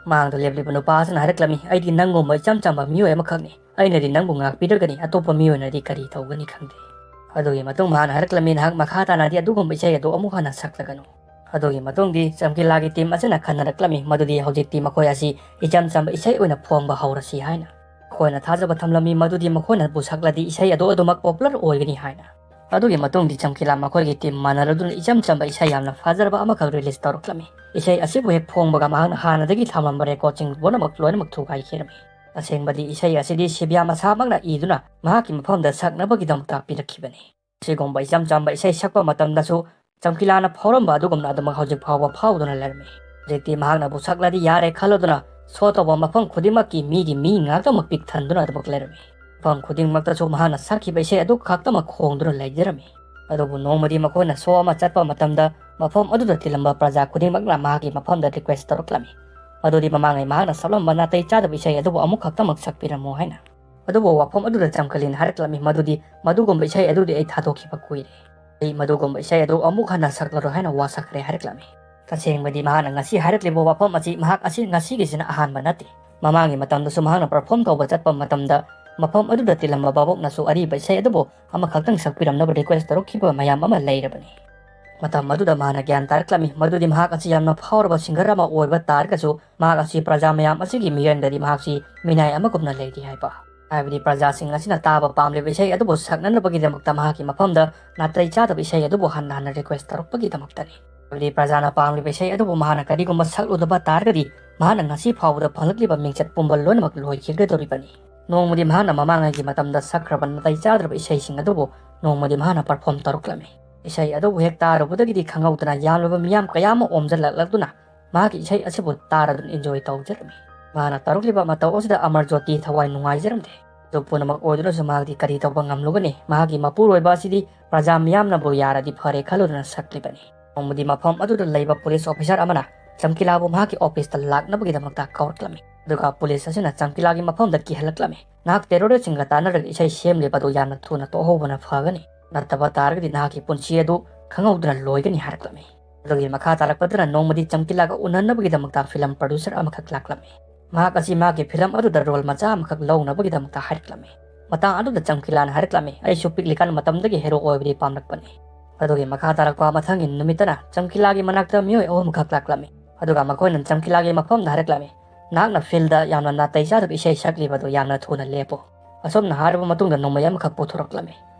ꯃꯥꯡꯗ ꯂꯦꯞꯂꯤꯕ ꯅꯨꯄꯥ ꯑꯁꯤꯅ ꯍꯥꯏꯔꯛꯂꯝꯃꯤ, "ꯑꯩꯗꯤ ꯅꯪꯒꯨꯝꯕ ꯏꯆꯝ ꯆꯝꯕ ꯃꯤꯑꯣꯏ ꯑꯃꯈꯛꯅꯤ꯫ ꯑꯩꯅꯗꯤ ꯅꯪꯕꯨ ꯉꯥꯛꯄꯤꯔꯒꯅꯤ, ꯑꯇꯣꯞꯄ ꯃꯤꯑꯣꯏꯅꯗꯤ ꯀꯔꯤ ꯇꯧꯒꯅꯤ ꯈꯪꯗꯦ꯫" ꯑꯗꯨꯒꯤ ꯃꯇꯨꯡ ꯃꯍꯥꯛꯅ ꯍꯥꯏꯔꯛꯂꯝꯃꯤ, "ꯅꯍꯥꯛ ꯃꯈꯥ ꯇꯥꯅꯗꯤ ꯑꯗꯨꯒꯨꯝꯕ ꯏꯁꯩ ꯑꯗꯨ ꯑꯃꯨꯛ ꯍꯟꯅ ꯁꯛꯂꯒꯅꯨ꯫" ꯑꯗꯨꯒꯤ ꯃꯇꯨꯡꯗꯤ ꯆꯝꯀꯤꯂꯥꯒꯤ ꯇꯤꯝ ꯑꯁꯤꯅ ꯈꯟꯅꯔꯛꯂꯝꯃꯤ, ꯃꯗꯨꯗꯤ ꯍꯧꯖꯤꯛꯇꯤ ꯃꯈꯣꯏ ꯑꯁꯤ ꯏꯆꯝ ꯆꯝꯕ ꯏꯁꯩ ꯑꯣꯏꯅ ꯐꯣꯡꯕ ꯍꯧꯔꯁꯤ ꯍꯥꯏꯅ꯫ ꯃꯈꯣꯏꯅ ꯊꯥꯖꯕ ꯊꯝꯂꯝꯃꯤ, ꯃꯗꯨꯗꯤ ꯃꯈꯣꯏꯅꯕꯨ ꯁꯛꯂꯗꯤ ꯏꯁꯩ ꯑꯗꯨ ꯑꯗꯨꯃꯛ ꯄꯣꯄꯨꯂꯔ ꯑꯣꯏꯒꯅꯤ ꯍꯥꯏꯅ꯫ ꯑꯗꯨꯒꯤ ꯃꯇꯨꯡꯗꯤ ꯆꯝꯀꯤꯂꯥ ꯃꯈꯣꯏꯒꯤ ꯇꯤꯝ ꯃꯥꯟꯅꯔꯗꯨꯅ ꯏꯆꯝ ꯆꯝꯕ ꯏꯁꯩ ꯌꯥꯝꯅ ꯐꯖꯔꯕ ꯑꯃꯈꯛ ꯔꯤꯂꯤꯁ ꯇꯧꯔꯛꯂꯝꯃꯤ꯫ ꯏꯁꯩ ꯑꯁꯤꯕꯨ ꯍꯦꯛ ꯐꯣꯡꯕꯒ ꯃꯍꯥꯛꯅ ꯍꯥꯟꯅꯗꯒꯤ ꯊꯝꯂꯝꯕ ꯔꯦꯀꯣꯔꯗꯁꯤꯡ ꯄꯨꯝꯅꯃꯛ ꯂꯣꯏꯅꯃꯛ ꯊꯨꯒꯥꯏꯈꯤꯔꯝꯃꯤ꯫ ꯇꯁꯦꯡꯕꯗꯤ ꯏꯁꯩ ꯑꯁꯤꯗꯤ ꯁꯤꯕꯤꯌꯥ ꯃꯁꯥꯃꯛꯅ ꯏꯗꯨꯅ ꯃꯍꯥꯛꯀꯤ ꯃꯐꯝꯗ ꯁꯛꯅꯕꯒꯤꯗꯃꯛꯇ ꯄꯤꯔꯛꯈꯤꯕꯅꯤ꯫ ꯑꯁꯤꯒꯨꯝꯕ ꯏꯆꯝ ꯆꯝꯕ ꯏꯁꯩ ꯁꯛꯄ ꯃꯇꯝꯗꯁꯨ ꯆꯝꯀꯤꯂꯥꯅ ꯐꯥꯎꯔꯝꯕ ꯑꯗꯨꯒꯨꯝꯅ ꯑꯗꯨꯃꯛ ꯍꯧꯖꯤꯛ ꯐꯥꯎꯕ ꯐꯥꯎꯗꯨꯅ ꯂꯩꯔꯝꯃꯤ꯫ ꯍꯧꯖꯤꯛꯇꯤ ꯃꯍꯥꯛꯅꯕꯨ ꯁꯛꯂꯗꯤ ꯌꯥꯔꯦ ꯈꯜꯂꯗꯨꯅ ꯁꯣ ꯇꯧꯕ ꯃꯐꯝ ꯈꯨꯗꯤꯡꯃꯛꯀꯤ ꯃꯤꯒꯤ ꯃꯤ ꯉꯥꯛꯇꯃꯛ ꯄꯤꯛ ꯊꯟꯗꯨꯅ ꯑꯗꯨꯃꯛ ꯂꯩꯔꯝꯃꯤ꯫ ꯃꯐꯝ ꯈꯨꯗꯤꯡꯃꯛꯇꯁꯨ ꯃꯍꯥꯛꯅ ꯁꯛꯈꯤꯕ ꯏꯁꯩ ꯑꯗꯨ ꯈꯛꯇꯃꯛ ꯈꯣꯡꯗꯨꯅ ꯂꯩꯖꯔꯝꯃꯤ꯫ ꯑꯗꯨꯕꯨ ꯅꯣꯡꯃꯗꯤ ꯃꯈꯣꯏꯅ ꯁꯣ ꯑꯃ ꯆꯠꯄ ꯃꯇꯝꯗ ꯃꯐꯝ ꯑꯗꯨꯗ ꯇꯤꯜꯂꯝꯕ ꯄ꯭ꯔꯖꯥ ꯈꯨꯗꯤꯡꯃꯛꯅ ꯃꯍꯥꯛꯀꯤ ꯃꯐꯝꯗ ꯔꯤꯀ꯭ꯋꯦꯁ ꯇꯧꯔꯛꯂꯝꯃꯤ, ꯃꯗꯨꯗꯤ ꯃꯃꯥꯡꯉꯩ ꯃꯍꯥꯛꯅ ꯁꯛꯂꯝꯕ ꯅꯥꯇꯩ ꯆꯥꯗꯕ ꯏꯁꯩ ꯑꯗꯨꯕꯨ ꯑꯃꯨꯛ ꯈꯛꯇꯃꯛ ꯁꯛꯄꯤꯔꯝꯃꯨ ꯍꯥꯏꯅ꯫ ꯑꯗꯨꯕꯨ ꯋꯥꯐꯝ ꯑꯗꯨꯗ ꯆꯝꯀꯤꯂꯥꯅ ꯍꯥꯏꯔꯛꯂꯝꯃꯤ, ꯃꯗꯨꯗꯤ ꯃꯗꯨꯒꯨꯝꯕ ꯏꯁꯩ ꯑꯗꯨꯗꯤ ꯑꯩ ꯊꯥꯗꯣꯛꯈꯤꯕ ꯀꯨꯏꯔꯦ꯫ ꯑꯩ ꯃꯗꯨꯒꯨꯝꯕ ꯏꯁꯩ ꯑꯗꯨ ꯑꯃꯨꯛ ꯍꯟꯅ ꯁꯛꯂꯔꯣꯏ ꯍꯥꯏꯅ ꯋꯥꯁꯛꯈ꯭ꯔꯦ ꯍꯥꯏꯔꯛꯂꯝꯃꯤ꯫ ꯇꯁꯦꯡꯕꯗꯤ ꯃꯍꯥꯛꯅ ꯉꯁꯤ ꯍꯥꯏꯔꯛꯂꯤꯕ ꯋꯥꯐꯝ ꯑꯁꯤ ꯃꯍꯥꯛ ꯑꯁꯤ ꯉꯁꯤꯒꯤꯁꯤꯅ ꯑꯍꯥꯟꯕ ꯅꯠꯇꯦ꯫ ꯃꯃꯥꯡꯒꯤ ꯃꯇꯝꯗꯁꯨ ꯃꯍꯥꯛꯅ ꯄꯔꯐꯣꯔꯝ ꯇꯧꯕ ꯆꯠꯄ ꯃꯇꯝꯗ ꯃꯐꯝ ꯑꯗꯨꯗ ꯇꯤꯜꯂꯝꯕ ꯚꯥꯕꯣꯛꯅꯁꯨ ꯑꯔꯤꯕ ꯏꯁꯩ ꯑꯗꯨꯕꯨ ꯑꯃꯈꯛꯇꯪ ꯁꯛꯄꯤꯔꯝꯅꯕ ꯔꯤꯀ꯭ꯋꯦꯁ ꯇꯧꯔꯛꯈꯤꯕ ꯃꯌꯥꯝ ꯑꯃ ꯂꯩꯔꯕꯅꯤ꯫ ꯃꯇꯝ ꯑꯗꯨꯗ ꯃꯍꯥꯛꯅ ꯒ꯭ꯌꯥꯟ ꯇꯥꯔꯛꯂꯝꯃꯤ, ꯃꯗꯨꯗꯤ ꯃꯍꯥꯛ ꯑꯁꯤ ꯌꯥꯝꯅ ꯐꯥꯎꯔꯕ ꯁꯤꯡꯒꯔ ꯑꯃ ꯑꯣꯏꯕ ꯇꯥꯔꯒꯁꯨ ꯃꯍꯥꯛ ꯑꯁꯤ ꯄ꯭ꯔꯖꯥ ꯃꯌꯥꯝ ꯑꯁꯤꯒꯤ ꯃꯤꯠꯌꯦꯡꯗꯗꯤ ꯃꯍꯥꯛꯁꯤ ꯃꯤꯅꯥꯏ ꯑꯃꯒꯨꯝꯅ ꯂꯩꯔꯤ ꯍꯥꯏꯕ꯫ ꯍꯥꯏꯕꯗꯤ ꯄ꯭ꯔꯖꯥꯁꯤꯡ ꯑꯁꯤꯅ ꯇꯥꯕ ꯄꯥꯝꯂꯤꯕ ꯏꯁꯩ ꯑꯗꯨꯕꯨ ꯁꯛꯅꯅꯕꯒꯤꯗꯃꯛꯇ ꯃꯍꯥꯛꯀꯤ ꯃꯐꯝꯗ ꯅꯥꯇꯩ ꯆꯥꯗꯕ ꯏꯁꯩ ꯑꯗꯨꯕꯨ ꯍꯟꯅ ꯍꯟꯅ ꯔꯤꯀ꯭ꯋꯦꯁ ꯇꯧꯔꯛꯄꯒꯤꯗꯃꯛꯇꯅꯤ꯫ ꯍꯥꯏꯕꯗꯤ ꯄ꯭ꯔꯖꯥꯅ ꯄꯥꯝꯂꯤꯕ ꯏꯁꯩ ꯑꯗꯨꯕꯨ ꯃꯍꯥꯛꯅ ꯀꯔꯤꯒꯨꯝꯕ ꯁꯛꯂꯨꯗꯕ ꯇꯥꯔꯒꯗꯤ ꯃꯍꯥꯛꯅ ꯉꯁꯤ ꯐꯥꯎꯕꯗ ꯐꯪꯂꯛꯂꯤꯕ ꯃꯤꯡꯆꯠ ꯄꯨꯝꯕ ꯂꯣꯏꯅꯃꯛ ꯂꯣꯏꯈꯤꯒꯗꯧꯔꯤꯕꯅꯤ꯫ ꯅꯣꯡꯃꯗꯤ ꯃꯍꯥꯛꯅ ꯃꯃꯥꯡꯉꯩꯒꯤ ꯃꯇꯝꯗ ꯁꯛꯈ꯭ꯔꯕ ꯅꯥꯇꯩ ꯆꯥꯗ꯭ꯔꯕ ꯏꯁꯩꯁꯤꯡ ꯑꯗꯨꯕꯨ ꯅꯣꯡꯃꯗꯤ ꯃꯍꯥꯛꯅ perform ꯇꯧꯔꯛꯂꯝꯃꯤ꯫ ꯏꯁꯩ ꯑꯗꯨꯕꯨ ꯍꯦꯛ ꯇꯥꯔꯨꯕꯗꯒꯤꯗꯤ ꯈꯪꯍꯧꯗꯅ ꯌꯥꯝꯂꯕ ꯃꯤꯌꯥꯝ ꯀꯌꯥ ꯑꯃ ꯑꯣꯝꯁꯤꯜꯂꯛꯂꯛꯇꯨꯅ ꯃꯍꯥꯛꯀꯤ ꯏꯁꯩ ꯑꯁꯤꯕꯨ ꯇꯥꯔꯗꯨꯅ enjoy ꯇꯧꯖꯔꯝꯃꯤ꯫ ꯃꯍꯥꯛꯅ ꯇꯧꯔꯛꯂꯤꯕ ꯃꯇꯧ ꯑꯁꯤꯗ ꯑꯃꯔ ꯖꯣꯇꯤ ꯊꯋꯥꯏ ꯅꯨꯡꯉꯥꯏꯖꯔꯝꯗꯦ꯫ ꯑꯗꯨ ꯄꯨꯝꯅꯃꯛ ꯑꯣꯏꯗꯨꯅꯁꯨ ꯃꯍꯥꯛꯇꯤ ꯀꯔꯤ ꯇꯧꯕ ꯉꯝꯂꯨꯒꯅꯤ? ꯃꯍꯥꯛꯀꯤ ꯃꯄꯨꯔꯣꯏꯕ ꯑꯁꯤꯗꯤ ꯄ꯭ꯔꯖꯥ ꯃꯤꯌꯥꯝꯅꯕꯨ ꯌꯥꯔꯗꯤ ꯐꯔꯦ ꯈꯜꯂꯨꯗꯨꯅ ꯁꯛꯂꯤꯕꯅꯤ꯫ ꯅꯣꯡꯃꯗꯤ ꯃꯐꯝ ꯑꯗꯨꯗ ꯂꯩꯕ ꯄꯨꯂꯤꯁ ꯑꯣꯐꯤꯁꯥꯔ ꯑꯃꯅ ꯆꯝꯀꯤꯂꯥꯕꯨ ꯃꯍꯥꯛꯀꯤ ꯑꯣꯐꯤꯁꯇ ꯂꯥꯛꯅꯕꯒꯤꯗꯃꯛꯇ ꯀꯧꯔꯛꯂꯝꯃꯤ꯫ ꯑꯗꯨꯒ ꯄꯨꯂꯤꯁ ꯑꯁꯤꯅ ꯆꯝꯀꯤꯂꯥꯒꯤ ꯃꯐꯝꯗ ꯀꯤꯍꯜꯂꯛꯂꯝꯃꯤ꯫ ꯅꯍꯥꯛ ꯇꯦꯔꯣꯔꯤꯁꯁꯤꯡꯒ ꯇꯥꯟꯅꯔꯒ ꯏꯁꯩ ꯁꯦꯝꯂꯤꯕ ꯑꯗꯨ ꯌꯥꯝꯅ ꯊꯨꯅ ꯇꯣꯛꯍꯧꯕꯅ ꯐꯒꯅꯤ, ꯅꯠꯇꯕ ꯇꯥꯔꯒꯗꯤ ꯅꯍꯥꯛꯀꯤ ꯄꯨꯟꯁꯤ ꯑꯗꯨ ꯈꯪꯍꯧꯗꯅ ꯂꯣꯏꯒꯅꯤ ꯍꯥꯏꯔꯛꯂꯝꯃꯤ꯫ ꯑꯗꯨꯒꯤ ꯃꯈꯥ ꯇꯥꯔꯛꯄꯗꯅ ꯅꯣꯡꯃꯗꯤ ꯆꯝꯀꯤꯂꯥꯒ ꯎꯅꯅꯕꯒꯤꯗꯃꯛꯇ ꯐꯤꯂꯝ ꯄ꯭ꯔꯣꯗ꯭ꯌꯨꯁꯔ ꯑꯃꯈꯛ ꯂꯥꯛꯂꯝꯃꯤ꯫ ꯃꯍꯥꯛ ꯑꯁꯤ ꯃꯍꯥꯛꯀꯤ ꯐꯤꯂꯝ ꯑꯗꯨꯗ ꯔꯣꯜ ꯃꯆꯥ ꯑꯃꯈꯛ ꯂꯧꯅꯕꯒꯤꯗꯃꯛꯇ ꯍꯥꯏꯔꯛꯂꯝꯃꯤ꯫ ꯃꯇꯥꯡ ꯑꯗꯨꯗ ꯆꯝꯀꯤꯂꯥꯅ ꯍꯥꯏꯔꯛꯂꯝꯃꯤ, "ꯑꯩꯁꯨ ꯄꯤꯛꯂꯤꯀꯥꯟ ꯃꯇꯝꯗꯒꯤ ꯍꯦꯔꯣ ꯑꯣꯏꯕꯗꯤ ꯄꯥꯝꯂꯛꯄꯅꯤ"꯫ ꯑꯗꯨꯒꯤ ꯃꯈꯥ ꯇꯥꯔꯛꯄ ꯃꯊꯪꯒꯤ ꯅꯨꯃꯤꯠꯇꯅ ꯆꯝꯀꯤꯂꯥꯒꯤ ꯃꯅꯥꯛꯇ ꯃꯤꯑꯣꯏ ꯑꯍꯨꯝꯈꯛ ꯂꯥꯛꯂꯝꯃꯤ꯫ ꯑꯗꯨꯒ ꯃꯈꯣꯏꯅ ꯆꯝꯀꯤꯂꯥꯒꯤ ꯃꯐꯝꯗ ꯍꯥꯏꯔꯛꯂꯝꯃꯤ, "ꯅꯍꯥꯛꯅ ꯐꯤꯜꯗ ꯌꯥꯝꯅ ꯅꯥꯇꯩ ꯆꯥꯗꯕ ꯏꯁꯩ ꯁꯛꯂꯤꯕꯗꯨ ꯌꯥꯝꯅ ꯊꯨꯅ ꯂꯦꯞꯄꯨ"꯫ ꯑꯁꯨꯝꯅ ꯍꯥꯏꯔꯕ ꯃꯇꯨꯡꯗ ꯅꯣꯡꯃꯩ ꯑꯃꯈꯛ ꯄꯨꯊꯣꯔꯛꯂꯝꯃꯤ꯫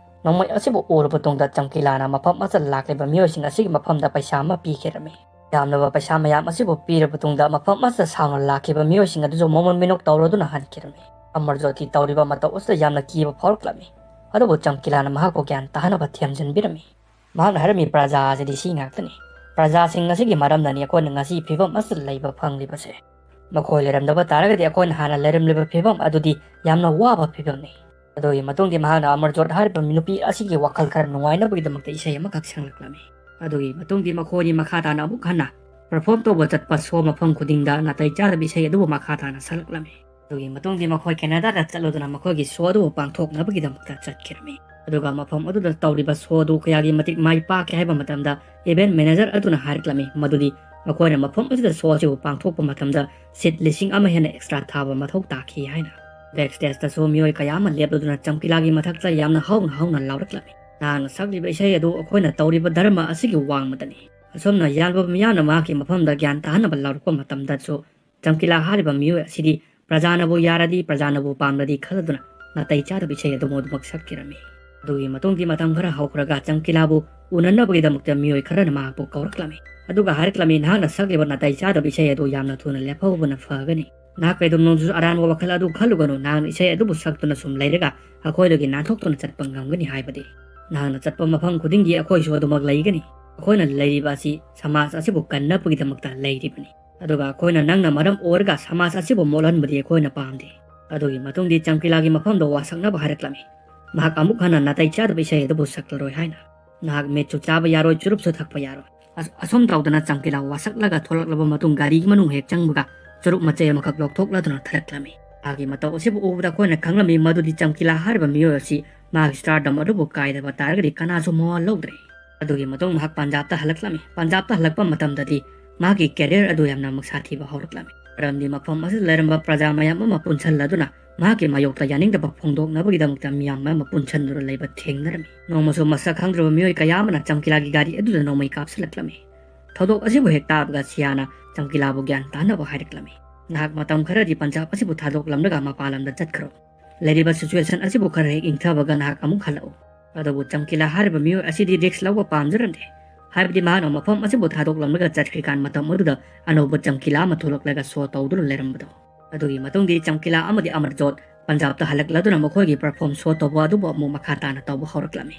ꯅꯣꯡꯃꯩ ꯑꯁꯤꯕꯨ ꯎꯔꯕ ꯃꯇꯨꯡꯗ ꯆꯝꯀꯤꯂꯥꯅ ꯃꯐꯝ ꯑꯁꯤꯗ ꯂꯥꯛꯂꯤꯕ ꯃꯤꯑꯣꯏꯁꯤꯡ ꯑꯁꯤꯒꯤ ꯃꯐꯝꯗ ꯄꯩꯁꯥ ꯑꯃ ꯄꯤꯈꯤꯔꯝꯃꯤ꯫ ꯌꯥꯝꯂꯕ ꯄꯩꯁꯥ ꯃꯌꯥꯝ ꯑꯁꯤꯕꯨ ꯄꯤꯔꯕ ꯃꯇꯨꯡꯗ ꯃꯐꯝ ꯑꯁꯤꯗ ꯁꯥꯎꯅ ꯂꯥꯛꯈꯤꯕ ꯃꯤꯑꯣꯏꯁꯤꯡ ꯑꯗꯨꯁꯨ ꯃꯃꯣꯟ ꯃꯤꯅꯣꯛ ꯇꯧꯔꯗꯨꯅ ꯍꯟꯈꯤꯔꯝꯃꯤ꯫ ꯑꯃꯔ ꯖꯣꯇꯤ ꯇꯧꯔꯤꯕ ꯃꯇꯧ ꯑꯁꯤꯗ ꯌꯥꯝꯅ ꯀꯤꯕ ꯐꯥꯎꯔꯛꯂꯝꯃꯤ꯫ ꯑꯗꯨꯕꯨ ꯆꯝꯀꯤꯂꯥꯅ ꯃꯍꯥꯛꯄꯨ ꯒ꯭ꯌꯥꯟ ꯇꯥꯍꯟꯅꯕ ꯊꯦꯝꯖꯤꯟꯕꯤꯔꯝꯃꯤ꯫ ꯃꯍꯥꯛꯅ ꯍꯥꯏꯔꯝꯃꯤ, "ꯄ꯭ꯔꯖꯥ ꯑꯁꯤꯗꯤ ꯁꯤ ꯉꯥꯛꯇꯅꯤ꯫ ꯄ꯭ꯔꯖꯥꯁꯤꯡ ꯑꯁꯤꯒꯤ ꯃꯔꯝꯅꯅꯤ ꯑꯩꯈꯣꯏꯅ ꯉꯁꯤ ꯐꯤꯕꯝ ꯑꯁꯤꯗ ꯂꯩꯕ ꯐꯪꯂꯤꯕꯁꯦ꯫ ꯃꯈꯣꯏ ꯂꯩꯔꯝꯗꯕ ꯇꯥꯔꯒꯗꯤ ꯑꯩꯈꯣꯏꯅ ꯍꯥꯟꯅ ꯂꯩꯔꯝꯂꯤꯕ ꯐꯤꯕꯝ ꯑꯗꯨꯗꯤ ꯌꯥꯝꯅ ꯋꯥꯕ ꯐꯤꯕꯝꯅꯤ"꯫ ꯑꯗꯨꯒꯤ ꯃꯇꯨꯡꯗꯤ ꯃꯍꯥꯛꯅ ꯑꯃꯔꯖꯣꯠ ꯍꯥꯏꯔꯤꯕ ꯅꯨꯄꯤ ꯑꯁꯤꯒꯤ ꯋꯥꯈꯜ ꯈꯔ ꯅꯨꯡꯉꯥꯏꯅꯕꯒꯤꯗꯃꯛꯇ ꯏꯁꯩ ꯑꯃꯈꯛ ꯁꯛꯂꯛꯂꯝꯃꯤ꯫ ꯑꯗꯨꯒꯤ ꯃꯇꯨꯡꯗꯤ ꯃꯈꯣꯏꯅꯤ ꯃꯈꯥ ꯇꯥꯅ ꯑꯃꯨꯛ ꯍꯟꯅ ꯄꯔꯐꯣꯔꯝ ꯇꯧꯕ ꯆꯠꯄ ꯁꯣ ꯃꯐꯝ ꯈꯨꯗꯤꯡꯗ ꯅꯥꯇꯩ ꯆꯥꯗꯕ ꯏꯁꯩ ꯑꯗꯨꯕꯨ ꯃꯈꯥ ꯇꯥꯅ ꯁꯛꯂꯛꯂꯝꯃꯤ꯫ ꯑꯗꯨꯒꯤ ꯃꯇꯨꯡꯗꯤ ꯃꯈꯣꯏ ꯀꯦꯅꯥꯗꯥꯗ ꯆꯠꯂꯨꯗꯨꯅ ꯃꯈꯣꯏꯒꯤ ꯁꯣ ꯑꯗꯨꯕꯨ ꯄꯥꯡꯊꯣꯛꯅꯕꯒꯤꯗꯃꯛꯇ ꯆꯠꯈꯤꯔꯝꯃꯤ꯫ ꯑꯗꯨꯒ ꯃꯐꯝ ꯑꯗꯨꯗ ꯇꯧꯔꯤꯕ ꯁꯣ ꯑꯗꯨ ꯀꯌꯥꯒꯤ ꯃꯇꯤꯛ ꯃꯥꯏ ꯄꯥꯛꯀꯦ ꯍꯥꯏꯕ ꯃꯇꯝꯗ ꯏꯚꯦꯟꯠ ꯃꯦꯅꯦꯖꯔ ꯑꯗꯨꯅ ꯍꯥꯏꯔꯛꯂꯝꯃꯤ ꯃꯗꯨꯗꯤ ꯃꯈꯣꯏꯅ ꯃꯐꯝ ꯑꯁꯤꯗ ꯁꯣ ꯑꯁꯤꯕꯨ ꯄꯥꯡꯊꯣꯛꯄ ꯃꯇꯝꯗ ꯁꯤꯠ ꯂꯤꯁꯤꯡ ꯑꯃ ꯍꯦꯟꯅ ꯑꯦꯛꯁꯇ꯭ꯔꯥ ꯊꯥꯕ ꯃꯊꯧ ꯇꯥꯈꯤ ꯍꯥꯏꯅ꯫ ꯕꯦꯛ ꯁ꯭ꯇꯦꯖꯇꯁꯨ ꯃꯤꯑꯣꯏ ꯀꯌꯥ ꯑꯃ ꯂꯦꯞꯂꯗꯨꯅ ꯆꯝꯀꯤꯂꯥꯒꯤ ꯃꯊꯛꯇ ꯌꯥꯝꯅ ꯍꯧꯅ ꯍꯧꯅ ꯂꯥꯎꯔꯛꯂꯝꯃꯤ, "ꯅꯍꯥꯛꯅ ꯁꯛꯂꯤꯕ ꯏꯁꯩ ꯑꯗꯨ ꯑꯩꯈꯣꯏꯅ ꯇꯧꯔꯤꯕ ꯙꯔꯃ ꯑꯁꯤꯒꯤ ꯋꯥꯡꯃꯗꯅꯤ"꯫ ꯑꯁꯨꯝꯅ ꯌꯥꯝꯂꯕ ꯃꯤꯌꯥꯝꯅ ꯃꯍꯥꯛꯀꯤ ꯃꯐꯝꯗ ꯒ꯭ꯌꯥꯟ ꯇꯥꯍꯟꯅꯕ ꯂꯥꯎꯔꯛꯄ ꯃꯇꯝꯗꯁꯨ ꯆꯝꯀꯤꯂꯥ ꯍꯥꯏꯔꯤꯕ ꯃꯤꯑꯣꯏ ꯑꯁꯤꯗꯤ ꯄ꯭ꯔꯖꯥꯅꯕꯨ ꯌꯥꯔꯗꯤ, ꯄ꯭ꯔꯖꯥꯅꯕꯨ ꯄꯥꯝꯂꯗꯤ ꯈꯜꯂꯗꯨꯅ ꯅꯥꯇꯩ ꯆꯥꯗꯕ ꯏꯁꯩ ꯑꯗꯨ ꯃꯗꯨꯃꯛ ꯁꯛꯈꯤꯔꯝꯃꯤ꯫ ꯑꯗꯨꯒꯤ ꯃꯇꯨꯡꯗꯤ ꯃꯇꯝ ꯈꯔ ꯍꯧꯈ꯭ꯔꯒ ꯆꯝꯀꯤꯂꯥꯕꯨ ꯎꯅꯅꯕꯒꯤꯗꯃꯛꯇ ꯃꯤꯑꯣꯏ ꯈꯔꯅ ꯃꯍꯥꯛꯄꯨ ꯀꯧꯔꯛꯂꯝꯃꯤ꯫ ꯑꯗꯨꯒ ꯍꯥꯏꯔꯛꯂꯝꯃꯤ, "ꯅꯍꯥꯛꯅ ꯁꯛꯂꯤꯕ ꯅꯥꯇꯩ ꯆꯥꯗꯕ ꯏꯁꯩ ꯑꯗꯨ ꯌꯥꯝꯅ ꯊꯨꯅ ꯂꯦꯞꯍꯧꯕꯅ ꯐꯒꯅꯤ꯫ ꯅꯍꯥꯛ ꯀꯩꯗꯧꯅꯣꯁꯨ ꯑꯔꯥꯟꯕ ꯋꯥꯈꯜ ꯑꯗꯨ ꯈꯜꯂꯨꯒꯅꯨ꯫ ꯅꯍꯥꯛꯅ ꯏꯁꯩ ꯑꯗꯨꯕꯨ ꯁꯛꯇꯨꯅ ꯁꯨꯝ ꯂꯩꯔꯒ ꯑꯩꯈꯣꯏꯗꯒꯤ ꯅꯥꯟꯊꯣꯛꯇꯨꯅ ꯆꯠꯄ ꯉꯝꯒꯅꯤ ꯍꯥꯏꯕꯗꯤ꯫ ꯅꯍꯥꯛꯅ ꯆꯠꯄ ꯃꯐꯝ ꯈꯨꯗꯤꯡꯒꯤ ꯑꯩꯈꯣꯏꯁꯨ ꯑꯗꯨꯃꯛ ꯂꯩꯒꯅꯤ꯫ ꯑꯩꯈꯣꯏꯅ ꯂꯩꯔꯤꯕ ꯑꯁꯤ ꯁꯃꯥꯖ ꯑꯁꯤꯕꯨ ꯀꯟꯅꯕꯒꯤꯗꯃꯛꯇ ꯂꯩꯔꯤꯕꯅꯤ꯫ ꯑꯗꯨꯒ ꯑꯩꯈꯣꯏꯅ ꯅꯪꯅ ꯃꯔꯝ ꯑꯣꯏꯔꯒ ꯁꯃꯥꯖ ꯑꯁꯤꯕꯨ ꯃꯣꯠꯍꯟꯕꯗꯤ ꯑꯩꯈꯣꯏꯅ ꯄꯥꯝꯗꯦ꯫ ꯑꯗꯨꯒꯤ ꯃꯇꯨꯡꯗꯤ ꯆꯝꯀꯤꯂꯥꯒꯤ ꯃꯐꯝꯗ ꯋꯥꯁꯛꯅꯕ ꯍꯥꯏꯔꯛꯂꯝꯃꯤ꯫ ꯃꯍꯥꯛ ꯑꯃꯨꯛ ꯍꯟꯅ ꯅꯥꯇꯩ ꯆꯥꯗꯕ ꯏꯁꯩ ꯑꯗꯨꯕꯨ ꯁꯛꯂꯔꯣꯏ ꯍꯥꯏꯅ꯫ ꯅꯍꯥꯛ ꯃꯤꯠꯁꯨ ꯆꯥꯕ ꯌꯥꯔꯣꯏ, ꯆꯨꯔꯨꯞꯁꯨ ꯊꯛꯄ ꯌꯥꯔꯣꯏ꯫ ꯑꯁ-, ꯑꯁꯨꯝ ꯇꯧꯗꯅ ꯆꯝꯀꯤꯂꯥ ꯋꯥꯁꯛꯂꯒ ꯊꯣꯛꯂꯛꯂꯕ ꯃꯇꯨꯡ ꯒꯥꯔꯤꯒꯤ ꯃꯅꯨꯡ ꯍꯦꯛ ꯆꯪꯕꯒ ꯆꯨꯔꯨꯞ ꯃꯆꯩ ꯑꯃꯈꯛ ꯂꯧꯊꯣꯛꯂꯗꯨꯅ ꯊꯛꯂꯛꯂꯝꯃꯤ꯫ ꯃꯍꯥꯛꯀꯤ ꯃꯇꯧ ꯑꯁꯤꯕꯨ ꯎꯕꯗ ꯑꯩꯈꯣꯏꯅ ꯈꯪꯂꯝꯃꯤ ꯃꯗꯨꯗꯤ ꯆꯝꯀꯤꯂꯥ ꯍꯥꯏꯔꯤꯕ ꯃꯤꯑꯣꯏ ꯑꯁꯤ ꯃꯍꯥꯛꯀꯤ stardom ꯑꯗꯨꯕꯨ ꯀꯥꯏꯗꯕ ꯇꯥꯔꯒꯗꯤ ꯀꯅꯥꯁꯨ ꯃꯋꯥ ꯂꯧꯗ꯭ꯔꯦ꯫ ꯑꯗꯨꯒꯤ ꯃꯇꯨꯡ ꯃꯍꯥꯛ ꯄꯟꯖꯥꯕꯇ ꯍꯜꯂꯛꯂꯝꯃꯤ꯫ ꯄꯟꯖꯥꯕꯇ ꯍꯜꯂꯛꯄ ꯃꯇꯝꯗꯗꯤ ꯃꯍꯥꯛꯀꯤ career ꯑꯗꯨ ꯌꯥꯝꯅ ꯃꯛꯁꯥ ꯊꯤꯕ ꯍꯧꯔꯛꯂꯝꯃꯤ꯫ ꯃꯔꯝꯗꯤ ꯃꯐꯝ ꯑꯁꯤꯗ ꯂꯩꯔꯝꯕ ꯄ꯭ꯔꯖꯥ ꯃꯌꯥꯝ ꯑꯃ ꯄꯨꯟꯁꯤꯜꯂꯗꯨꯅ ꯃꯍꯥꯛꯀꯤ ꯃꯥꯌꯣꯛꯇ ꯌꯥꯅꯤꯡꯗꯕ ꯐꯣꯡꯗꯣꯛꯅꯕꯒꯤꯗꯃꯛꯇ ꯃꯤꯌꯥꯝ ꯑꯃ ꯄꯨꯟꯁꯤꯟꯗꯨꯅ ꯂꯩꯕ ꯊꯦꯡꯅꯔꯝꯃꯤ꯫ ꯅꯣꯡꯃꯁꯨ ꯃꯁꯛ ꯈꯪꯗ꯭ꯔꯕ ꯃꯤꯑꯣꯏ ꯀꯌꯥ ꯑꯃꯅ ꯆꯝꯀꯤꯂꯥꯒꯤ ꯒꯥꯔꯤ ꯑꯗꯨꯗ ꯅꯣꯡꯃꯩ ꯀꯥꯞꯁꯤꯜꯂꯛꯂꯝꯃꯤ꯫ ꯊꯧꯗꯣꯛ ꯑꯁꯤꯕꯨ ꯍꯦꯛ ꯇꯥꯕꯒ ꯁꯤꯌꯥꯅ ꯆꯝꯀꯤꯂꯥꯕꯨ ꯒ꯭ꯌꯥꯟ ꯇꯥꯅꯕ ꯍꯥꯏꯔꯛꯂꯝꯃꯤ꯫ ꯅꯍꯥꯛ ꯃꯇꯝ ꯈꯔꯗꯤ ꯄꯟꯖꯥꯕ ꯑꯁꯤꯕꯨ ꯊꯥꯗꯣꯛꯂꯝꯂꯒ ꯃꯄꯥꯟ ꯂꯝꯗ ꯆꯠꯈ꯭ꯔꯣ꯫ ꯂꯩꯔꯤꯕ situation ꯑꯁꯤꯕꯨ ꯈꯔ ꯍꯦꯛ ꯏꯪꯊꯕꯒ ꯅꯍꯥꯛ ꯑꯃꯨꯛ ꯍꯜꯂꯛꯎ꯫ ꯑꯗꯨꯕꯨ ꯆꯝꯀꯤꯂꯥ ꯍꯥꯏꯔꯤꯕ ꯃꯤꯑꯣꯏ ꯑꯁꯤꯗꯤ risk ꯂꯧꯕ ꯄꯥꯝꯖꯔꯝꯗꯦ꯫ ꯍꯥꯏꯕꯗꯤ ꯃꯍꯥꯛꯅ ꯃꯐꯝ ꯑꯁꯤꯕꯨ ꯊꯥꯗꯣꯛꯂꯝꯂꯒ ꯆꯠꯈ꯭ꯔꯤꯀꯥꯟ ꯃꯇꯝ ꯑꯗꯨꯗ ꯑꯅꯧꯕ ꯆꯝꯀꯤꯂꯥ ꯑꯃ ꯊꯣꯛꯂꯛꯂꯒ show ꯇꯧꯗꯨꯅ ꯂꯩꯔꯝꯕꯗꯣ꯫ ꯑꯗꯨꯒꯤ ꯃꯇꯨꯡꯗꯤ ꯆꯝꯀꯤꯂꯥ ꯑꯃꯗꯤ ꯑꯃꯔꯖꯣꯠ ꯄꯟꯖꯥꯕꯇ ꯍꯜꯂꯛꯂꯗꯨꯅ ꯃꯈꯣꯏꯒꯤ perform show ꯇꯧꯕ ꯑꯗꯨꯕꯨ ꯑꯃꯨꯛ ꯃꯈꯥ ꯇꯥꯅ ꯇꯧꯕ ꯍꯧꯔꯛꯂꯝꯃꯤ꯫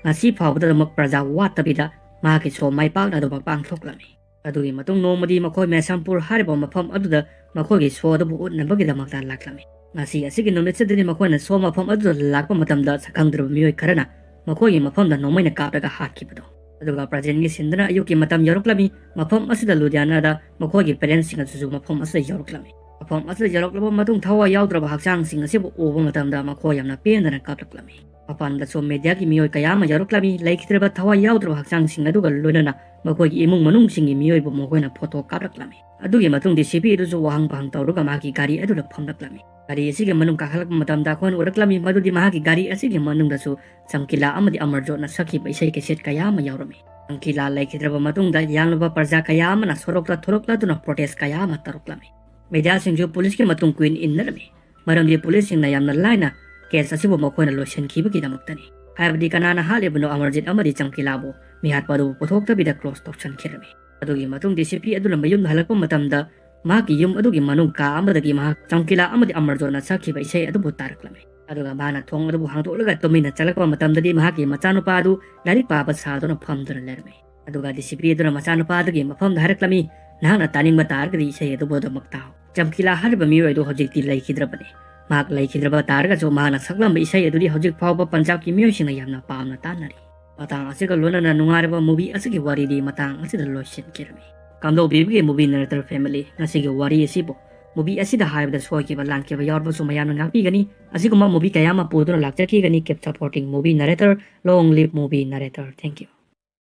ꯉꯁꯤ ꯐꯥꯎꯕꯗꯃꯛ ꯄ꯭ꯔꯖꯥ ꯋꯥꯠꯇꯕꯤꯗ ꯃꯍꯥꯛꯀꯤ show ꯃꯥꯏ ꯄꯥꯛꯅ ꯑꯗꯨꯃꯛ ꯄꯥꯡꯊꯣꯛꯂꯝꯃꯤ꯫ ꯑꯗꯨꯒꯤ ꯃꯇꯨꯡ ꯅꯣꯡꯃꯗꯤ ꯃꯈꯣꯏ ꯃꯦꯁꯝꯄꯨꯔ ꯍꯥꯏꯔꯤꯕ ꯃꯐꯝ ꯑꯗꯨꯗ ꯃꯈꯣꯏꯒꯤ show ꯑꯗꯨꯕꯨ ꯎꯠꯅꯕꯒꯤꯗꯃꯛꯇ ꯂꯥꯛꯂꯝꯃꯤ꯫ ꯉꯁꯤ ꯑꯁꯤꯒꯤ ꯅꯨꯃꯤꯠꯁꯤꯗꯗꯤ ꯃꯈꯣꯏꯅ show ꯃꯐꯝ ꯑꯗꯨꯗ ꯂꯥꯛꯄ ꯃꯇꯝꯗ ꯁꯛꯈꯪꯗ꯭ꯔꯕ ꯃꯤꯑꯣꯏ ꯈꯔꯅ ꯃꯈꯣꯏꯒꯤ ꯃꯐꯝꯗ ꯅꯣꯡꯃꯩꯅ ꯀꯥꯞꯂꯒ ꯍꯥꯠꯈꯤꯕꯗꯣ꯫ ꯑꯗꯨꯒ ꯄ꯭ꯔꯖꯦꯟꯒꯤ ꯁꯤꯟꯗꯨꯅ ꯑꯌꯨꯛꯀꯤ ꯃꯇꯝ ꯌꯧꯔꯛꯂꯝꯃꯤ꯫ ꯃꯐꯝ ꯑꯁꯤꯗ ꯂꯨꯙꯤꯌꯥꯅꯥꯗ ꯃꯈꯣꯏꯒꯤ parents ꯁꯤꯡ ꯑꯗꯨꯁꯨ ꯃꯐꯝ ꯑꯁꯤꯗ ꯌꯧꯔꯛꯂꯝꯃꯤ꯫ ꯃꯐꯝ ꯑꯁꯤꯗ ꯌꯧꯔꯛꯂꯕ ꯃꯇꯨꯡ ꯊꯋꯥꯏ ꯌꯥꯎꯗ꯭ꯔꯕ ꯍꯛꯆꯥꯡꯁꯤꯡ ꯑꯁꯤꯕꯨ ꯎꯕ ꯃꯇꯝꯗ ꯃꯈꯣꯏ ꯌꯥꯝꯅ ꯄꯦꯟꯗꯅ ꯀꯥꯞꯂꯛꯂꯝꯃꯤ꯫ ꯃꯄꯥꯟꯗꯁꯨ media ꯒꯤ ꯃꯤꯑꯣꯏ ꯀꯌꯥ ꯑꯃ ꯌꯧꯔꯛꯂꯝꯃꯤ꯫ ꯂꯩꯈꯤꯗ꯭ꯔꯕ ꯊꯋꯥꯏ ꯌꯥꯎꯗ꯭ꯔꯕ ꯍꯛꯆꯥꯡꯁꯤꯡ ꯑꯗꯨꯒ ꯂꯣꯏꯅꯅ ꯃꯈꯣꯏꯒꯤ ꯏꯃꯨꯡ ꯃꯅꯨꯡꯁꯤꯡꯒꯤ ꯃꯤꯑꯣꯏꯕꯨ ꯃꯈꯣꯏꯅ photo ꯀꯥꯞꯂꯛꯂꯝꯃꯤ꯫ ꯑꯗꯨꯒꯤ ꯃꯇꯨꯡꯗꯤ ꯁꯤꯄꯤ ꯑꯗꯨꯁꯨ ꯋꯥꯍꯪ ꯄꯥꯍꯪ ꯇꯧꯔꯒ ꯃꯍꯥꯛꯀꯤ ꯒꯥꯔꯤ ꯑꯗꯨꯗ ꯐꯝꯂꯛꯂꯝꯃꯤ꯫ ꯒꯥꯔꯤ ꯑꯁꯤꯒꯤ ꯃꯅꯨꯡ ꯀꯥꯈꯠꯂꯛꯄ ꯃꯇꯝꯗ ꯑꯩꯈꯣꯏꯅ ꯎꯔꯛꯂꯝꯃꯤ ꯃꯗꯨꯗꯤ ꯃꯍꯥꯛꯀꯤ ꯒꯥꯔꯤ ꯑꯁꯤꯒꯤ ꯃꯅꯨꯡꯗꯁꯨ ꯆꯝꯀꯤꯂꯥ ꯑꯃꯗꯤ ꯑꯃꯔꯖꯣꯠꯅ ꯁꯛꯈꯤꯕ ꯏꯁꯩ cassette ꯀꯌꯥ ꯑꯃ ꯌꯥꯎꯔꯝꯃꯤ꯫ ꯆꯝꯀꯤꯂꯥ ꯂꯩꯈꯤꯗ꯭ꯔꯕ ꯃꯇꯨꯡꯗ ꯌꯥꯝꯂꯕ ꯄ꯭ꯔꯖꯥ ꯀꯌꯥ ꯑꯃꯅ ꯁꯣꯔꯣꯛꯇ ꯊꯣꯛꯂꯛꯂꯗꯨꯅ protest ꯀꯌꯥ ꯑꯃ ꯇꯧꯔꯛꯂꯝꯃꯤ꯫ Media ꯁꯤꯡꯁꯨ ꯄꯨꯂꯤꯁꯀꯤ ꯃꯇꯨꯡ ꯀꯨꯏꯅ ꯏꯟꯅꯔꯝꯃꯤ꯫ ꯃꯔꯝꯗꯤ ꯄꯨꯂꯤꯁꯁꯤꯡꯅ ꯌꯥꯝꯅ ꯂꯥꯏꯅ case ꯑꯁꯤꯕꯨ ꯃꯈꯣꯏꯅ ꯂꯣꯏꯁꯤꯟꯈꯤꯕꯒꯤꯗꯃꯛꯇꯅꯤ꯫ ꯍꯥꯏꯕꯗꯤ ꯀꯅꯥꯅ ꯍꯥꯠꯂꯤꯕꯅꯣ ꯑꯃꯔꯖꯤꯠ ꯑꯃꯗꯤ ꯆꯝꯀꯤꯂꯥꯕꯨ, ꯃꯤꯍꯥꯠꯄ ꯑꯗꯨꯕꯨ ꯄꯨꯊꯣꯛꯇꯕꯤꯗ close ꯇꯧꯁꯤꯟꯈꯤꯔꯝꯃꯤ꯫ ꯑꯗꯨꯒꯤ ꯃꯇꯨꯡ ꯗꯤ ꯁꯤ ꯄꯤ ꯑꯗꯨꯅ ꯃꯌꯨꯝꯗ ꯍꯜꯂꯛꯄ ꯃꯇꯝꯗ ꯃꯍꯥꯛꯀꯤ ꯌꯨꯝ ꯑꯗꯨꯒꯤ ꯃꯅꯨꯡ ꯀꯥ ꯑꯃꯗꯒꯤ ꯃꯍꯥꯛ ꯆꯝꯀꯤꯂꯥ ꯑꯃꯗꯤ ꯑꯃꯔꯖꯣꯟꯅ ꯁꯛꯈꯤꯕ ꯏꯁꯩ ꯑꯗꯨꯕꯨ ꯇꯥꯔꯛꯂꯝꯃꯤ꯫ ꯑꯗꯨꯒ ꯃꯍꯥꯛꯅ ꯊꯣꯡ ꯑꯗꯨꯕꯨ ꯍꯥꯡꯗꯣꯛꯂꯒ ꯇꯨꯃꯤꯟꯅ ꯆꯠꯂꯛꯄ ꯃꯇꯝꯗꯗꯤ ꯃꯍꯥꯛꯀꯤ ꯃꯆꯥꯅꯨꯄꯥ ꯑꯗꯨ ꯂꯥꯏꯔꯤꯛ ꯄꯥꯕ ꯁꯥꯗꯨꯅ ꯐꯝꯗꯨꯅ ꯂꯩꯔꯝꯃꯤ꯫ ꯑꯗꯨꯒ ꯗꯤ ꯁꯤ ꯄꯤ ꯑꯗꯨꯅ ꯃꯆꯥꯅꯨꯄꯥ ꯑꯗꯨꯒꯤ ꯃꯐꯝꯗ ꯍꯥꯏꯔꯛꯂꯝꯃꯤ, "ꯅꯍꯥꯛꯅ ꯇꯥꯅꯤꯡꯕ ꯇꯥꯔꯒꯗꯤ ꯏꯁꯩ ꯑꯗꯨꯕꯨ ꯑꯗꯨꯃꯛ ꯇꯥꯎ꯫" ꯆꯝꯀꯤꯂꯥ ꯍꯥꯏꯔꯤꯕ ꯃꯤꯑꯣꯏ ꯑꯗꯨ ꯍꯧꯖꯤꯛꯇꯤ ꯂꯩꯈꯤꯗ꯭ꯔꯕꯅꯤ꯫ ꯃꯍꯥꯛ ꯂꯩꯈꯤꯗ꯭ꯔꯕ ꯇꯥꯔꯒꯁꯨ ꯃꯍꯥꯛꯅ ꯁꯛꯂꯝꯕ ꯏꯁꯩ ꯑꯗꯨꯗꯤ ꯍꯧꯖꯤꯛ ꯐꯥꯎꯕ ꯄꯟꯖꯥꯕꯀꯤ ꯃꯤꯑꯣꯏꯁꯤꯡꯅ ꯌꯥꯝꯅ ꯄꯥꯝꯅ ꯇꯥꯅꯔꯤ꯫ ꯃꯇꯥꯡ ꯑꯁꯤꯒ ꯂꯣꯏꯅꯅ ꯅꯨꯡꯉꯥꯏꯔꯕ movie ꯑꯁꯤꯒꯤ ꯋꯥꯔꯤꯗꯤ ꯃꯇꯥꯡ ꯑꯁꯤꯗ ꯂꯣꯏꯁꯤꯟꯈꯤꯔꯝꯃꯤ꯫ ꯀꯝꯗꯧꯕꯤꯕꯒꯦ movie narrator family? ꯉꯁꯤꯒꯤ ꯋꯥꯔꯤ ꯑꯁꯤꯕꯨ movie ꯑꯁꯤꯗ ꯍꯥꯏꯕꯗ ꯁꯣꯏꯈꯤꯕ ꯂꯥꯟꯈꯤꯕ ꯌꯥꯎꯔꯕꯁꯨ ꯃꯌꯥꯝꯅ ꯉꯥꯛꯄꯤꯒꯅꯤ꯫ ꯑꯁꯤꯒꯨꯝꯕ movie ꯀꯌꯥ ꯑꯃ ꯄꯨꯗꯨꯅ ꯂꯥꯛꯆꯈꯤꯒꯅꯤ꯫ Keep supporting movie narrator. Long live movie narrator. Thank you.